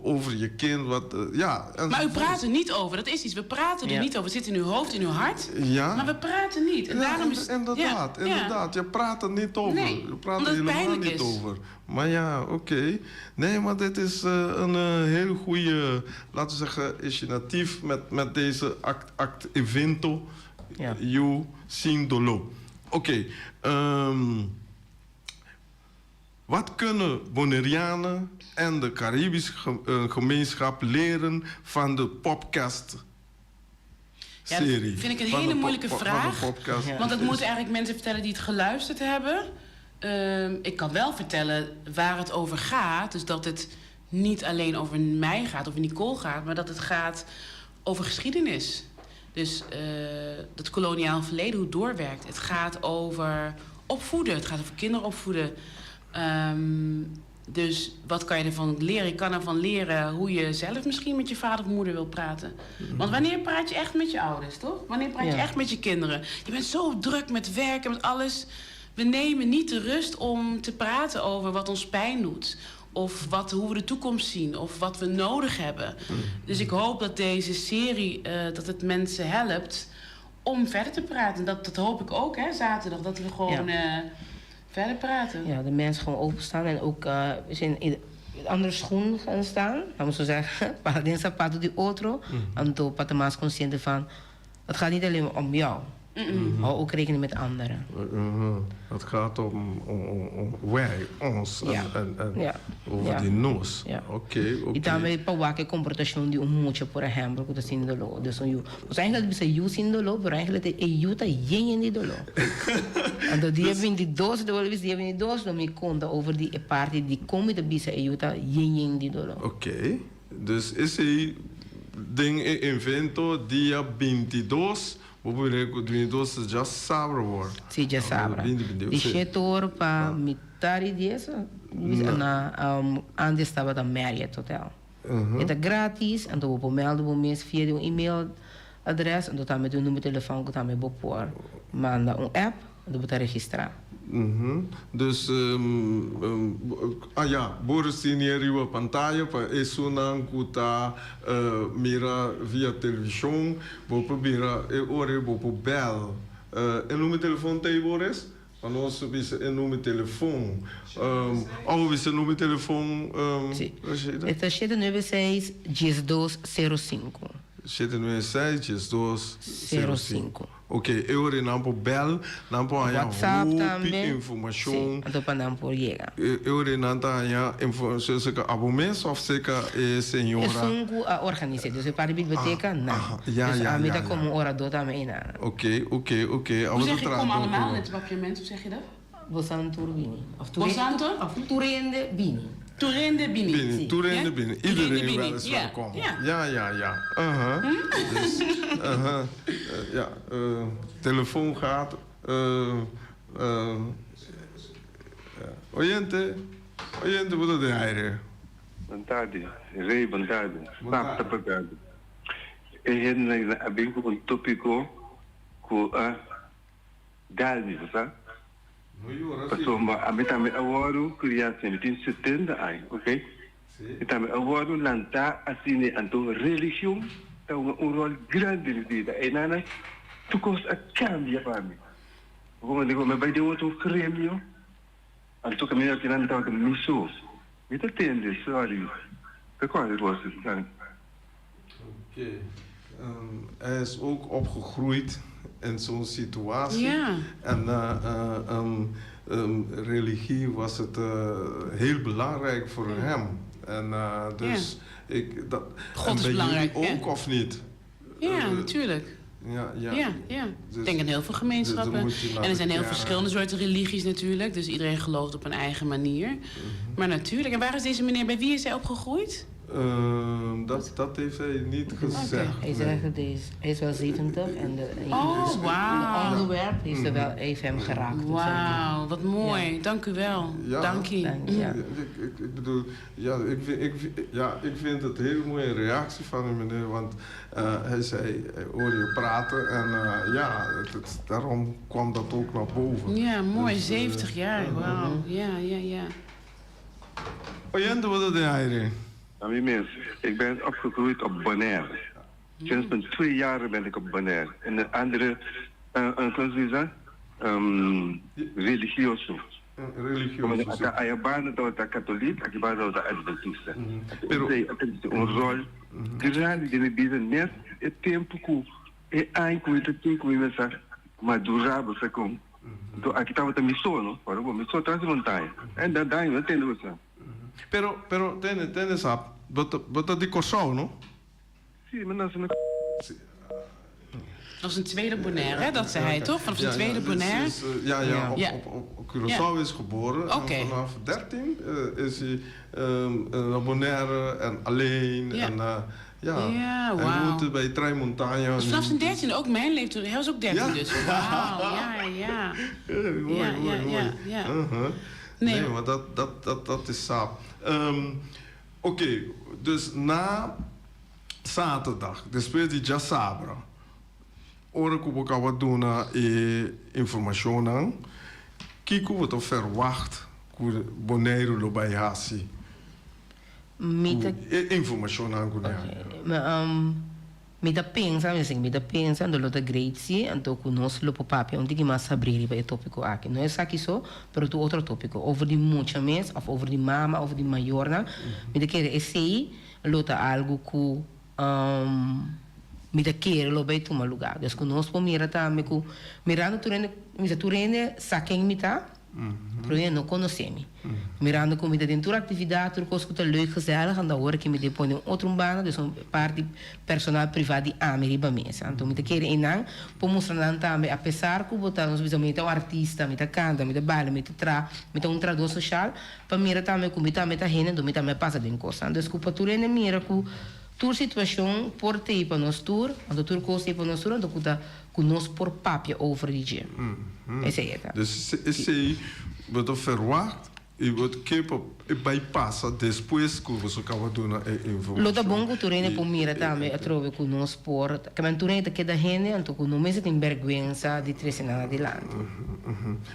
over je kind. Wat, ja. En Maar u praat er niet over, dat is iets. We praten er niet over. Het zit in uw hoofd, in uw hart. Ja. Maar we praten niet. En Ja, daarom is inderdaad, inderdaad. Je praat er niet over. Nee, je praat omdat er het helemaal pijnlijk niet is. over. Maar ja, oké. Nee, maar dit is een hele goede, laten we zeggen, initiatief met deze act evento. Yu Sin Dolo. Oké. Wat kunnen Bonaireanen en de Caribische gemeenschap leren van de podcast? Ja, dat serie? vind ik een Van hele de moeilijke van de vraag. podcast. Want dat moeten eigenlijk mensen vertellen die het geluisterd hebben. Ik kan wel vertellen waar het over gaat. Dus dat het niet alleen over mij gaat, over Nicole gaat, maar dat het gaat over geschiedenis. Dus dat koloniaal verleden, hoe het doorwerkt. Het gaat over opvoeden, het gaat over kinderen opvoeden. Dus wat kan je ervan leren? Je kan ervan leren hoe je zelf misschien met je vader of moeder wil praten. Want wanneer praat je echt met je ouders, toch? Wanneer praat je echt met je kinderen? Je bent zo druk met werk en met alles. We nemen niet de rust om te praten over wat ons pijn doet. Of hoe we de toekomst zien. Of wat we nodig hebben. Dus ik hoop dat deze serie, dat het mensen helpt om verder te praten. Dat hoop ik ook, hè, zaterdag. Dat we gewoon verder praten. Ja, de mensen gewoon openstaan en ook in een andere schoen gaan staan. Laten we zo zeggen. Pa den sapato di otro. Anto pa ta mas consciente van, het gaat niet alleen om jou. Hou ook rekening met anderen. Het gaat om wij, ons en over die nos. Oké. Y tambe pa wak e comportacion di un mucha, por ehempel, cu ta sinti dolo. Dus un yu. Dus eigenlijk bisa yu sin dolo, pero eigenlijk e yu ta yen di dolo. Anto dia 22, de wil dia 22, lo mi conta over di e parti di come de bisa e yu ta yen di dolo. Oké, dus is hij ding e evento dia 22, we 22 djasabra wordt. Si, djasabra. Di 7 or pa mitar di 10, na antes tabata Marriott Hotel. E ta gratis, anto bo por meld bo mes via di un e-mail adres, anto tambe un number di telefon cu tambe bo por manda un app, anto bo ta registra. Dus, ah ja, Boris tin riba pantaya pa esunnan cu ta mira via television, bo por mira e ora bo por bel. E number di telefon tin, Boris? Pa nos bisa e number di telefon. Oh, bisa number di telefon? Si. Rashida? E ta 796 1205. 796 12 05. Ok, e ora nan por bel, nan por haña WhatsApp hopi tambe. informashon. Sí, anto pa nan por yega. E ora nan ta haña informashon serka abo mes of serka e señora? Esun ku a organis'é, dus e parti biblioteka, nan. Ja, Dus ja, ami ja, ta ja. komo oradó tambe einan. Ok, ok, ok. Abo Hoe ta zeg je traha kom dor allemaal ku. in het papiamento? Hoe zeg je dat? Bosan tur bini. Of Bosan tur? Of turende bini. Turende bini. Bini, turende Ja? bini. Turende Iedereen bini, wel is ja. welkom. Ja. Ja, ja, ja. Aha. Dus, aha. Ja, telefoon gaat. Oyente, oyente, bo ta den aire. Bon tardi, Rey, bon tardi. Staf ta papiando. E hendenan a bin ku un topiko ku a Dal mi, bo sa. Pasobra ami tambe a wòrdu kriá asina, mi tin setenta aña, oké? Mi tambe a wòrdu lantá asina, anto religion ta hunga un ròl grandi den mi bida. Einan tur kos a kambia pa mi. Bo komprende ku mi a bai den otro gremio, anto kaminda kinan mi tabata mi so. Mi ta tende, sòri, ta kòrda e bos esnan. Oké. Hij is ook opgegroeid in zo'n situatie. Ja. En religie was het heel belangrijk voor hem. En dus ik, dat, God en is bij belangrijk, jullie ja. ook of niet? Ja, natuurlijk. Ja, ja. Ja, ja. Dus Ik denk in heel veel gemeenschappen. dus dan moet je naar en er de zijn heel kerk. verschillende soorten religies natuurlijk. Dus iedereen gelooft op een eigen manier. Mhm. Maar natuurlijk. En waar is deze meneer, bij wie is hij opgegroeid? Dat heeft hij niet gezegd. Hij nee. zegt, hij is, hij is wel 70 en de, en Oh, het wauw. onderwerp heeft, er wel, heeft hem geraakt. Wauw, wat mooi. Dank u wel. Ja. Dank je. Ja. Ik bedoel, ja, ja, ik vind het een hele mooie reactie van u, meneer. Want hij zei, hij hoorde je praten en ja, daarom kwam dat ook naar boven. Ja, mooi. Dus, 70 jaar. Wauw. Ja, ja, ja. Oyente, wat is de Ami mes, ik ben opgegroeid op Bonaire. Sinds mijn 2 jaar ben ik op Bonaire. En de andere, een cosa religioso. Religioso. Ayabana dat was katholiek, Ayabana dat was adventista. Pero un rol grande de mi vida nesse tempo que e ai ku e tempo que me sa madurava sa com. Então aqui estava também só, não? Para o só atrás de montanha. En dat daí não tem você. Pero, tene sap, bota di Kòrsou, no? Si, mi nase na Dat was een tweede Bonaire, hè? Dat zei hij toch? Vanaf zijn Ja, tweede ja, Bonaire. dus, ja, ja, Ja. op Curaçao is geboren. Oké. En vanaf 13 is hij naar Bonaire en alleen. Ja. En, ja. Ja, Hij wauw. woont bij Traimontana. Dus vanaf zijn 13e, ook mijn leeftijd. Hij was ook 13 Ja. dus. Wauw, ja, ja. Ja, mooi, Ja, mooi, ja, mooi. ja, ja. Uh-huh. Nee. Nee, maar dat is saap. Oké, dus na zaterdag, despues di djasabra, ora ku bo kaba duna e informashonnan, kiko bo ta verwacht ku Boneiru lo bai hasi? Mi ta Ku e informashonnan ku nan a Ma, mi ta pensa, mi mi ta pensa, anto lo ta great si, anto ku nos lo por papia un tiki mas habrí riba e tópiko aki. No esaki so, pero tur otro tópiko, over di mucha mes, òf over di mama, over di mayornan. Mi ta kere esei lo ta algu ku mi ta kere lo bai tuma lugá. Dus ku nos por mira tambe ku mirando tur hende, mi sa tur hende sa ken mi ta, pero hende no konosé mi. Mirando ku mi ta den tur aktividat, tur kos ku ta leuk, gezellig, anto awor ke mi den pone un otro banda, dus un parti personal privá di ami riba mesa. Anto mi ta kere einan por mustra nan tambe apesar ku bo ta, nos bisa mi ta un artista, mi ta kanta, mi ta baila, mi ta traha, mi ta un trahadó soshal, pa mira tambe ku mi tambe ta hende, anto mi tambe a pasa den kosnan. Dus ku pa tur hende mira ku tur situashon por tei pa nos tur, anto tur kos tei pa nos tur, anto ku ta ku nos por papia over di dje. Esei e ta. Dus esei bo ta verwagt i bo ta ke pa e bai pasa despues ku boso kaba duna e informashon. Lo ta bon ku tur hende por mira tambe atrobe ku nos por, kimen tur hende ta keda hende anto ku no mester tin bèrgwensa di trese nan adilanti.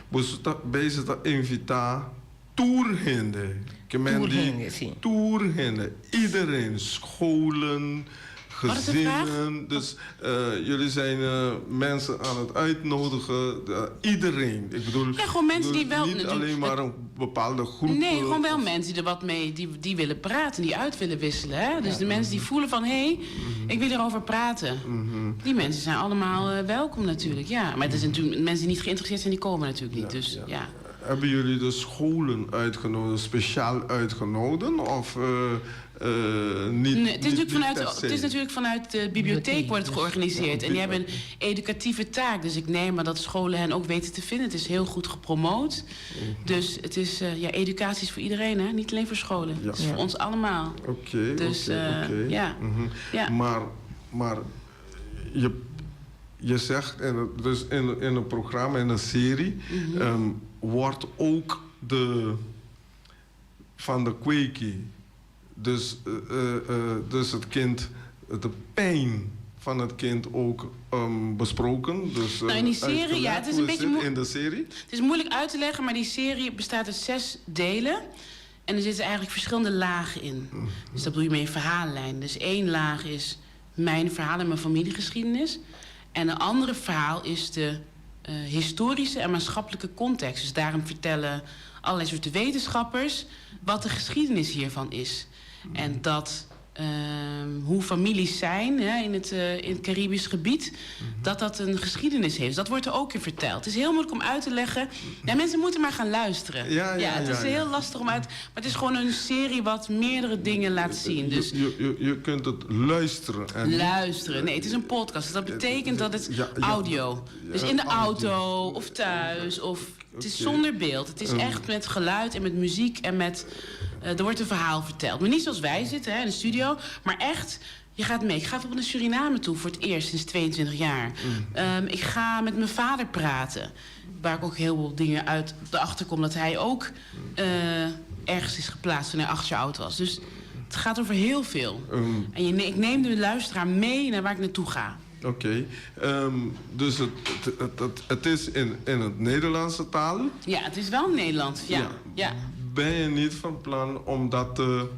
Boso ta bezig ta invitá Tur hende, ke men Tur di hende, sí. tur hende, iedereen, scholen, Wat is de vraag? Gezinnen, dus jullie zijn mensen aan het uitnodigen, iedereen. Ik bedoel, Ja, gewoon mensen die wel niet natuurlijk alleen maar een bepaalde groep. Nee, gewoon wel mensen die er wat mee, die willen praten, die uit willen wisselen. Hè? Dus de mensen die voelen van, hé, hey, ik wil erover praten. Die mensen zijn allemaal welkom natuurlijk, ja. Maar het is natuurlijk, mensen die niet geïnteresseerd zijn, die komen natuurlijk niet. Dus, ja. Hebben jullie de scholen uitgenodigd, speciaal uitgenodigd? Of niet? Nee, het is, niet, natuurlijk niet vanuit, per se? het is natuurlijk vanuit de bibliotheek wordt het georganiseerd. En die hebben een educatieve taak. Dus ik neem aan dat scholen hen ook weten te vinden. Het is heel goed gepromoot. Dus het is, ja, educatie is voor iedereen, hè? Niet alleen voor scholen. Het is voor ons allemaal. Dus, ja. Ja. Maar je zegt, in het, dus in een programma, in een serie, wordt ook de van de kwekie, dus het kind, de pijn van het kind ook besproken. Dus, Nou, in die serie, ja, uitgelegd het is hoe een beetje zit moe- in de serie. Het is moeilijk uit te leggen, maar die serie bestaat uit 6 delen. En er zitten eigenlijk verschillende lagen in. Dus dat bedoel je mee een verhaallijn. Dus 1 laag is mijn verhaal en mijn familiegeschiedenis. En een andere verhaal is de historische en maatschappelijke context. Dus daarom vertellen allerlei soorten wetenschappers wat de geschiedenis hiervan is. En dat hoe families zijn, hè, in het Caribisch gebied, dat dat een geschiedenis heeft. Dus dat wordt er ook in verteld. Het is heel moeilijk om uit te leggen. Ja, mensen moeten maar gaan luisteren. Het is heel lastig om uit... Maar het is gewoon een serie wat meerdere dingen laat zien. Dus Je kunt het luisteren. En niet luisteren. Nee, het is een podcast. Dus dat betekent dat het audio. Dus in de audio. auto of thuis. Of, het is zonder beeld. Het is echt met geluid en met muziek en met... er wordt een verhaal verteld. Maar niet zoals wij zitten, hè, in de studio. Maar echt, je gaat mee. Ik ga bijvoorbeeld naar Suriname toe voor het eerst sinds 22 jaar. Ik ga met mijn vader praten. Waar ik ook heel veel dingen uit erachter kom. Dat hij ook ergens is geplaatst toen hij 8 jaar oud was. Dus het gaat over heel veel. En ik neem de luisteraar mee naar waar ik naartoe ga. Oké. Dus het is in het Nederlandse taal? Ja, het is wel Nederlands, ja. Ja. Ben je niet van plan om dat te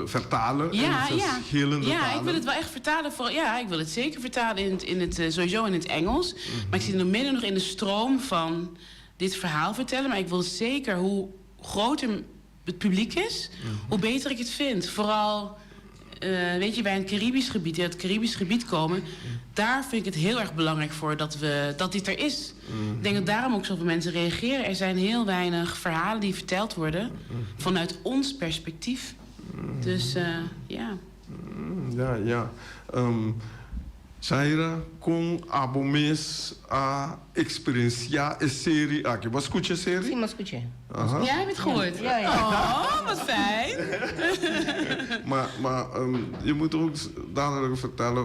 vertalen in verschillende Ja, talen? ik wil het wel echt vertalen. Voor, ja, ik wil het zeker vertalen in het, in het, sowieso in het Engels. Maar ik zit nog midden nog in de stroom van dit verhaal vertellen. Maar ik wil zeker, hoe groter het publiek is, hoe beter ik het vind. Vooral, bij een Caribisch gebied, die uit het Caribisch gebied komen, daar vind ik het heel erg belangrijk voor dat dit er is. Ik denk dat daarom ook zoveel mensen reageren. Er zijn heel weinig verhalen die verteld worden vanuit ons perspectief. Dus ja. Ja, ja. Shaira, kon abo mes a experiencia e serie aki. Was escucha serie? Sí, mas escuché. Aha. Jij hebt het gehoord? Ja, ja. Oh, wat fijn. Maar je moet ook dadelijk vertellen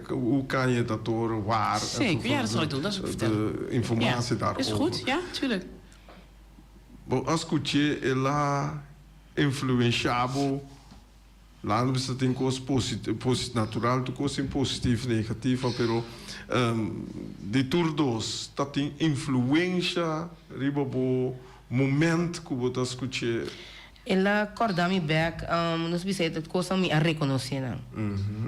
hoe kan je dat horen, waar. en Zeker, ja, dat zal ik doen. Dat zal ik vertellen. De informatie Ja, daarover. Is goed, ja, tuurlijk. Bo escuché ela influenciabo. Laat me het in kos natural, tu kos in positief, negatief, pero die turdos, dat die influencia, ribobo, moment que bo ta escuché. Ela corda mi back, nos bisa het cosa mi a reconocer, não.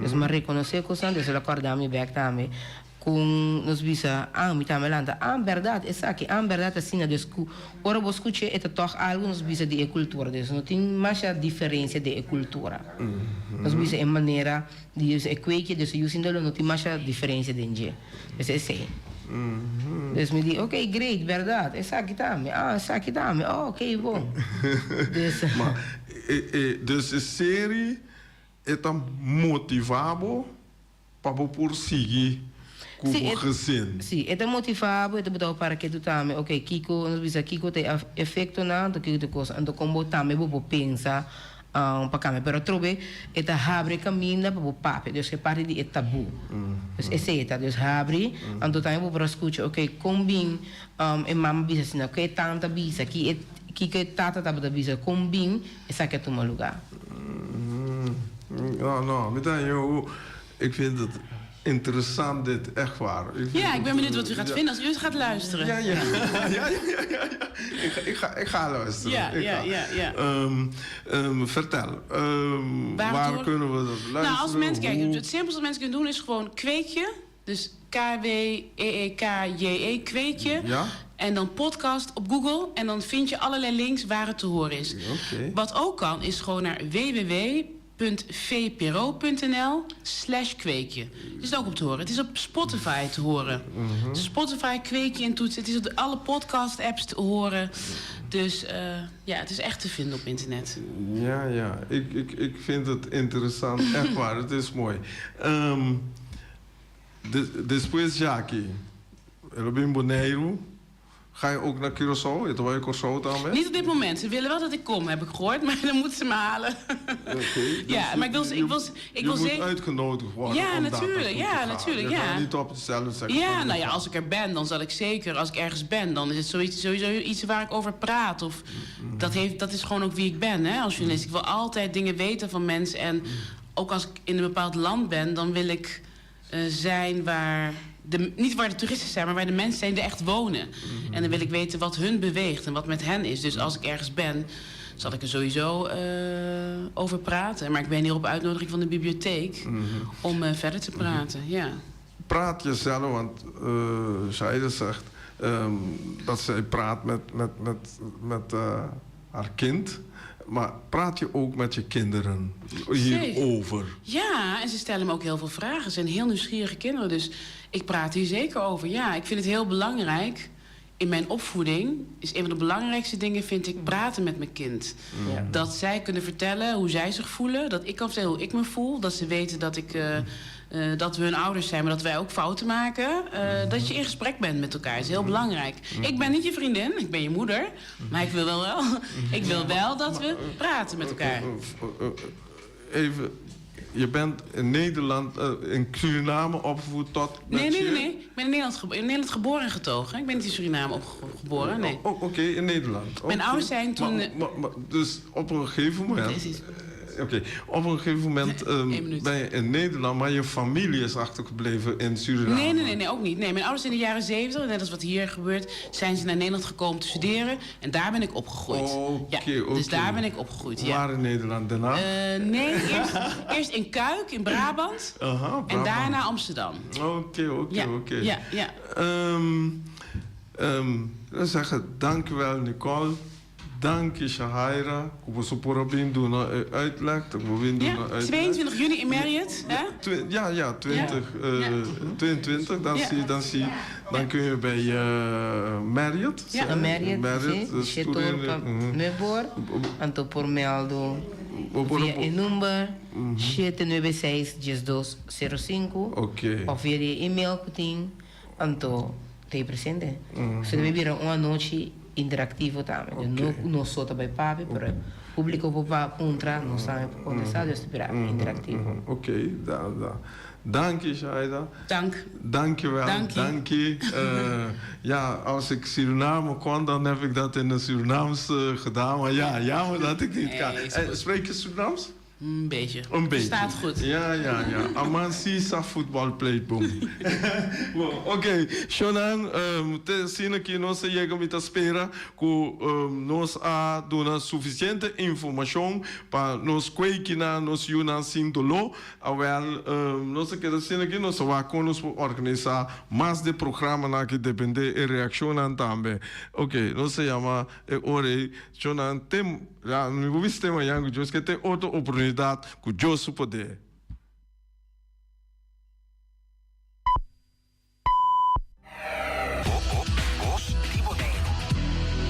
Dus me reconocer cosa, dus ela corda mi back também. Com nos bisa, ah, mi também landa, ah, verdade, essa aqui, ah, verdade, assim, né, dus ku, ora bo escuche, é toch algo nos bisa de cultura, dus não tem mais a diferença de cultura. Nos bisa em maneira de dus é kweekje, dus using de não tem mais a diferença de nje. Dus é assim. Dus me di, ok, great, verdade, essa aqui também, ah, essa aqui também, oh, ok, bom. Dus, Maar, dus de serie é tão motivado para por seguir com Sim, o é- gezin. Sim, é motivado, é botar para que tu também, ok, Kiko, nos bisa Kiko tem efeito na, do que tu coisa, então como também vou pensar para cá, pero trobe, é abre caminho para o papi, dus que parte de é tabu. Dus esse é, dus abre, então também vou para escutar, ok, combin, e mama bisa assim, ok, tanta bisa, que é que que tata tá bisa, combin, essa que é toma lugar. No, no, me dá eu, ik vind het interessant dit, echt waar. Ik vind Ja, ik ben het, benieuwd wat u gaat ja. vinden als u het gaat luisteren. Ja, ja. Ja, ja, ja, ja. Ik ga, ik ga, ik ga luisteren. Ja, Ik ja, ga. ja, ja. Vertel, Waar waar, het hoort- kunnen we dat luisteren? Nou, als mensen, kijk, Hoe? het simpelste wat mensen kunnen doen is gewoon kweekje. Dus K-W-E-E-K-J-E, kweekje. Ja? En dan podcast op Google. En dan vind je allerlei links waar het te horen is. Oké. Wat ook kan, is gewoon naar www.vpro.nl/kweekje. Het is ook op te horen. Het is op Spotify te horen. Spotify kweekje intoetsen. Het is op alle podcast-apps te horen. Dus ja, het is echt te vinden op internet. Ja. Ik vind het interessant. Echt waar, het is mooi. Después Jackie, Robin Boneiru. Ga je ook naar Curaçao? Je je Curaçao dan mee? Niet op dit moment. Ze willen wel dat ik kom, heb ik gehoord. Maar dan moeten ze me halen. Oké, dus Ja, maar ik wil, ik wil, ik je wil moet zeker... uitgenodigd worden Ja, om daar natuurlijk, naartoe ja, te gaan. natuurlijk, Je ja. gaat niet op jezelf zeggen. Ja, van, nou ja, als ik er ben, dan zal ik zeker. Als ik ergens ben, dan is het zoiets, sowieso iets waar ik over praat. Of dat is gewoon ook wie ik ben, hè, als journalist. Ik wil altijd dingen weten van mensen. En ook als ik in een bepaald land ben, dan wil ik zijn waar... De, niet waar de toeristen zijn, maar waar de mensen zijn die echt wonen. En dan wil ik weten wat hun beweegt en wat met hen is. Dus als ik ergens ben, zal ik er sowieso over praten. Maar ik ben hier op uitnodiging van de bibliotheek om verder te praten, ja. Praat jezelf, want Shaida zegt dat zij praat met haar kind. Maar praat je ook met je kinderen hierover? Ja, en ze stellen me ook heel veel vragen. Ze zijn heel nieuwsgierige kinderen, dus ik praat hier zeker over. Ja, ik vind het heel belangrijk. In mijn opvoeding is een van de belangrijkste dingen, vind ik, praten met mijn kind. Dat zij kunnen vertellen hoe zij zich voelen. Dat ik kan vertellen hoe ik me voel. Dat ze weten dat we hun ouders zijn, maar dat wij ook fouten maken. Dat je in gesprek bent met elkaar is heel belangrijk. Ik ben niet je vriendin, ik ben je moeder. Maar ik wil wel, ik wil wel dat we praten met elkaar. Even, je bent in Nederland, in Suriname opgevoed tot... Nee, nee, nee, nee. Ik ben in Nederland geboren en getogen. Ik ben niet in Suriname opgeboren, nee. Oh, oké, in Nederland. Mijn ouders zijn toen... Maar, dus op een gegeven moment... Oké, op een gegeven moment ben je in Nederland, maar je familie is achtergebleven in Suriname. Nee, nee, nee, nee, ook niet. Nee, mijn ouders in de jaren 70, net als wat hier gebeurt, zijn ze naar Nederland gekomen te studeren. En daar ben ik opgegroeid. Oké, ja, oké. Dus daar ben ik opgegroeid, ja. Waar in Nederland daarna? Nee, eerst in Cuijk, in Brabant. Aha, En Brabant. daarna Amsterdam. Oké, oké. Ja, ja. Dan zeggen, dank u wel, Nicole. Dank je, Shahaira. Ik was op Robin doen uitleg. Ik Ja, 22 juni in Marriott, hè? Ja, ja, 20, 22. Dan, zie, dan, zie, dan kun je bij Marriott. Ja, Marriott, Marriott. sim. Setor pa Mebor, anto por meldo via e nummer 796 1205. Oké. Of via de e-mail que tem, anto te presente. Você deve vir uma noite interativo também. No, não só também papi, pero público para contra, não sabe contestar, dus interactivo. Oké, da, da. Dank je, Shaida. Dank. Dank je wel. Dank je. Dank je. Ja, als ik Suriname kon, dan heb ik dat in het Surinaams gedaan. Maar ja, jammer dat ik niet kan. Nee, is goed. Spreek je Surinaams? Een beetje. Een beetje. Staat goed. Ja, ja, ja. Amansi sa voetbal play boom. Oké, Shonan, te zien que nós chegamos a espera que nós a dona suficiente informação para nos kweekina, nos yuna sin dolor. Awel, nós queda sendo que nós vai com nos organizar mais de programa na que depende e reaccionam também. Ok, nós se chama ore, Shonan tem, ja, não vou ver se tem amanhã, que tem outra oportunidade que eu poder.